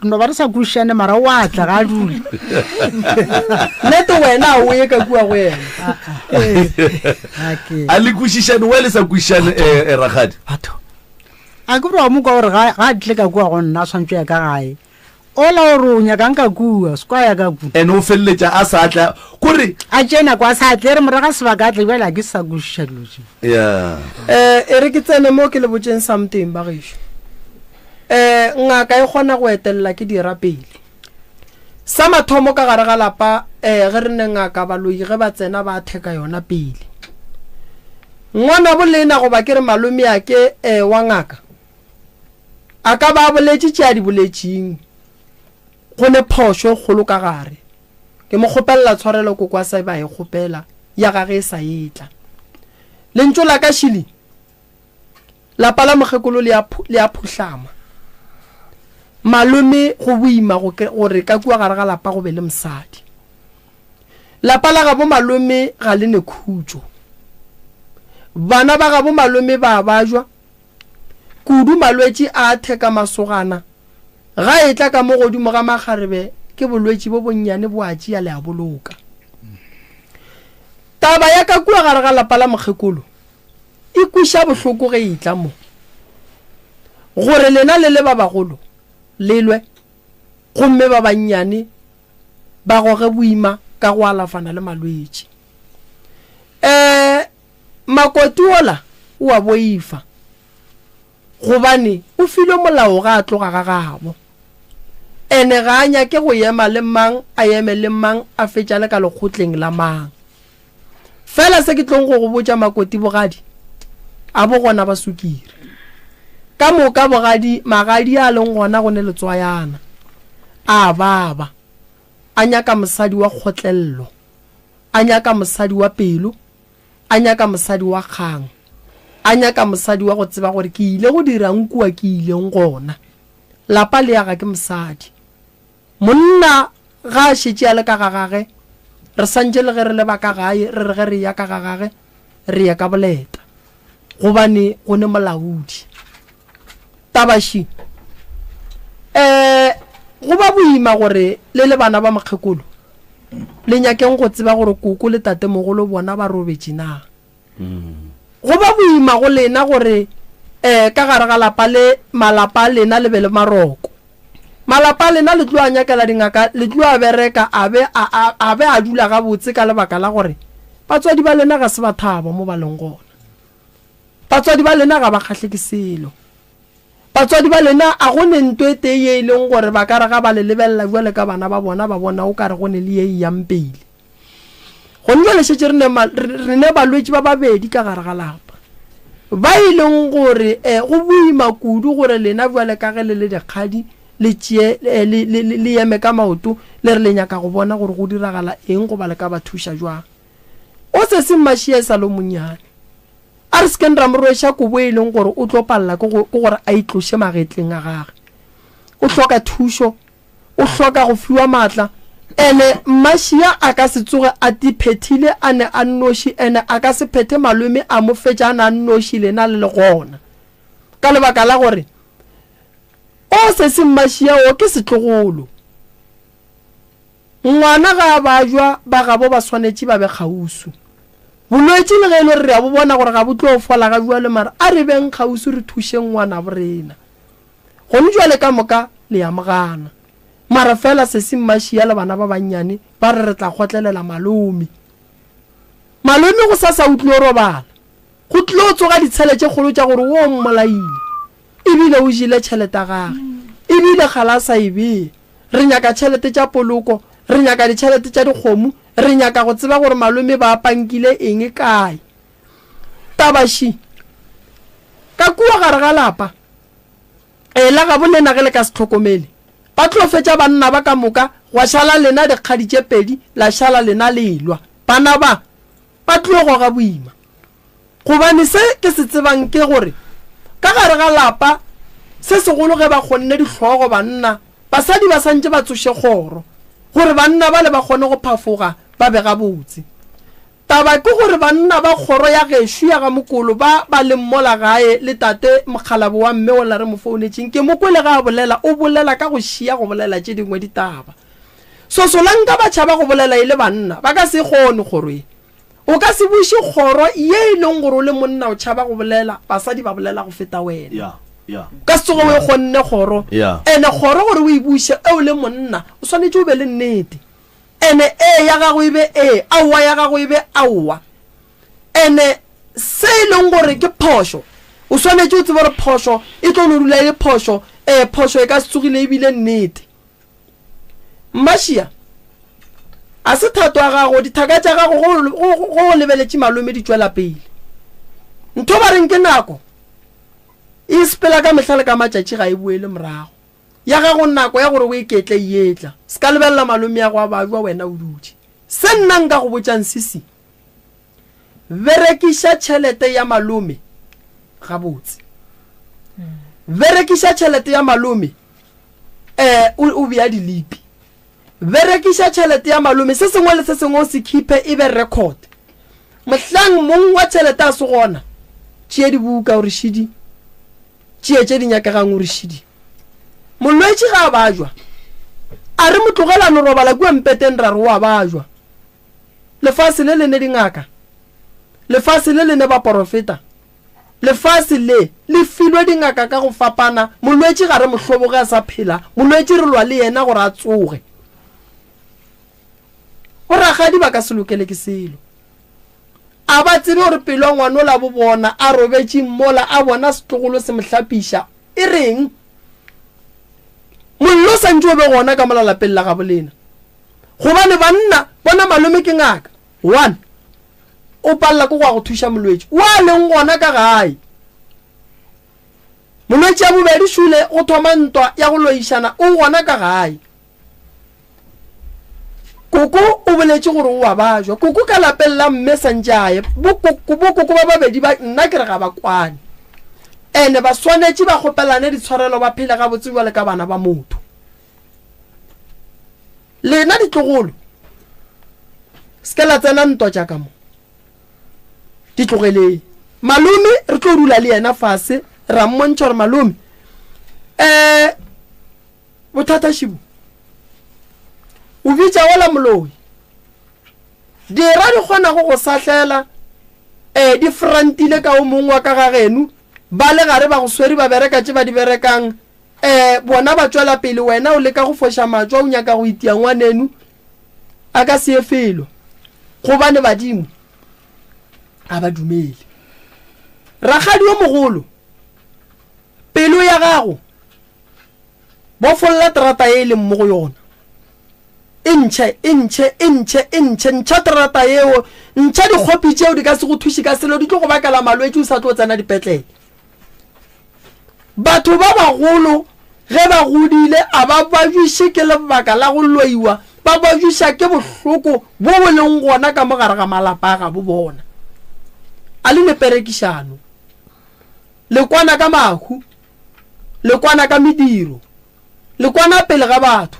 re no ba re sa kwešišane mara o a tla ga a dule. Nete wena a o ye ka kua go yena. A le kwešišane, wa le sa kwešišane eh, eh, rakgadi? Batho. A ke gore wa mo kwa gore ga ga a tle ka kua go nna a swantšwe ya ka gae. Ola o re o nyakang ka kua, se kwa ya ka kua. Ene o feleletša a sa tla, kore. A tšee nako a sa tle, e re morago ga sebaka a tle, bjale ga ke sa kwešiša dilo tše. Yeah. Eh, e re ke tsene mo ke le botšeng something ba gešo. Eh, ngaka e kgona go etelela ke dira pele. Sa mathomo ka gare ga lapa, eh, ge re ne ngaka baloi ge ba tsena ba theka yona pele. Ngwanabo lena goba ke re malomeake eh, wa ngaka, A ka ba a boletše tše a di boletšeng. Go ne phošo e kgolo ka gare. Ke mo kgopelela tshwarelo koko a sa ba e kgopela, ya gage e sa etla. Lentšu la ka šele, lapa la mokgekolo le a, le a phuhlama. Malome go boima go, gore ka kua gare ga lapa go be le mosadi. Lapa la gabo malome ga le ne khutšo. Bana ba gabo malome ba a bajwa, Kudu malwetši a theka masogana. Ga etla ka mo godimo ga makgarebe ke bolwetši bo bonnyane bo a tšea le a boloka. Taba ya ka kua gare ga lapa la mokgekolo e kweša bohloko ge e etla mo. Gore lena le le ba bagolo le lwe gomme ba bannyane ba goge boima ka go alafana le malwetši. Um Makoti wola o a boifa, gobane o filwe molao ga a tloga ga gabo. Ene ga a nyake go ema le mang a eme le mang a fetša le ka lekgotleng la mang. Fela se ke tlong go go botša Makoti bogadi a bo gona ba sukiri. Ka moka bogadi magadi a leng gona go ne letswayana. A baba. A nyaka mosadi wa kgotlello. A nyaka mosadi wa pelo. A nyaka mosadi wa kgang. A nyaka mosadi wa go tseba gore ke ile go dirang kua ke ileng gona. Lapa le aga ke mosadi. Monna ga a šetše a le ka ga gage, re santše le ge re le ba ka gae re re ge re eya ka ga gage re ye ka boleta gobane go ne molaodi. Taba še, um go ba boima gore le le bana ba mokgekolo le nyakeng go tseba gore koko le tatemogolo bona ba robetše na. Go ba boima go lena gore um ka gare ga lapa le malapa a lena le be le maroko. Malapa a lena le tlo a nyakela dingaka, le tlo a bereka a be a, a, a be a dula gabotse ka lebaka la gore batswadi ba lena ga se ba thaba mo ba leng gona. Batswadi ba lena ga ba kgahle ke selo. Batswadi ba lena a go ne nto e tee ye e leng gore ba ka re ga ba le lebelela bjale ka bana ba bona ba bona o ka re go ne le ye e yang pele. Gone jwale šetše re ne, re ne balwetši ba babedi ka gare ga lapa ba e leng gore eh, go boima kudu gore lena bjale ka ge le le dikgadi le tšee eh, le, le, le, le eme ka maoto le re le nyaka go bona gore go diragala eng goba le ka ba thuša jwang. O se se mmašia e sa le monnyane. A re se keng ra mo rweša kobo e leng gore o tlo palela ke go, ke gore a itloše magetleng a gage. O hloka thušo, o hloka go fiwa maatla. Ene Mmašia a ka se tsoge a ti phethile a ne a nnoši, ene a ka se phethe malome a mo fetša a ne a nnoši lena le le gona. Ka lebaka la gore o sesi Mmašia o ke setlogolo. Ngwana ga a bajwa, ba gabo ba swanetše ba be kgauswi. Bolwetši le ge e le gore re a bo bona gore ga bo tlo fola ga bjale mara a re beng kgauswi re thušeng ngwanabo rena. Gone jwale ka moka le a mo gana. Mara fela sesi Mmašia le bana ba bannyane ba re re tla kgotlelela malome. Malome gosasa o tlilo robala. Go tlilo tsoga ditshele tše kgolo tša gore o mmolaile. Ebile o jele tšhelete ya gage. Ebile kgale a sa e bee. Re nyaka tšhelete tša poloko, re nyaka ditšhelete tša dikgomo, re nyaka go tseba gore malome ba pankile eng kae. Taba še, ka kua gare ga lapa, ee, la gabo lena ge le ka se hlokomele, ba tlo fetša banna ba ka moka, gwa šala lena dikgadi tše pedi, la šala lena le elwa. Bana ba, ba tlo goga boima. Gobane se ke se tsebang ke gore ka gare ga lapa, se segolo ge ba kgonne dihlogo banna, basadi ba santše ba tsoše kgoro, gore banna bale ba kgone go phafoga ba be gabotse. Taba ke gore banna ba kgoro ya gešo ya ga Mokolo ba ba leng mola gae le tate mokgalabo wa mme wola re mo founetšeng, ke mo kwele ge a bolela, o bolela ka go šia go bolela tše dingwe ditaba. Sosolanka ba tšhaba go bolela e le banna, ba ka se e kgone kgoro ye. O ka se buše kgoro ye e leng gore o le monna o tšhaba go bolela, basadi ba bolela go feta wena. Yeah, yeah. O ka se tsoge o e kgonne kgoro. Yeah. Ene kgoro gore o e buše e o le monna, o swanetše o be le nnete. Ene ee ya gago e be ee, aowa ya gago e be aowa. Ene se e leng gore ke phošo, o swanetše o tsebe gore phošo e tlo no dula e le phošo, ee phošo e ka se tsogile e bile nnete. Mmašia, a se thato ya gago, dithaka tša gago go, go, go o lebeletše malome di tšwela pele. Ntho ba reng ke nako e sepela ka mehla le ka matšatši ga e boele morago. Ya gago nako ya gore o iketle e etla. Se ka lebelela malome ya go a bajwa wena o dutše. Se nna nka go botšang sisi, berekiša tšhelete ya malome gabotse. Berekiša tšhelete ya malome eh o, o bea dilipi. Berekiša tšhelete ya malome, se sengwe le se sengwe o se khiphe e be record. Mohlang mong wa tšhelete a se gona, tšee dibuka o re šidi, tšee tše di nyakegang o re šidi. Molwetši ga a bajwa, a re mo tlogela a no robala kua mpeteng ra re o a bajwa. Lefase le le ne dingaka, lefase le le ne baporofeta, Lefase le, le filwe dingaka ka go fapana, molwetši ga re mo hloboge a sa phela, molwetši re lwa le yena gore a tsoge. Borakgadi ba ka se lokele ke selo. A ba tsebe gore pelo ya ngwanola bo bona a robetše mola a bona setlogolo se mo hlapiša, e reng? Mollo o sa ntše o be gona ka mola lapeng la gabo lena. Gobane banna bona malome ke ngaka. One. O palela ke go ya go thuša molwetši wo a leng gona ka gae. Molwetši ya bobedi šule go thoma ntwa ya go loišana o gona ka gae. Koko o boletše gore o a bajwa. Koko ka lapeng la mme santše a ye. Bokoko bokoko ba babedi ba nna ke re ga ba kwane. Ene ba swanetše ba kgopelane ditshwarelo ba phele gabotse bjale ka bana ba motho. Lena ditlogolo, se ke la tsena ntwa tša ka mo. Di tlogeleng. Malome re tlo dula le yena fase ra mmontšha gore malome um bothata šibo o bitša ola moloi dira di kgonago go sahlela um di frantile ka o mongwe wa ka ga geno ba le gare ba go swere ba bereka tše ba di berekang. Um bona ba tšwela pele, wena o leka go foša matšwa, o nyaka go itia ngwanenu, a ka se ye felo, gobane badimo a ba dumele. Rakgadi yo mogolo, pelo ya gago, bofolla terata ye e leng mo go yona. E ntšhe, e ntšhe, e ntšhe, e ntšhe, ntšha terata yeo, ntšha dikgopi tšeo di ka se go thuše ka selo, di tlo go bakela malwetši o sa tlo tsena dipetlele. Batho ba bagolo ge ba godile a ba bajuše ke lebaka la go loiwa, ba bajuša ke bohloko bo bo leng gona ka mo gare ga malapa a gabo bona. A le ne perekišano. Le kwana ka mahu, le kwana ka mediro, le kwana pele ga batho.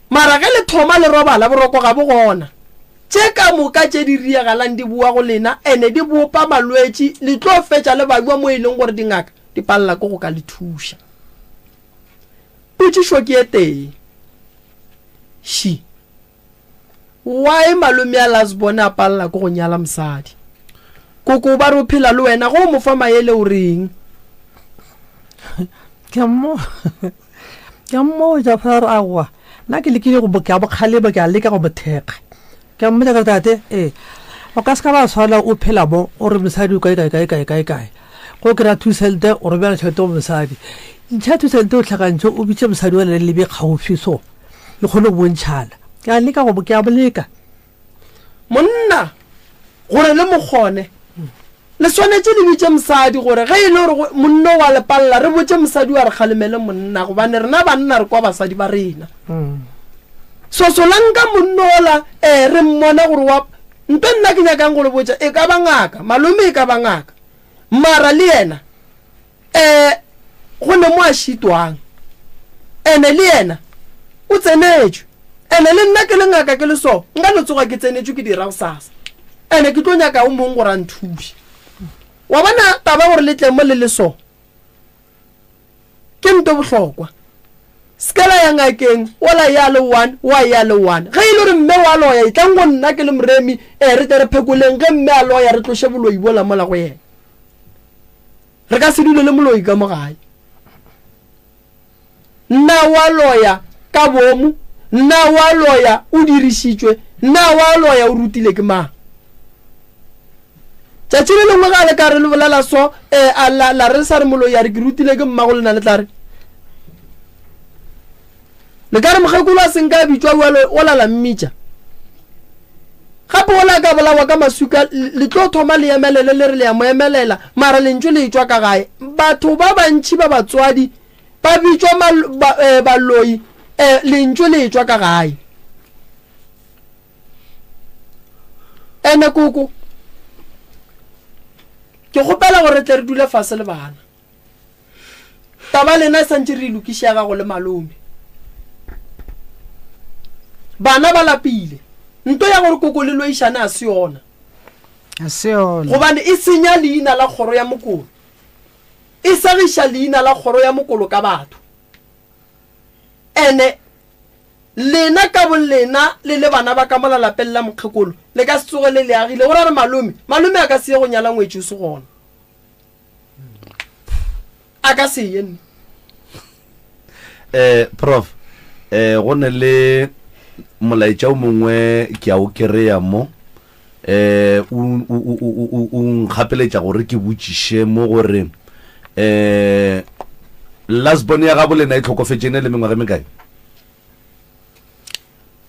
Mara ge le thoma le robala, boroko ga bo gona. Tše ka moka tše di riagalang di boa go lena ene di bopa malwetši, le tlo fetša le bajwa mo e leng gore dingaka di palela ke go ka le thuša. Potšišo ke e tee, Ši, why malome a Lasbone a palela ke go nyala mosadi? Koko ba re o phela le wena, ge o mo fa maele o reng? Ke a mmo ke a mmotša fa re aowa nna ke lekile go ke a bokgalema ke a leka go mo thekga ke a mmotša ka tate ee o ka se ka ba swana o phela mo o re mosadi o kae kae kae kae kae kae go kry-a 2 cent o romela tšhelete go mosadi ntšha 2 cent o tlhakantšhe o bitše mosadi wa le lebe kgaufsi so le kgone go bontšhana ke a leka go ke a boleka Monna, gore le mo kgone, le swanetše le bitše mosadi gore ge e le gore monna o a le palela, re botše mosadi wa re kgalemele monna, gobane rena banna re kwa basadi ba rena. Sosolang ka monna ola, ee, re mmona gore wa nto nna ke nyakang go le botša, e ka ba ngaka, malome e ka ba ngaka, mara le yena um go ne mo a šitwang ene le yena o tsenetšwe ene le nna ke le ngaka ke le so nka no tsoga ke tsenetšwe ke dira gosasa ene ke tlo nyaka o mong gore a nthuše wa bona taba gore le tle mo le le so ke nto bohlokwa se ke la ya ngakeng ola ya le one wa ya le one ge e le gore mme wa loya e tlang go nna ke le moremi ee re tle re phekoleng ge mme a loya re tloše boloi bola mola go yena Re ka se dule le moloi ka mo gae. Na wa loya ka boomo? Na wa loya o dirišitšwe? Na wa loya o rutile ke mang? Tšatši le lengwe ga le ka re le bolela so, eh, a la, la re sa re moloi a re ke rutile ke mmago lena le tla re. Le ka re mokgekolo a se nka a bitšwa bjalo ola la mmitša. Gape ola a ka bolawa ka maswika le tlo thoma le emelele le re le ya mo emelela mara lentšu le etšwa ka gae. Batho ba bantši ba batswadi ba bitšwa mal, ba, eh, baloi eh, lentšu le etšwa ka gae. Ene koko ke kgopela gore re tle re dule fase le bana. Taba lena e santše re e lokiše ya gago le malome. Bana ba lapile. Nto ya gore koko le loišane a se yona. A se yona. Gobane e senya leina la kgoro ya mokolo. E segiša leina la kgoro ya mokolo ka batho. Ene lena ka bolena le le bana ba ka mola lapeng la mokgekolo le ka se tsoge le le agile. Go ra re malome, malome a ka se ye go nyala ngwetši o se gona. A ka se ye nne. Eh prof eh go ne le molaetša o mongwe ke a o kereya mo eh o o o nkgapeletša gore ke botšiše mo gore eh last born ya gabo lena e tlhokofetše ne le mengwaga e mekae?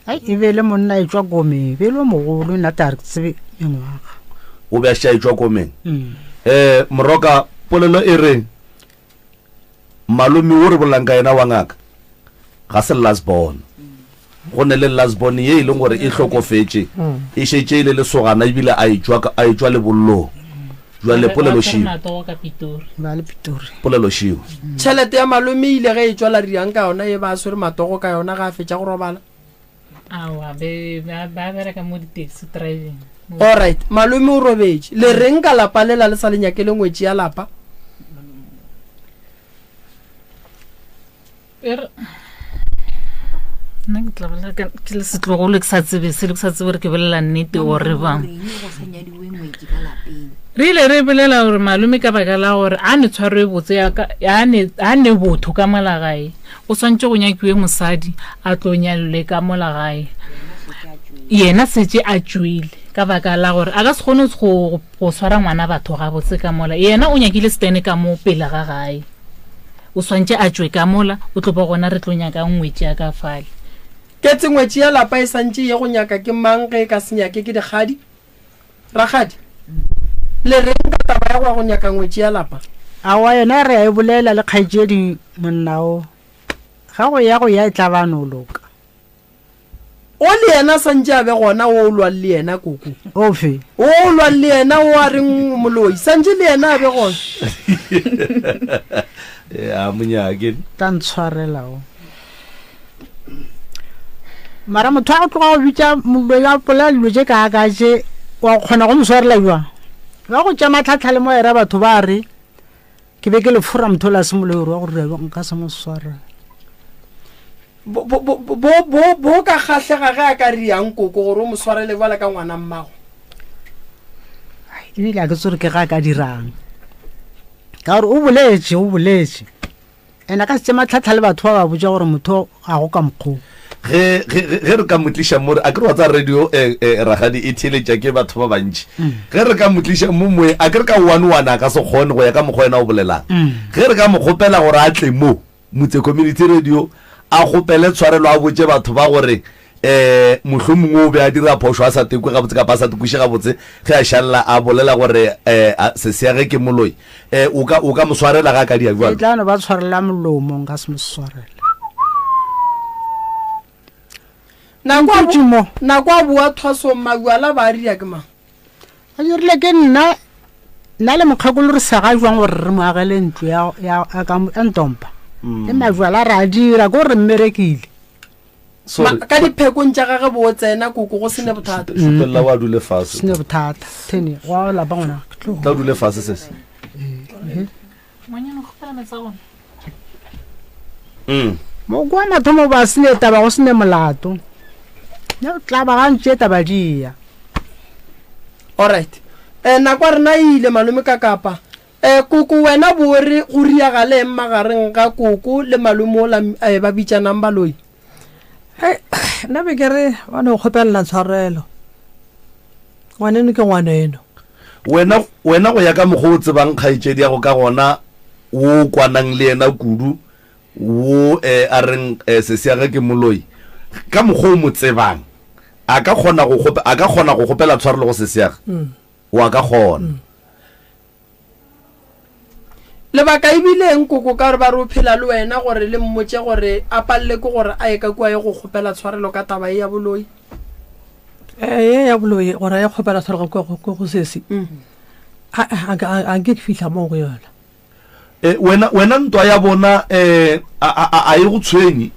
Ai, e be e le monna e tšwa komeng, e be e le mogolo, nna ta re ke tsebe mengwaga. O be a šetše a etšwa komeng. Um Moroka, polelo e re malome wo re bolelang ka yena wa ngaka ga se last born. Go ne le last born ye e leng gore e hlokofetše, e šetše e le lesogana ebile a etšwa a etšwa lebollong. Jwale polelo šio. Ba le Pitori. Polelo šio. Tšhelete ya malome e ile ge e tšwa la riang ka yona ye ba swere matogo ka yona ga a fetša go robala. Aowa, be ba ba bereka mo di-taxi driving. Alright, malome o robetše. Le reng ka lapa lela le sa le nyakele ngwetši ya lapa? E re nna ke tla bolela ka- ke le setlogolo ke sa tsebe selo ke sa tsebe gore ke bolela nnete ore bang Goreng go sa nyadiwe ngwetši ka lapeng? Re ile re bolela gore malome ka baka la gore a ne tshwaro e botse ya ka, a ne, a ne botho ka mola gae, o swantše go nyakiwe mosadi a tlo nyalelwe ka mola gae. Yena setše a tšwele ka baka la gore a ka se kgone go, go swara ngwana batho gabotse ka mola. Yena o nyakile stene ka mo pele ga gae. O swantše a tšwe ka mola, o tlo ba gona re tlo nyaka ngwetši ya ka fale. Ketse ngwetši ya lapa e santše ye go nyaka ke mang ge e ka se nyake ke dikgadi? Rakgadi, le reng ka taba ya go ya go nyaka ngwetši ya lapa? Aowa, yona re a e bolela le kgaetšedi monna o. Ga go ya go ya e tla ba no loka. O le yena santše a be gona o lwang le yena koko. Ofe? O lwang le yena o a reng moloi santše le yena a be gona. Ya monyake. Tla ntshwarela o. Mara motho a go tloga go bitša moloi a polela dilo tše kaaka tše wa kgona go mo swarela jwang? Ba go tša matlhatlha le moera batho ba re ke be ke le fora motho o la se moloi gore wa go dira jwang nka se mo swarela. Bo, bo, bo, bo, bo, bo ka kgahlega ge a ka riang koko gore o mo swarele bjala ka ngwana mmago. Ebile a ke tsore ke ga a ka dirang ka gore o boletše o boletše. And a ka se tše matlhatlha le batho ba ba botša gore motho ga go ka mokgoo. Ge, ge, ge, ge re ka mo tliša mo, a ke re wa tsaya radio, eh, eh, rakgadi e theeletša ke batho ba bantši. Ge re ka mo tliša mo moe, a ke re ka one one a ka se kgone go ya ka mokgwa yena o bolelang. Ge re ka mo kgopela gore a tle mo, Motse Community Radio, a kgopele tshwarelo a botše batho ba gore um mohlomongwe o be a dira phošo a sa tekwe gabotse kapa a sa tekwiše gabotse ge a šalela a bolela gore um sesea ge ke moloi um o ka o ka mo swarela ga a ka dia E bjalo tla no ba tshwarela molomo nka se mo swarele. Nako a Mpotše mo. Nako a boa thwasong mabjala ba a ria ke mang? A dirile ke nna nna le mokgekolo re sega jwang gore re mo agele ntlo ya ya ya ka ya ntompa. Le mabjala re a dira ke gore re mmerekile. Sorry. Ma, ka diphekong tša gage bo tsena koko go sene bothata. Šupelela wa dule fase. Sene bothata. Thene, wa lapa ngwana. Ke tlo. Tla dule fase sese. Ngwanyana o kgopela metsi a gona. Mm. Mo kwa mathomo ba sene taba go sene molato. Ne tla ba gantše taba di ya. Alright. Eh nako ya rena e ile malome ka kapa. Eh koko wena bo re go riagale eng magareng ga koko le malome ola eh, ba bitšanang baloi? Hei, nna be ke re ba no kgopelela tshwarelo. Ngwaneno ke ngwaneno. Wena, wena go ya ka mokgwa o tsebang kgaetšedi ya go ka gona, wo o kwanang le yena kudu, wo eh, a reng eh, sesi ya ge ke moloi, ka mokgwa o mo tsebang, a ka kgona go kgope, a ka kgona go kgopela tshwarelo go sesi ya ge? O a ka kgona. Lebaka e bile eng koko ka gore ba re o phela le wena gore le mmotše gore a palele ke gore a ye ka kua ye go kgopela tshwarelo ka taba ye ya boloi? Eh, ye ya boloi gore a ye kgopela tshwarelo ka kua go sesi. A, a, a, a nke ke fihla moo go yona. Eh, wena, wena ntwa ya bona eh, a, a, a, a e go tshwenye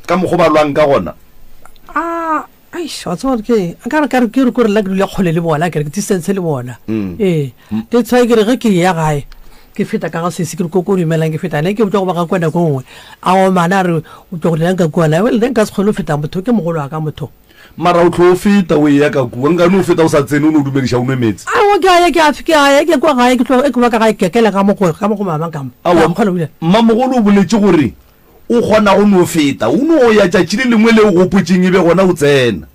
ka mokgwa ba lwang ka gona? A, Eish, wa tseba gore ke eng? Nka re ka re ke re kore nna ke dula kgole le bona, ke re ke distance le bona. Mm. Ee, that's why ke re ge ke ya gae ke feta ka ga sesi ke re koko o dumelang ke feta ne ke botsa go ba ga kua nako e nngwe a omana a re o tlo go dirang ka kua na nna nka se kgone go feta motho ke mogolo wa ka motho Mara o tlo feta o eya ka kua, nkane o feta o sa tsene o no dumediša o nwe meetse. Aowa ke a ya ke a ke a ya ke kwa gae ke tlo ke ba ka gae ke kela ka mo go ka mo go mama ka mo. Aowa, Ke a kgona go dira. Mmamogolo o boletše gore O kgona go no feta, o no ya tšatši le lengwe le o gopotšeng e be gona o tsena.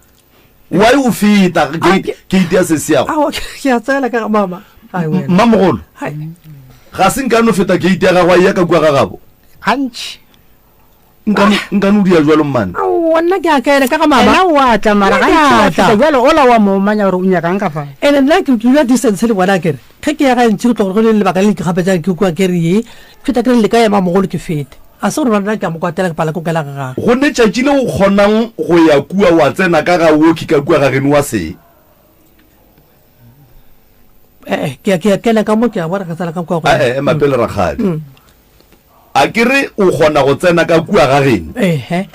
Why o feta gate, gate ya sesiago? Aowa, ke a tsena ka ga mama. Hai wena. Mmamogolo, Hai. ga se nka no feta gate ya gago a eya ka kua ga gabo? Gantši. Nkane, nkane o dia jwalo mmane? Aowa, nna ke a kena ka ga mama. Ena o a tla mara Nna ke gantši a wa tla. feta bjale ola wa mo omanya gore o nyakang ka fa. Ene nna ke dula distance le bona kere. Ge ke ya gae ntši ke tlo gore go le lebaka le ke kgapetšang ke kua ke re ye feta ke re le ka ema mogolo ke fete. A se gore ba nna ke a mo kwatela ke pala ko kela ga gagwe. Go ne tšatši le o kgonang go ya kua wa tsena ka ga woki ka kua ga geno wa se. Eh, ke ke kena ka mo ke a bona ke tsena ka kua go. Eh, ema pele rakgadi. A ke re o kgona go tsena ka kua ga geno? Ehe.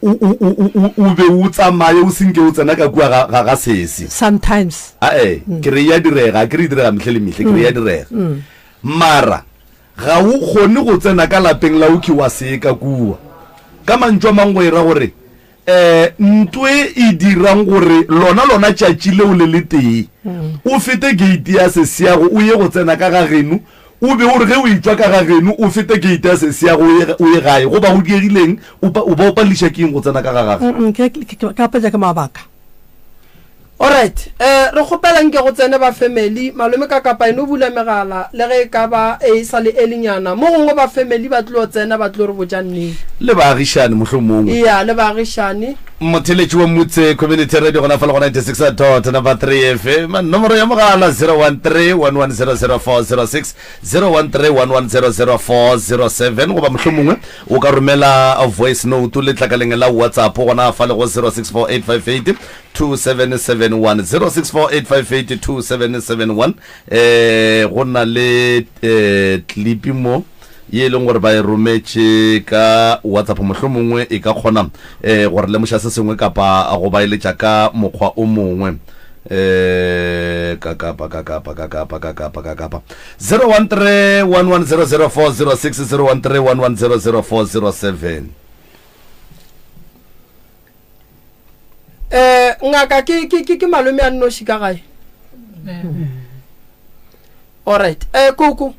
O, o, o, o, o, o be o tsamaye o se nke o tsena ka kua ga, ga, ga sesi. Sometimes. Ae, ke re e a direga, a ke re e direga mehle le mehle, ke re e a direga. Mara ga o kgone go tsena ka lapeng la oki wa see ka kua. Ka mantšu a mang go e ra gore. Eh, nto e e dirang gore lona lona tšatši leo le le tee o fete gate ya sesiago o ye go tsena ka ga geno, o be o re ge o etšwa ka ga geno o fete gate ya sesiago o ye, o ye gae, goba go diegileng o pa, o ba o paleliša ke eng go tsena ka ga gage? Mm, ke, ke, ke, ke apetša ke mabaka. Alright, eh, re kgopela nke go tsene ba family, malome ka kapa eno bula megala le ge e ka ba e sa le early nyana. Mo gongwe ba family ba tlo tsena ba tlo re botša nnete. Le baagišani mohlomongwe. Eya, le baagišani. Motheeletši wa Mutse Community Radio gona fa le go 96 dot number 3 FM. Nomoro ya mogala 013 1100406 013 1100407 goba mohlomongwe o ka romela voice note letlakaleng la WhatsApp gona fa le go 064858 2771 0648582771 eh go na le eh clip mo ye e leng gore ba e rometše ka WhatsApp mohlomongwe e ka kgona eh gore lemoša se sengwe kapa go ba eletša ka mokgwa o mongwe eh ka kapa ka kapa ka kapa ka kapa ka kapa 013 1100406 013 1100407 Eh, ngaka ke ke ke ke malome a nnoši ka gae. Alright. Eh koko.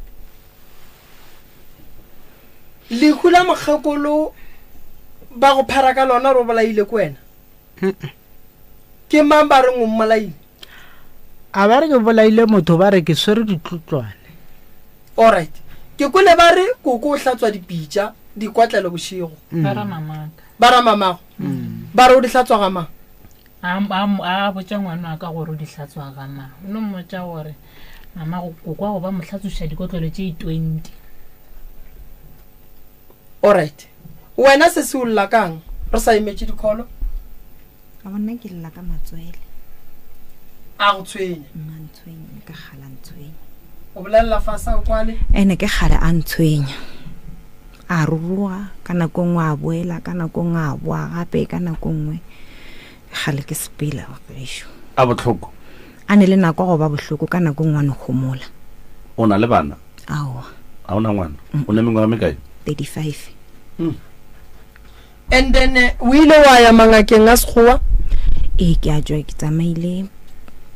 Lehu la mokgekolo ba go phara ka lona re o bolaile ke wena. Ke mang ba reng o mmolaile? A ba re ke bolaile motho ba re ke swere ditlotlwane. Alright. Ke kwele ba re koko o hlatswa dipitša dikwatlelo bošego. Ba ra mamaka. Ba ra mamago? Ba re o di hlatswa ga mang? A, a, a botša ngwana wa ka gore o di hlatswa ga mang. O no mmotša gore mama go kokwa go ba mo hlatsoša dikotlelo tše 20. Alright. Wena se se o lla kang? Re sa emetše dikholo? A bona ke lla ka matswele. A go tshwenya? Nna ntshwenya, ke kgala ntshwenya. O bolelela fase a o kwale? Ene ke kgale a ntshwenya. A ruruga ka nako nngwe a boela, ka nako nngwe a boa gape, ka nako nngwe kgale ke sepela gešo. A bohloko? A ne le nako go ba bohloko, ka nako nngwe a no homola. O na le bana? Aowa. A o na ngwana? O ne mengwaga mekae? 35. And then eh, o ile wa ya mangakeng a sekgowa? Ee, ke a tšwa ke tsamaile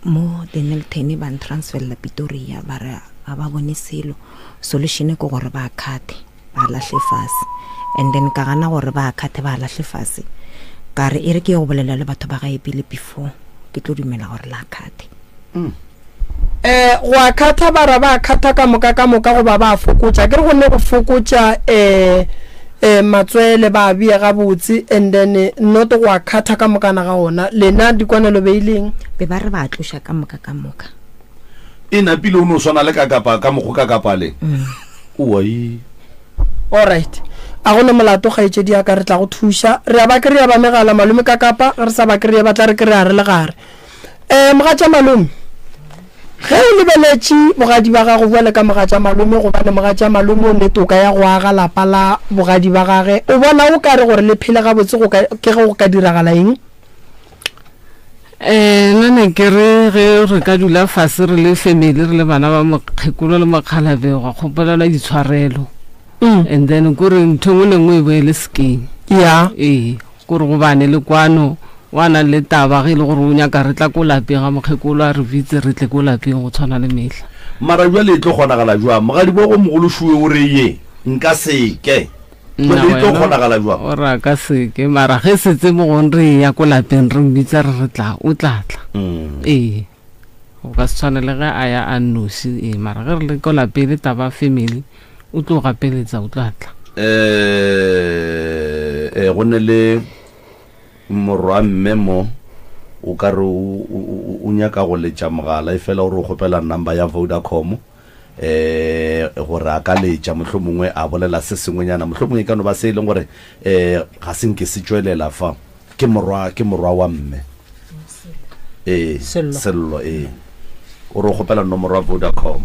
mo Dennilton ba ntransferela Pretoria ba re ga ba bone selo. Solution ke gore ba khathe ba lahle fase. And then ka gana gore ba khathe ba lahle fase. Ka re e re ke ye go bolela le batho ba gae pele before ke tlo dumela gore la khathe. Um go a khatha ba ra ba khatha ka moka ka moka goba ba a fokotša? Ke re go ne go fokotša um um matswele ba a bea gabotse and then not go a khatha ka mokana ga ona. Lena dikwanelo be e leng? Be ba re ba a tloša ka moka ka moka. E napile o no swana le kakapa ka mokgo kakapa le. Owai. Alright. A go ne molato kgaetšedi ya ka re tla go thuša. Re a ba kry-a ba megala malome kakapa ge re sa ba kry-e ba tla re kry-a re le gare. Um mogatša malome, ge o lebeletše bogadi ba gago bjale ka mogatša malome gobane mogatša malome o ne toka ya go aga lapa la bogadi ba gage, o bona o ka re gore le phele gabotse go ka ke ge go ka diragala eng? Eh, nna ne ke re ge re ka dula fase re le family re le bana ba mokgekolo le mokgalabe gwa kgopelelwa ditshwarelo mm. and then kore ntho engwe le nngwe e boele sekeng ya ee kore gobane le kwano wa nang le taba ge e le gore o nyaka re tla ko lapeng ga mokgekolo a re bitse re tle ko lapeng go tshwana le mehla mara jale e tlo kgonagala jwang mogadi wa go mogološoe o re ye nka seke Nna Jwale e tlo wena kgonagala jwang? o re a ka seke mara ge setse mo gong re ya ko lapeng re mmitsa re re tla o tla tla Mm. ee go ka se tshwane le ge a ya a nnoši ee mara ge re le ko lapeng le taba ya family o tlo gapeletsa o tla tla Eh, eh, go ne le morwa mme mo o ka re o- o o- o nyaka go letša mogala e fela o re o kgopela number ya Vodacom eh gore a ka letša mohlomongwe a bolela se sengwenyana mohlomongwe e ka no ba se e leng gore eh ga se nke se tšwelela fa ke morwa ke morwa wa mme ee Sello. sello ee o re o kgopela nomoro ya vodacom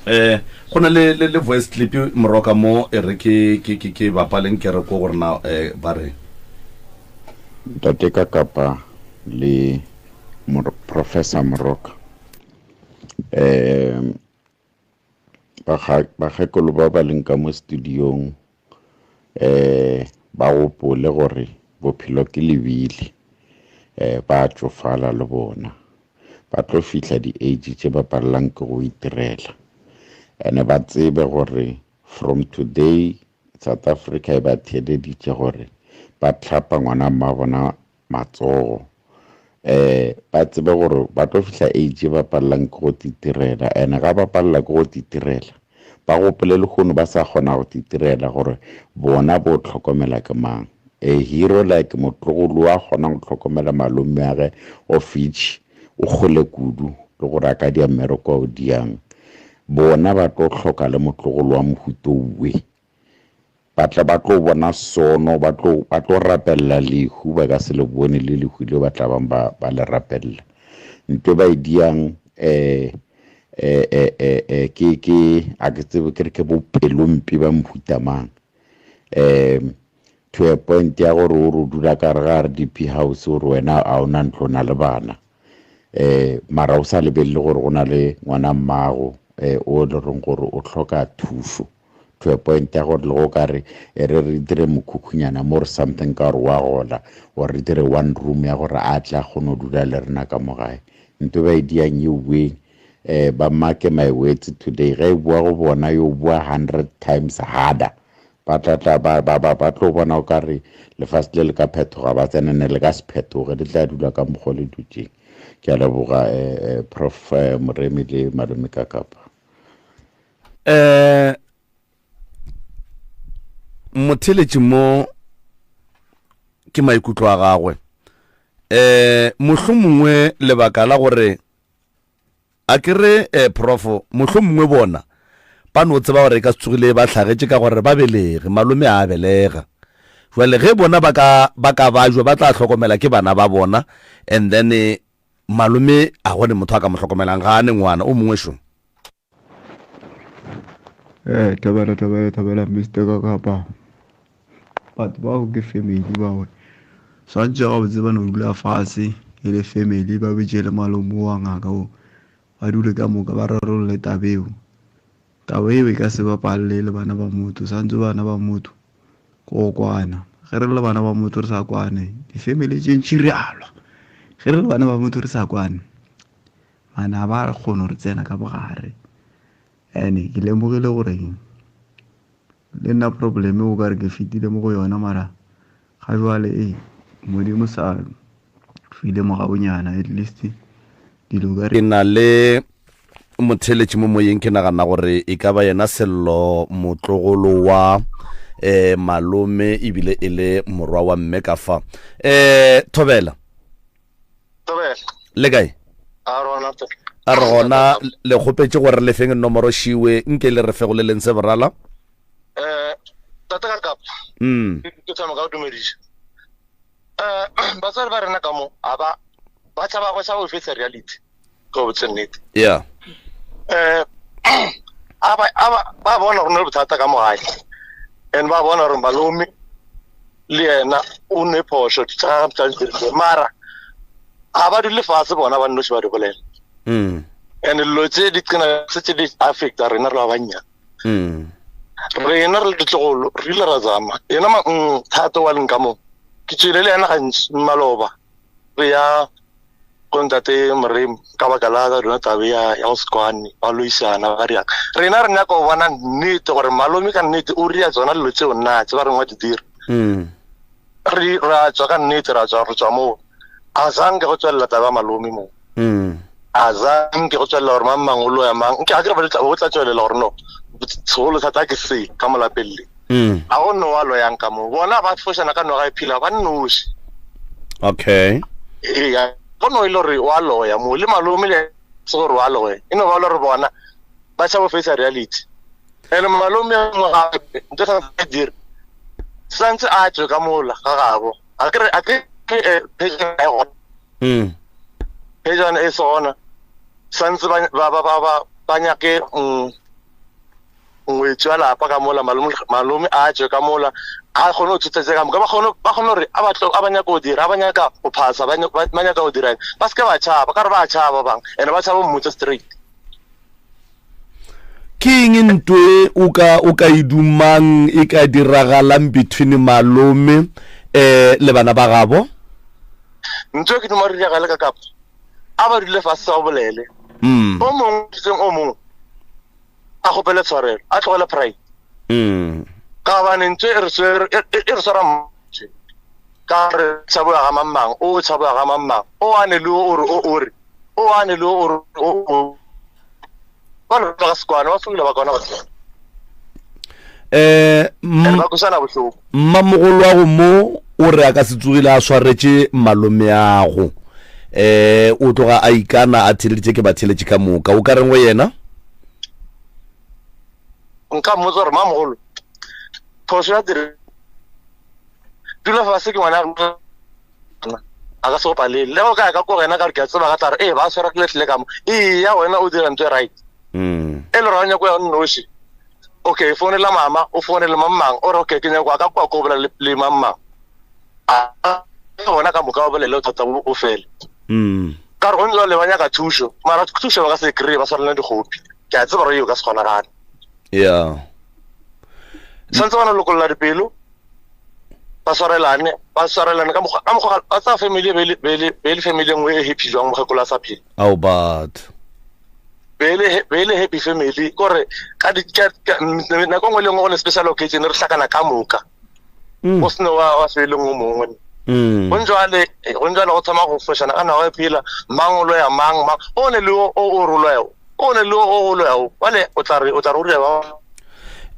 eh go na le le, le voice clip moroka mo e re ke ke ke ke bapaleng ke re ko gore na eh, ba re Ntate Kakapa le Mor- Professor Moroka um bakgekolo ba ba leng ka mo studiong um Ba gopole gore bophelo ke lebile, um ba tšofala le bona. Ba tlo fihla di-age tše ba palelang ke go itirela. Ene ba tsebe gore from today South Africa e ba theeleditše gore ba hlapa ngwana mma bona matsogo. Um ba tsebe gore ba tlo fihla age ba palelang ke go titirela, ene ga ba palela ke go titirela ba gopole lehono ba sa kgona go titirela gore bona bo tlhokomela ke mang. A hero like motlogolo wa kgonang go tlhokomela malome a ge of which o kgole kudu le gore a ka dia mmereko o diang, bona ba tlo hloka le motlogolo wa mohuto we. Ba tla ba tlo bona sono, ba tlo ba tlo rapella lehu, ba ka se le bone le lehu leo ba tla bang ba ba le rapella. Ntho ba e diang eh eh eh eh, eh ke ke a ke tsebe ke re ke bopelompe ba mohuta mang. To a point ya gore o re o dula ka gare ga RDP house o re wena a o na ntlo na le bana. Mara o sa lebelele gore go na le ngwana mmago o le reng gore o hloka thušo. To a point ya gore le go ka re e re re dire mokhukhunyana mo or something ka gore wa gola, or re dire one room ya gore a tla kgone go dula le rena ka mo gae. Ntho ba e diang e weng, ba make my words today, ge e bua go bona yo bua 100 times harder. Ba tla tla ba ba ba ba tlo bona o ka re lefase le le ka phetoga, ba tsenene le ka se phetoge, le tla dula ka mokgwa le dutšeng. Ke a leboga Prof Moremi le Malome Kakapa. Motheletši mo ke maikutlo a gagwe. Mohlomongwe lebaka la gore a ke re Prof, mohlomongwe bona ba no tseba gore e ka se tsogile ba hlagetše ka gore ba belege, malome a belega. Jwale ge bona ba ka ba ka bajwa ba tla hlokomela ke bana ba bona, and then malome a gone motho a ka mo hlokomelang ga a ne ngwana o mongwe šo. Thobela, thobela, thobela, Mister Kakapa. Batho bao ke family bao. Swantse ga botse ba no dula fase e le family, ba bitše le malome wa ngaka o. Ba dule ka moka ba rarolle taba eo. Taba eo e ka se ba palele le bana ba motho, swantse bana ba motho go kwana. Ge re le bana ba motho re sa kwane, di-family tše ntši re a lwa. Ge re le bana ba motho re sa kwane, bana ba re kgone re tsena ka bogare. Ene ke lemogile gore le nna problem o ka re ke fetile mo go yona, mara ga jwale e Modimo sa file mogaonyana, at least dilo ka re Ke na le motheletši mo moyeng, ke nagana gore e ka ba yena Sello motlogolo wa malome ebile e le morwa wa mme ka fa. Thobela. Thobela. Le kae? A rona to. A re gona le kgopetše gore le feng nomoro šiwe nke le re fego le leng se borala. Tata ka kapa. Ke thoma ka go dumediša. Batswadi ba rena ka mo a ba ba tšhaba go sa go face reality. Go botse nnete. Yeah. A ba a ba ba bona gore ne bothata ka mo gae. And ba bona gore malome le yena o ne phošo tsa tsa dirile mara a ba dule fase bona ba nnoši ba di bolela. And dilo tse di qina se tse di affecta rena re ba bannyane. Rena re le ditlogolo re ile ra zama yena thato wa leng ka mo ke tswile le yena gantsi maloba re ya go ntate Moremi ka baka la yona tabe ya go se kwane ba loisana ba riang. Rena re nyaka go bona nnete gore malome ka nnete o ria tsona dilo tseo nna tse ba reng wa di dira. Re ra tswa ka nnete ra tswa re tswa moo a zange go tswelela taba ya malome mo. A zange go tswelela gore mang mang o loya mang. Nke ga ke re ba go tla tswelela gore no segolo thata ke se ka mo lapeng le. A go no wa loyang ka mo. Bona ba fošana ka noga e phela ba nnoši. Okay. Ee, go no e le gore wa loya mo le malome le se gore wa loya. E no ba le gore bona ba tšhaba face reality. And malome ya gape ntho sa dire santse a tswe ka mola ga gabo. A ke re a ke phejana e gona. Phejana e sona santse ba ba ba ba ba nyake ngwetsi wa lapa ka mola malome malome a tswe ka mola a kgone go tsotsa ka moka ba kgone ba kgone gore a ba tlo a ba nyaka go dira a ba nyaka go phasa ba nyaka go dira ba se ke ba tšhaba ka re ba tšhaba bang and ba tšhaba mmotsa straight. Ke eng ntwe o ka o ka e dumang e ka diragalang between malome eh le bana ba gabo? Ntho e ke duma re diragale ka kapa a ba dule fase ba bolele. Mm. O mongwe seng o mongwe a kgopele tshwarelo a tlogele pride. Mm. Ka gobane ntho e re swere e e re swara motho. Ka re tshabo ya ga mang mang o tshabo ya ga mang mang o ane le o re o o re o ane le o re o o ba le ba sekwana ba fokile ba kwana batho. Eh And ba kwesana bohloko. Mmamogolo wa mo o re a ka se tsogile a swaretše malomeago. Eh o tloga a ikana a theleditše ke ba theletše ka moka. O ka reng go yena? Nka mmotsa gore mamogolo phoso ya dire dula fase ke ngwana a ka se go palele le go ka ya ka ko wena ka re ke a tseba ka tla re ee ba swara ke letlile ka mo ee ya wena o dira ntho e right e le gore ga nyako ya nnoši okay founela mama o founele mang o re okay ke nyako ka kwa ko bolela le, le mang mang a bona ka moka o bolele o thata o fele ka re go ntse le ba nyaka thušo mara thušo ba ka se kry-e ba swarelana dikgopi ke a tseba gore eo ka se kgonagale yeah santse ba no lokolola dipelo ba swarelane ba swarelane ka mokgwa ka mokgwa ba tsaya family be le be le be le family e nngwe e happy jwang mokgekolo a sa phele ao batho be le be le happy family kore ka di ka nako nngwe le nngwe go ne special occasion re hlakana ka moka go sene wa wa se leng o mongwe go njwale go njwale go thoma go fošana ka nako e phela mang o loya mang mang o ne le o o ro loya o ne le o o loya o bale o tla re o tla re o rile ba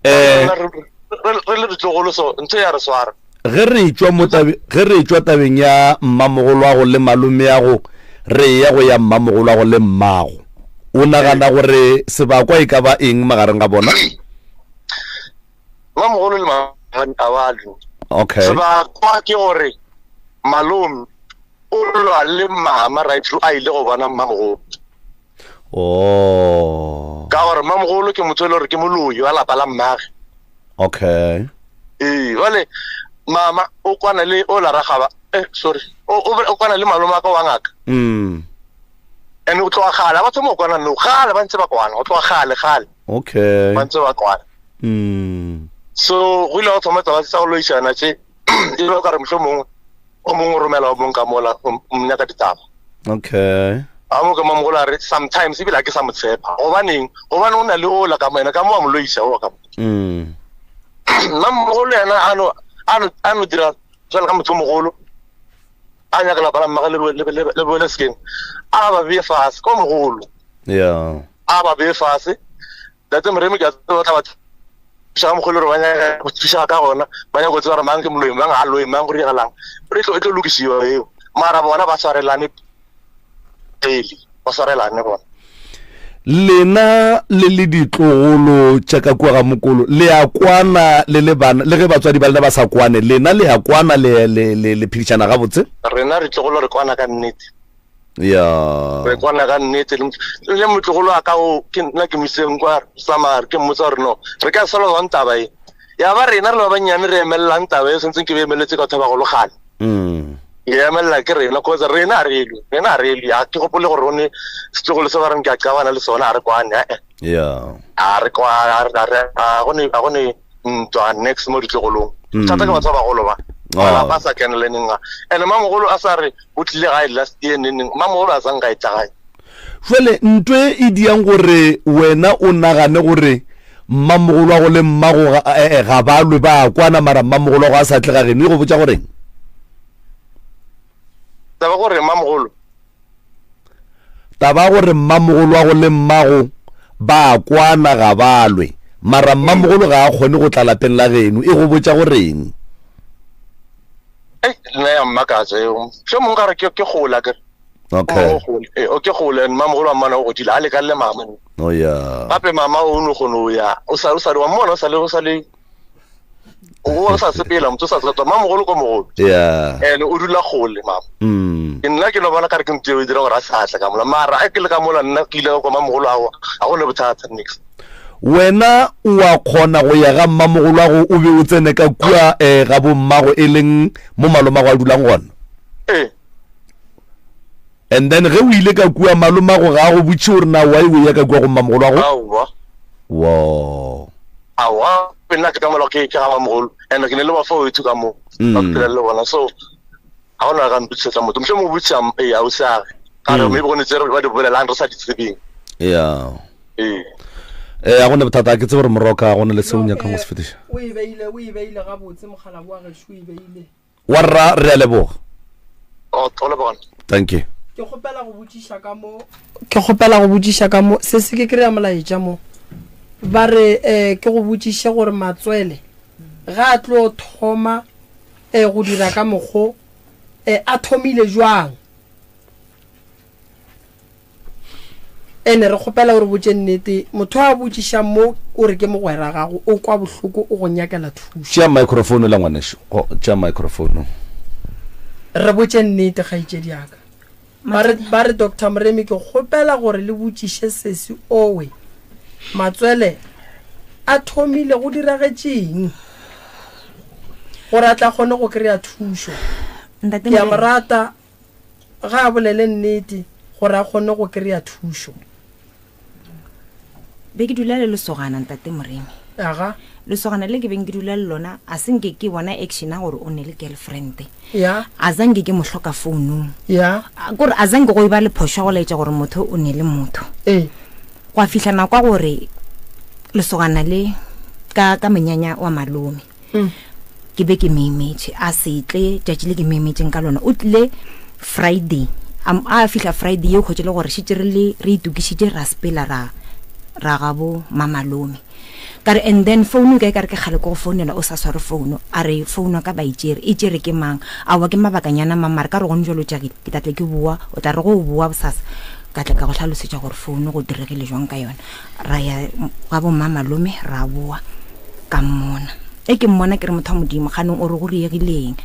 eh re le ditlogolo so ntho ya re swara ge re tšwa mo tabe ge re tšwa tabeng ya mmamogolwago le malomeago re ya go ya mmamogolwago le mmago o nagana gore sebakwa e ka ba eng magareng ga bona mmamogolo le malome a ba lwe okay sebakwa ke gore malome o lwa le mama right through a ile go bona mmamogolo oh ka gore mmamogolo ke motho e le gore ke moloi wa lapa la mmage okay ee jale mama o kwana le o la ragaba eh sorry o o kwana le malome a ka wa ngaka and o tloga gale ba thoma go kwana no gale ba ntse ba kwana go tloga gale gale okay ba ntse ba kwana so go ile go thoma taba tsa go loisana tše e le ka re mohlomongwe o mongwe o romela o mongwe ka mola o nyaka ditaba okay a mo ka mamogolo a re sometimes ebile a ke sa mo tshepa gobaneng gobane o na le ola ka mo ena ka mo a mo loisa oa ka mo mmamogolo yena a no a no dira jalo ka motho mogolo a nyaka lapa la mmage le boele sekeng a ba beye fase ko mogolo yeah a ba beye fase Tate Moremi ke a tseba tla ba thuša ka mokgwa e le gore ba nyaka go thuša ka gona, ba nyaka go tseba gore mang ke moloi, mang ga a loe, mang go diragalang. E tlo e tlo lokišiwa eo. Mara bona ba swarelane pele, ba swarelane bona. Lena le le ditlogolo tša ka kua ga mokolo, le a kwana le le bana, le ge batswadi ba lena ba sa kwane, lena le a kwana le le le le phedišana gabotse? Rena ditlogolo re kwana ka nnete. Ya. Re kwana ka nnete le le motlogolo wa ka o ke nna ke moseng kwa Samare ke mmotsa gore no re ka sola jwang taba e. Ya ba rena re le ba bannyane re emelelang taba e swantseng ke be emeletse ka batho ba bagolo kgale. Ke emelela ke rena cause rena a re elwe, rena a re elwe. A ke gopole gore o ne setlogolo se ba reng ke a qabana le sona a re kwane eh. Ya. A re kwa a re a go ne a go ne ntwa next mo ditlogolong. Thata ke batho ba bagolo ba. Malapa a sa keneleneng a. And mamogolo a sa re o tlile gae last year neneng mamogolo a sa nka e tla gae. Jwale ntwe e diang gore wena o nagane gore mmamogolo wa go le mmago ga, eh, ga ba lwe ba kwana mara mmamogolo wa go a sa tle ga geno e go botša goreng? Taba gore mmamogolo Taba gore mmamogolo wa go le mmago ba kwana ga ba lwe mara mmamogolo ga a kgone go tla lapeng la geno e go botša goreng? Ei, nna ya mmakatsa eo. Sho mongwe ka re ke ke gola ke. Okay. Eh, o ke gola and mamogolo wa mmana o godile a lekane le mama. Oh yeah. Gape mama o no kgone o ya. O sa o sa wa mmona o sa le o sa le o sa sepela motho o sa tswa mamogolo ko mogolo. Yeah. And o dula gole mama. Ke nna ke no bona ka re ke ntse e dira gore a sa tla ka mola. Mara a ke le ka mola nna ke ile kwa mamogolo a a go ne bothata nix. Wena o a kgona go ya ga mmamogolwago o be o tsene ka kua um ga bommago e leng mo malomago a dulang gona? Ee. And then ge o ile ka kua malomago ga a go botše gore na why o ya ka kua go mmamogolwago? Aowa. Wo. Aowa, nna ke tsamela ke ke ga mamogolo and ke ne le bafowethu ka mo ba ke phela le bona so ga gona ka mpitsisetsa motho motlho mo botsa ee ausi a re ka re maybe go ne tse re ba di bolelang re sa di tsebeng. Ya. Ee. Eh, a gone bothata ke tsebe gore moroka go ne le seo nyakang go se fetiša. O e beile, o e beile gabotse mogala wa gešo o e beile. Wa rra re a leboga. O o leboga. Thank you. Ke kgopela go botšiša ka mo ke kgopela go botšiša ka mo se se ke kry-a molaetša mo ba re um ke go botšiše gore matswele ga a tlo thoma um go dira ka mokgo um a thomile jwang. Ene re kgopela o re botše nnete, motho a botšiša mo o re ke mogwera gago, o kwa bohloko o go nyakela thušo. Tšea microphone la ngwanešu. Go, tšea microphone. Re botše nnete kgaetšedi ya ka. Ba re, ba re Doctor Moremi ke kgopela gore le botšiše sesi owe matswele a thomile go diragetšeng gore a tla kgone go kry-a thušo. Ntate Ke a mo Moremi. rata. Ga a bolele nnete gore a kgone go kry-a thušo. Be ke dula le lesogana ntate Moremi. Aga. Lesogana le ke beng ke dula le lona a se nke ke bona action ya gore o ne le girlfriend. Ya. A zanke ke mo hloka founung. Ya. Kore a zanke go e ba le phošo ya go laetša gore motho o ne le motho. Ee. Gwa fihla nako ya gore lesogana le ka ka monyanya wa malome. Ke be ke memetše a se tle tšatši le ke memetšeng ka lona o tlile Friday a fihla Friday ye kgwetše le gore šetše re le re itokišitše ra sepela ra ra gabo mamalome ka re and then phone ka e ka re ke kgale ko go founela o sa sware phone a re phone ka ba e tšere e tšere ke mang aowa ke mabakanyana mang mare ka re gone jalo tšakile ke tla tle ke boa o tla re go o boa bosasa ka tla ka go hlalosetša gore phone go diregile jwang ka yona ra ya ga bo mmamalome ra boa ka mmona e ke mmona ke re motho wa modimo ganong o re go riegileng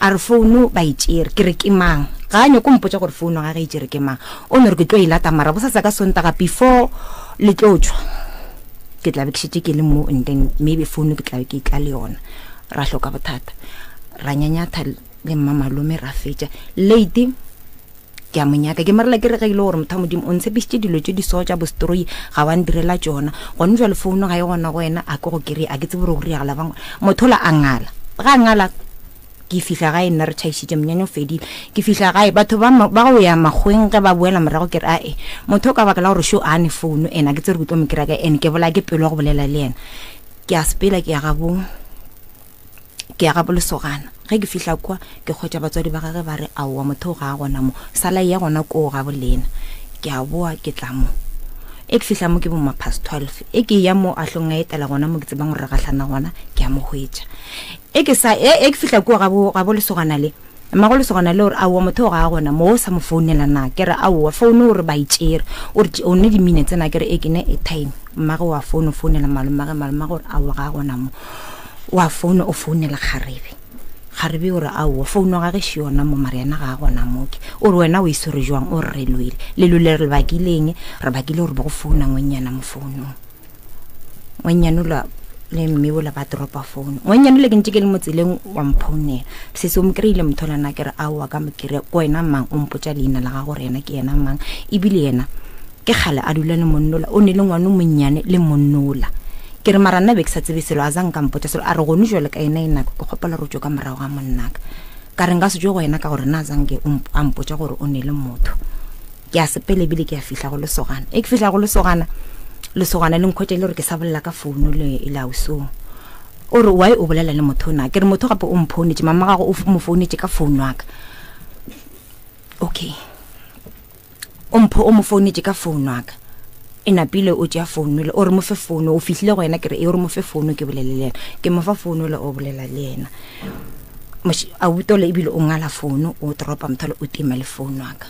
a re founu ba e tšere ke re ke mang ga a nyako mpotsa gore founu ga ge e tšere ke mang o no re ke tlo e lata mara bosasa ka sontaga before le tlo tšwa ke tla be ke šetše ke le mo and then maybe founu ke tla be ke e tla le yona ra hloka bothata ra nyanyatha le mmamalome ra fetša late Ke a mo nyaka. Ke mo rela ke re ge e le gore motho wa Modimo o ntshepišitše dilo tše di so tša bosetroi ga wa ndirela tšona. Gone jwale founu ga e gona go wena a ke go kry-e a ke tsebe gore go diragala bang. Motho ola a ngala. Ga a ngala ke fihla gae nna re tšhaišitše monyanya o fedile. Ke fihla gae batho ba ba go ya makgweng ge ba boela morago ke re ae motho o ka baka la gore šo a ne founu ene a ke tsebe gore ke tlo mo kry-a kae ene ke bolaya ke pelo ya go bolela le yena. Ke a sepela ke ya gabo. Ke ya gabo lesogana. Ge ke fihla kwa, ke hwetša batswadi ba gage ba re, Aowa, motho o ga a gona mo. Sala eya gona koo gabo lena. Ke a boa, ke tla mo. E ke fihla mo ke bo ma past 12. E ke eya mo a hlong a etela gona mo ke tsebang gore re gahlana gona, ke a mo hwetša. E ke sa, e, e ke fihla kua gabo, gabo lesogana le, Mmago lesogana le o re, Aowa, motho o ga a gona mo, o sa mo founela na? Ke re, Aowa, founu o re ba e tšere. O re, O ne di-minutes na? Ke re, E, ke ne airtime. Mmage o a founa, o founela malomage, malomage o re, Aowa, ga a gona mo. O a founa, o founela kgarebe. Kgarebe o re, Aowa, founu ga gešo yona mo, mara yena ga a gona mo. Ke o re, Wena o e swere jwang? O re, Re lwele. Le lwele re bakile eng? Re bakile gore be go founa ngwennyana mo founung. Ngwennyane ola le mme ola ba dropa phone. Ngwennyane ola ke ntše ke le mo tseleng wa mphounela. Sesi o mo kry-ile motho ola na? Ke re, Aowa, ka mo kry-a. Ke wena mang? O mpotša leina la gago gore yena ke yena mang. Ebile yena ke kgale a dula le monnola, o ne le ngwana o monnyane le monnola. Ke re, mara nna be ke sa tsebe selo, a zanka mpotša selo. A re, gone jwale ka yena e nako, ke kgopela gore o tšwe ka morago ga monnaka. Ka re, nka se tšwe go yena ka gore nna a zanke a mpotša gore o ne le motho. Ke a sepela ebile ke a fihla go lesogana. E ke fihla go lesogana, lesogana le nkhwetša e le gore ke sa bolela ka founu le le ausong. O re, why o bolela le motho na? Ke re, motho gape o mphounetše, mama gago o mo founetše ka founu wa ka. Okay. O mpho o mo founetše ka founu wa ka. E napile o tšea founu le o re mo fe founu, o fihlile go yena ke re e o re mo fe founu ke bolele le yena. Ke mo fa founu le o bolela le yena. Abuti ole ebile o ngala founu, o dropa motho ole o tima le founu wa ka.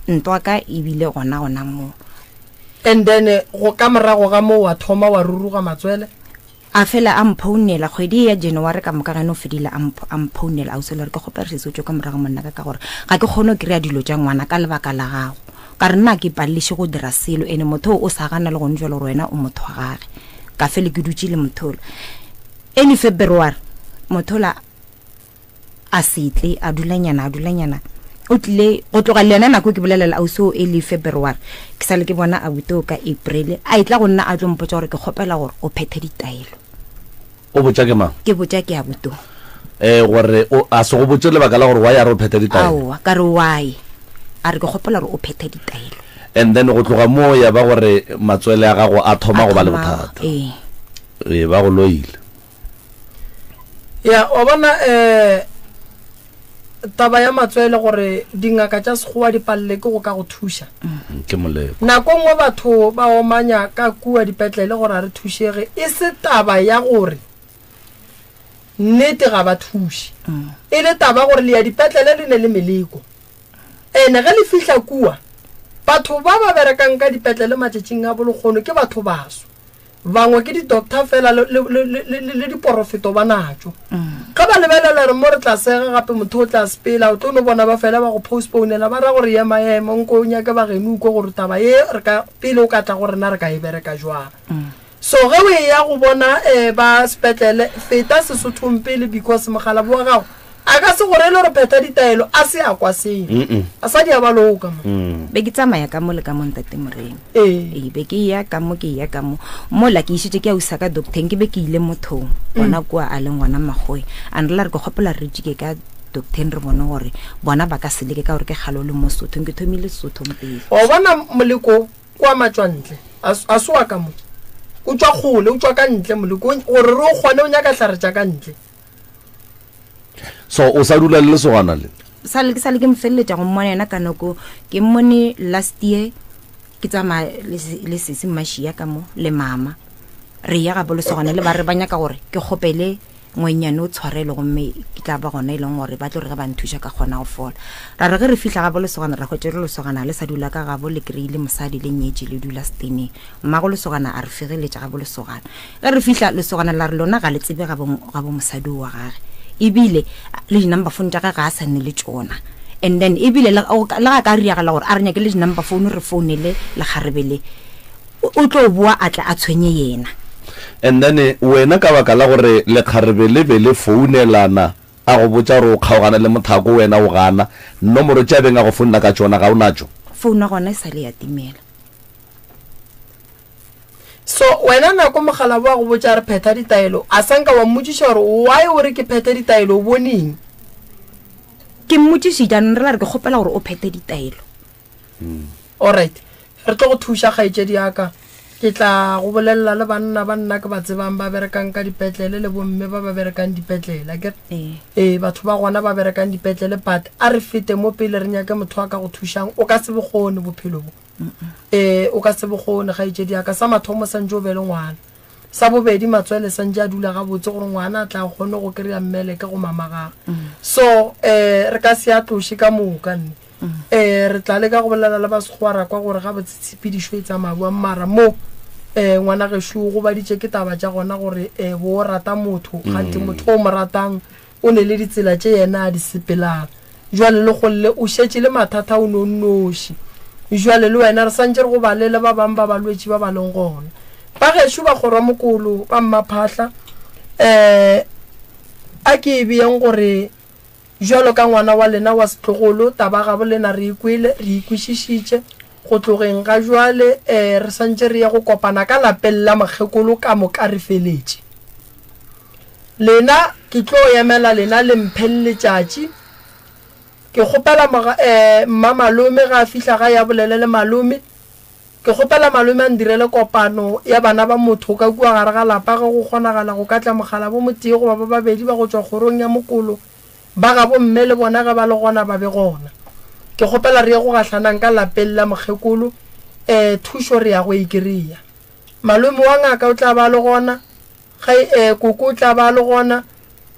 Ntwa ka ebile gona gona moo. And then go ka morago ga moo wa thoma wa ruruga matswele? A fela a mphounela kgwedi ya January ka moka gane o fedile a a mphounela ausi le gore ke kgopela sesi o tšwe ka morago monna ka ka gore ga ke kgone go kry-a dilo tša ngwana ka lebaka la gago. Ka re nna ke paleliše go dira selo ene motho o sa gana le gone jalo gore wena o motho wa gage. Ka fele ke dutše le motho ola. Ene February motho ola a se tle, a dulanyana, a dulanyana. O tlile go tloga le yona nako ke bolelela ausi o early February, ke sa le ke bona abuti o ka April a etla go nna a tlo mpotša gore ke kgopela gore o phethe ditaelo. O botša ke mang? Ke botša ke abuti o. Eh gore o a se go botše lebaka la gore why a re o phethe ditaelo? Aowa, ka re why? A re ke kgopela gore o phethe ditaelo. And then go tloga moo ya ba gore matswele a gago a thoma go ba le bothata. Ee. Ee, ba go loile. Ya, wa bona um taba ya matswele gore dingaka tša sekgowa di palele ke go ka go thuša. Ke moleko. Nako nngwe batho ba omanya ka kua dipetlele gore a re thušege, e se taba ya gore nnete ga ba thuše. E le taba gore le ya dipetlele le ne le meleko. Ene ge le fihla kua, batho ba ba berekang ka dipetlele matšatšing a bolekgono ke batho baso. Bangwe ke di-doctor fela le, le, le, le, le, le diporofeto ba natšo. Ge ba lebelela re mo re tla sega gape motho o tla sepela, o tlo no bona ba fela ba go postponela ba ra gore ema ema nko o nyake ba geno ukwe gore taba ye re ka pele o ka tla go rena re ka e bereka jwang. So ge o eya go bona um ba sepetlele feta Sesothong pele because mokgalabo wa gago a ka se go rele gore phetha ditaelo a se a kwa selo. A sa di a ba loka mo. Be ke tsamaya ka mo le ka mo ntate Moremi. Ee. Ee, be ke ya ka mo ke ya ka mo mola ke išitše ke ya usa ka docteng ke be ke ile mothong gona kua a leng gona makgoe a nrela re ke kgopela re tšike ka docteng re bone gore bona ba ka se leke ka gore ke kgale o le mo Sothong ke thomile Sothong pele. Wa bona moleko kwa matšwantle a a se wa ka mo o tšwa kgole o tšwa ka ntle moleko gore re o kgone o nyaka hlare tša ka ntle. So o sa dula le lesogana le? Sa le ke sa le ke mo feleletša go mmona yena ka nako ke mmone last year ke tsamaya le sesi mmašia ka mo le mama re ya gabo lesogana le ba re ba nyaka gore ke kgopele ngwenyane o tshwarelo gomme ke tla ba gona e leng gore ba tlo re ge ba nthuša ka kgona go fola. Ra re ge re fihla gabo lesogana ra hwetša re lesogana le sa dula ka gabo le kry-ile mosadi le nyetše le dula steneng. Mmago lesogana a re fegeletša gabo lesogana. Ge re fihla, lesogana la re lona ga le tsebe gabo, gabo mosadi wa gage. Ebile le di-number phone tša gage ga a sa ne le tšona. And then ebile le, o ka, le ga ka riagala gore a re nyake le di-number phone re founele lekgarebe le, o, o tlo boa a tla a tshwenye yena. And then wena ka baka la gore lekgarebe le be le founelana a go botša gore o kgaogane le mothako wena o gana, nomoro tše a beng a go founela ka tšona ga o natšo? Phone ya gona e sa le ya timela. So wena nako mokgalabo wa go botša re phetha ditaelo a sa nka wa mmotšiša gore why o re ke phethe ditaelo o bone eng? Ke mmotšišitše a nrela re ke kgopela gore o phethe ditaelo. Alright re tlo go thuša kgaetšedi ya ka ke tla go bolelela le banna ba nna ke ba tsebang ba berekang ka dipetlele le bomme ba ba berekang dipetlele akere? Ee batho ba gona ba berekang dipetlele but a re fete mo pele re nyake motho a ka go thušang o ka se bokgone bophelo bo. Ee, o ka se bokgone, kgaetšedi ya ka. Sa mathomo santše o be le ngwana. Sa bobedi, matswele santše a dula gabotse gore ngwana a tla kgone go kry-a mmeleke go mama gage. So, um re ka se a tloše ka moka nne. Um re tla leka go bolela le ba Sekgowa ra kwa gore gabotse tshepedišo e tsamaya bjang mara mo um ngwana gešo o gobaditše ke taba tša gona gore um bo o rata motho kganthe motho o mo ratang O ne le ditsela tše yena a di sepelang. Jwale le golle o šetše le mathata o no nnoši. Jwale le wena re santše re go balele ba bang ba balwetši ba ba leng gona. Ba gešo ba Kgorwamokolo ba Mmaphahla, um a ke e beyeng gore jwalo ka ngwana wa lena wa setlogolo, taba gabo lena re e kwele, re e kwešišitše. Go tlogeng ga jwale, um re santše re ye go kopana ka lapeng la mokgekolo ka moka re feletše. Lena, ke tlo emela lena le mpheng letšatši. Ke kgopela moga, eh, mmamalome ge a fihla gae a bolele le malome. Ke kgopela malome a ndirele kopano ya bana ba motho ka kua gare ga lapa ge go kgonagala go ka tla mokgalabo motee goba ba babedi ba go tšwa kgorong ya mokolo ba gabo mme le bona ge ba le gona ba be gona. Ke kgopela re ye go gahlanang ka lapeng la mokgekolo, eh, thušo re ya go e kry-a. Malome wa ngaka o tla ba a le gona. Ge e, koko o tla ba a le gona,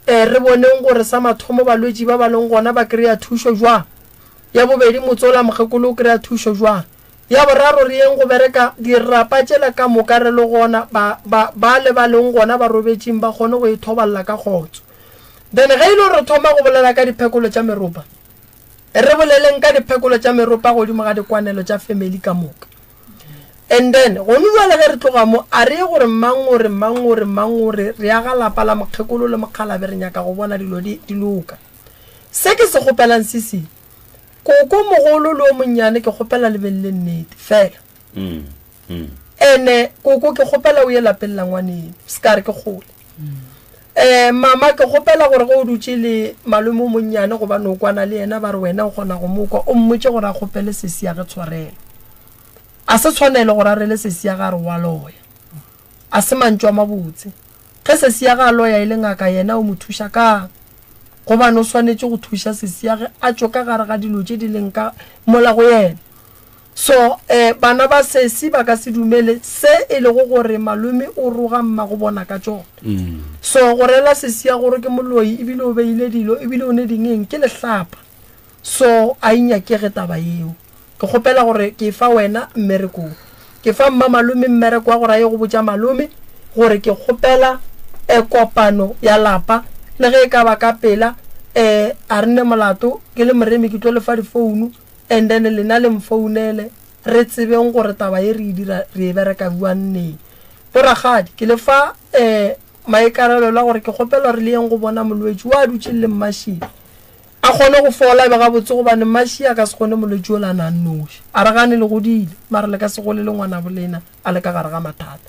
e, re boneng gore sa mathomo balwetši ba ba leng gona ba kry-a thušo jwang. Ya bobedi, motsola mokgekolo o kry-a thušo jwang. Ya boraro, re yeng go bereka dirapa tšela ka moka re le gona, ba, ba, bale ba leng gona ba robetšeng ba kgone go ithoballa ka kgotso. Then ge e le gore re thoma go bolela ka diphekolo tša meropa, re boleleng ka diphekolo tša meropa godimo ga dikwanelo tša family ka moka. And then, gonu bjale ge re tloga mo, a re ye gore mang o re, mang o re, mang o re, re aga lapa la mokgekolo le mokgalabe, re nyaka go bona dilo di, di loka. Se ke se kgopelang se se. Koko mogolo le o monnyane ke kgopela le beng le nnete fela. Ene koko ke kgopela o ye lapeng la ngwaneno se ka re ke kgole. Um mama ke kgopela gore ge o dutše le malome o monnyane gobane o kwana le yena ba re wena o kgona go mo kwa o mmotše gore a kgopele sesi ya ge tshwarelo. A se tshwanelo gore a rele sesi ya ge a re wa loya. A se mantšu a mabotse. Ge sesi ya ge a loya e le ngaka yena o mo thuša kang? Gobane o swanetše go thuša sesi ya ge a tšwe ka gare ga dilo tše di leng ka mola go yena. So eh bana ba sesi ba ka se dumele se e lego gore malome o roga mmago bona ka tšona. So go rela sesi ya gore ke moloi ebile o beile dilo ebile o ne dingeng ke lehlapa. So a e nyakege taba yeo. Ke kgopela gore ke fa wena mmereko wo. Ke fa mmamalome mmereko wa gore a ye go botša malome gore ke kgopela eh kopano ya lapa le ge e ka ba ka pela eh a re ne molato ke le moremi ke tlo le fa difounu and then lena le mfounele re tsebeng gore taba ye re e dira re e bereka bjang neng. Borakgadi ke le fa eh maikarabelo a gore ke kgopela gore le yeng go bona molwetši wa dutšeng le mmašile. A kgone go fola e be gabotse gobane Mmaši a ka se kgone molwetši ola a na a nnoši. A re gane le godile mara le ka se gole le ngwanabo lena a le ka gare ga mathata.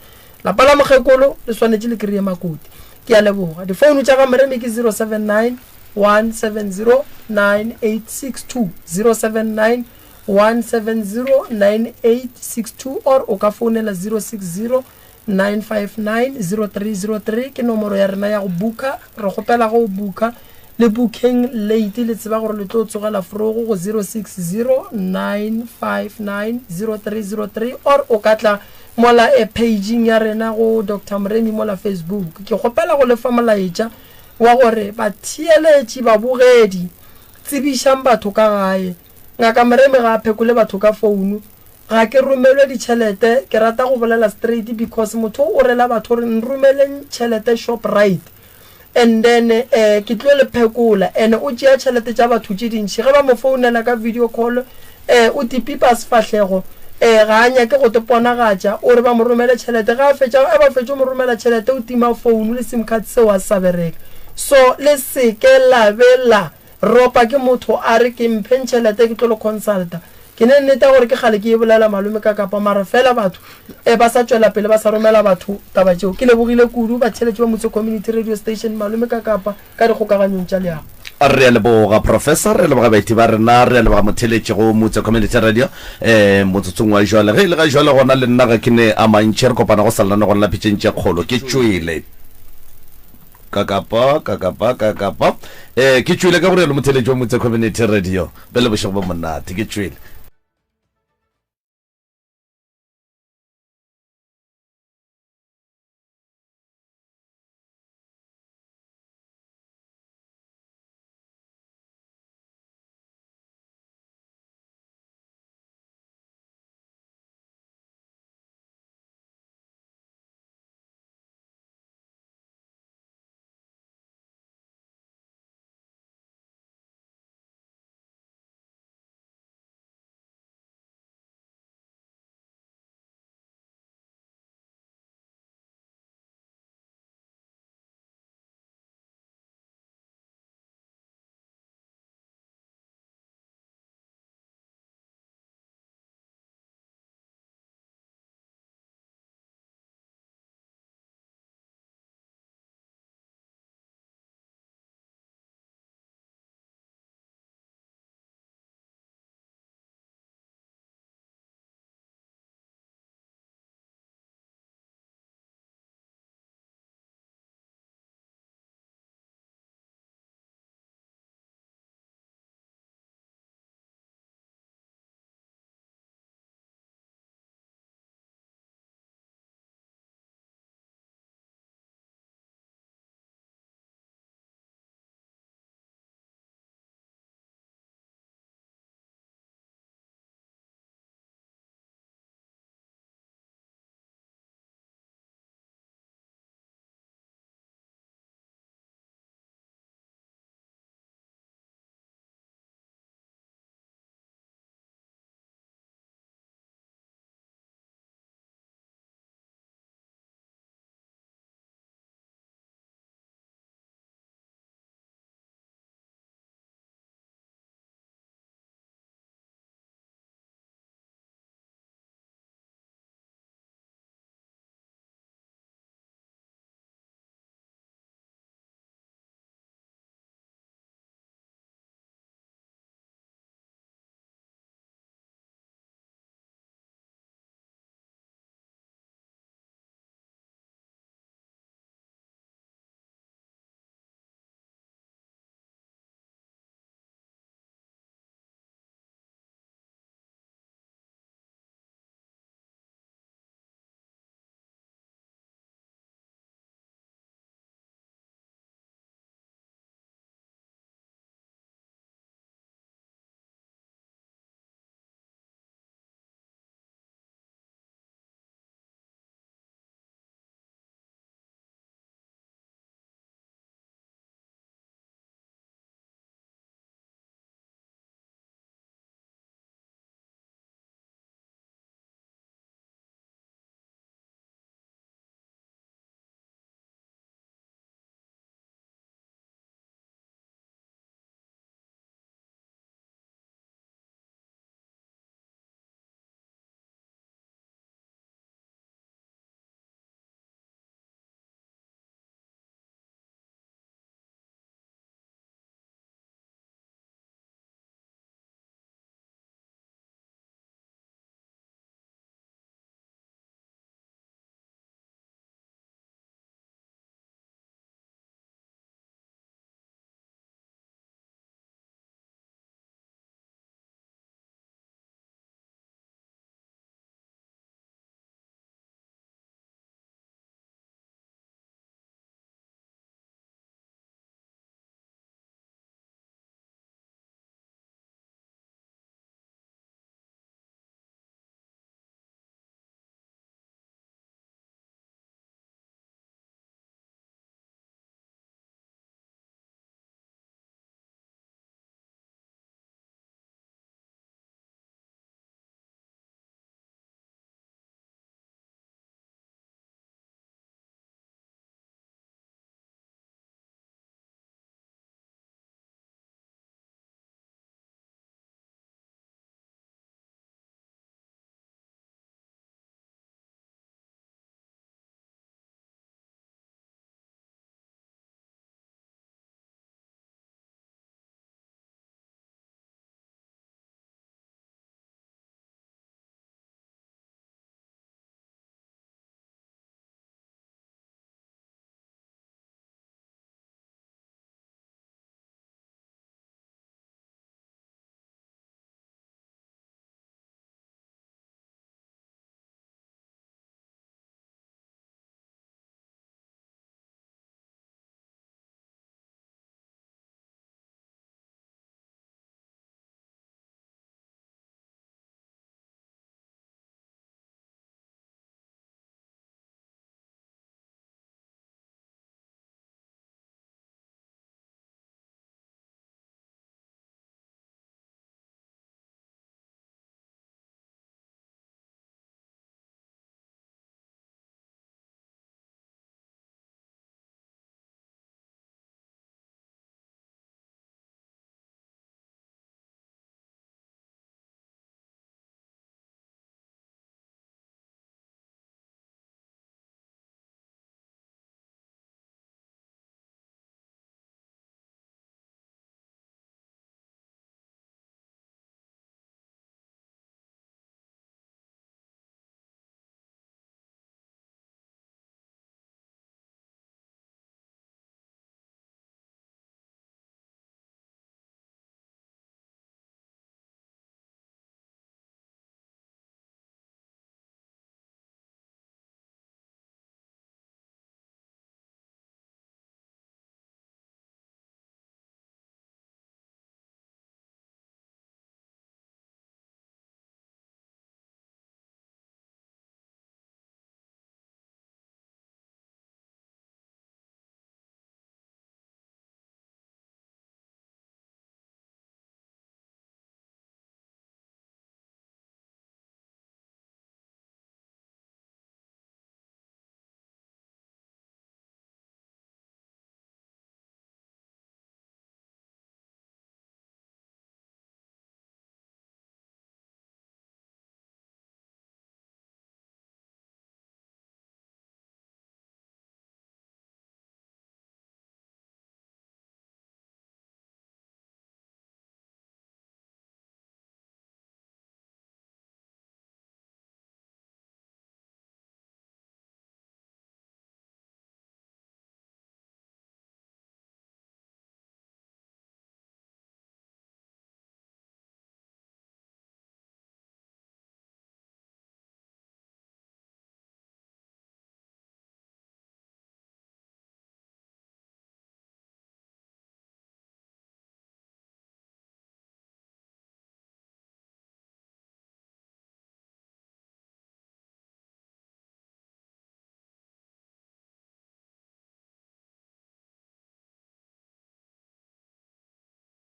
Lapa la mokgekolo le swanetše le kry-e makoti. Ke a leboga. Difounu tša ga Moremi ke 079 170 9862, 079 170 9862 or o ka founela 060 959-0303 ke nomoro ya rena ya go booka. Re kgopela ge o booka le bookeng late le tseba gore le tlo tsogela forogo go 0609590303 or o ka tla mola e pageng ya rena go Doctor Moremi mola Facebook. Ke kgopela go lefa molaetša wa gore batheeletši babogedi tsebišang batho ka gae. Ngaka Moremi ga a phekole batho ka founu. Ga ke romelwe ditšhelete, ke rata go bolela straight because motho o rela batho gore nromeleng tšhelete Shoprite and then eh ke tlo le phekola and o tšea tšhelete tša batho tše dintši ge ba mo founela ka video call eh o tipipa sefahlego eh ga a nyake go te ponagatša o re ba mo romele tšhelete ge a fetša a ba fetša mo romela tšhelete o tima phone le sim card seo a sa bereka so le seke la be la Ropa ke motho a re ke mpheng tšhelete ke tlo le consulta. Ke ne nnete ya gore ke kgale ke e bolela malome ka kapa mara fela batho e ba sa tšwela pele ba sa romela batho taba tšeo. Ke lebogile kudu batheeletši ba Motse Community Radio Station malome ka kapa ka dikgokaganyong tša leago. Re a leboga Professor, re a leboga baeti ba rena, re a leboga motheeletši go Motse Community Radio um motsotsong wa jwale. Ge e le ga jwale gona le nna ga ke ne a mantši, re kopana go sa lenanegong la Pitšeng tše Kgolo. Ke tšwele. Kakapa, kakapa, kakapa. Eh, ke tšwele ka go rialo motheletši wa Motse Community Radio. Be le bošego bo monate, ke tšwele.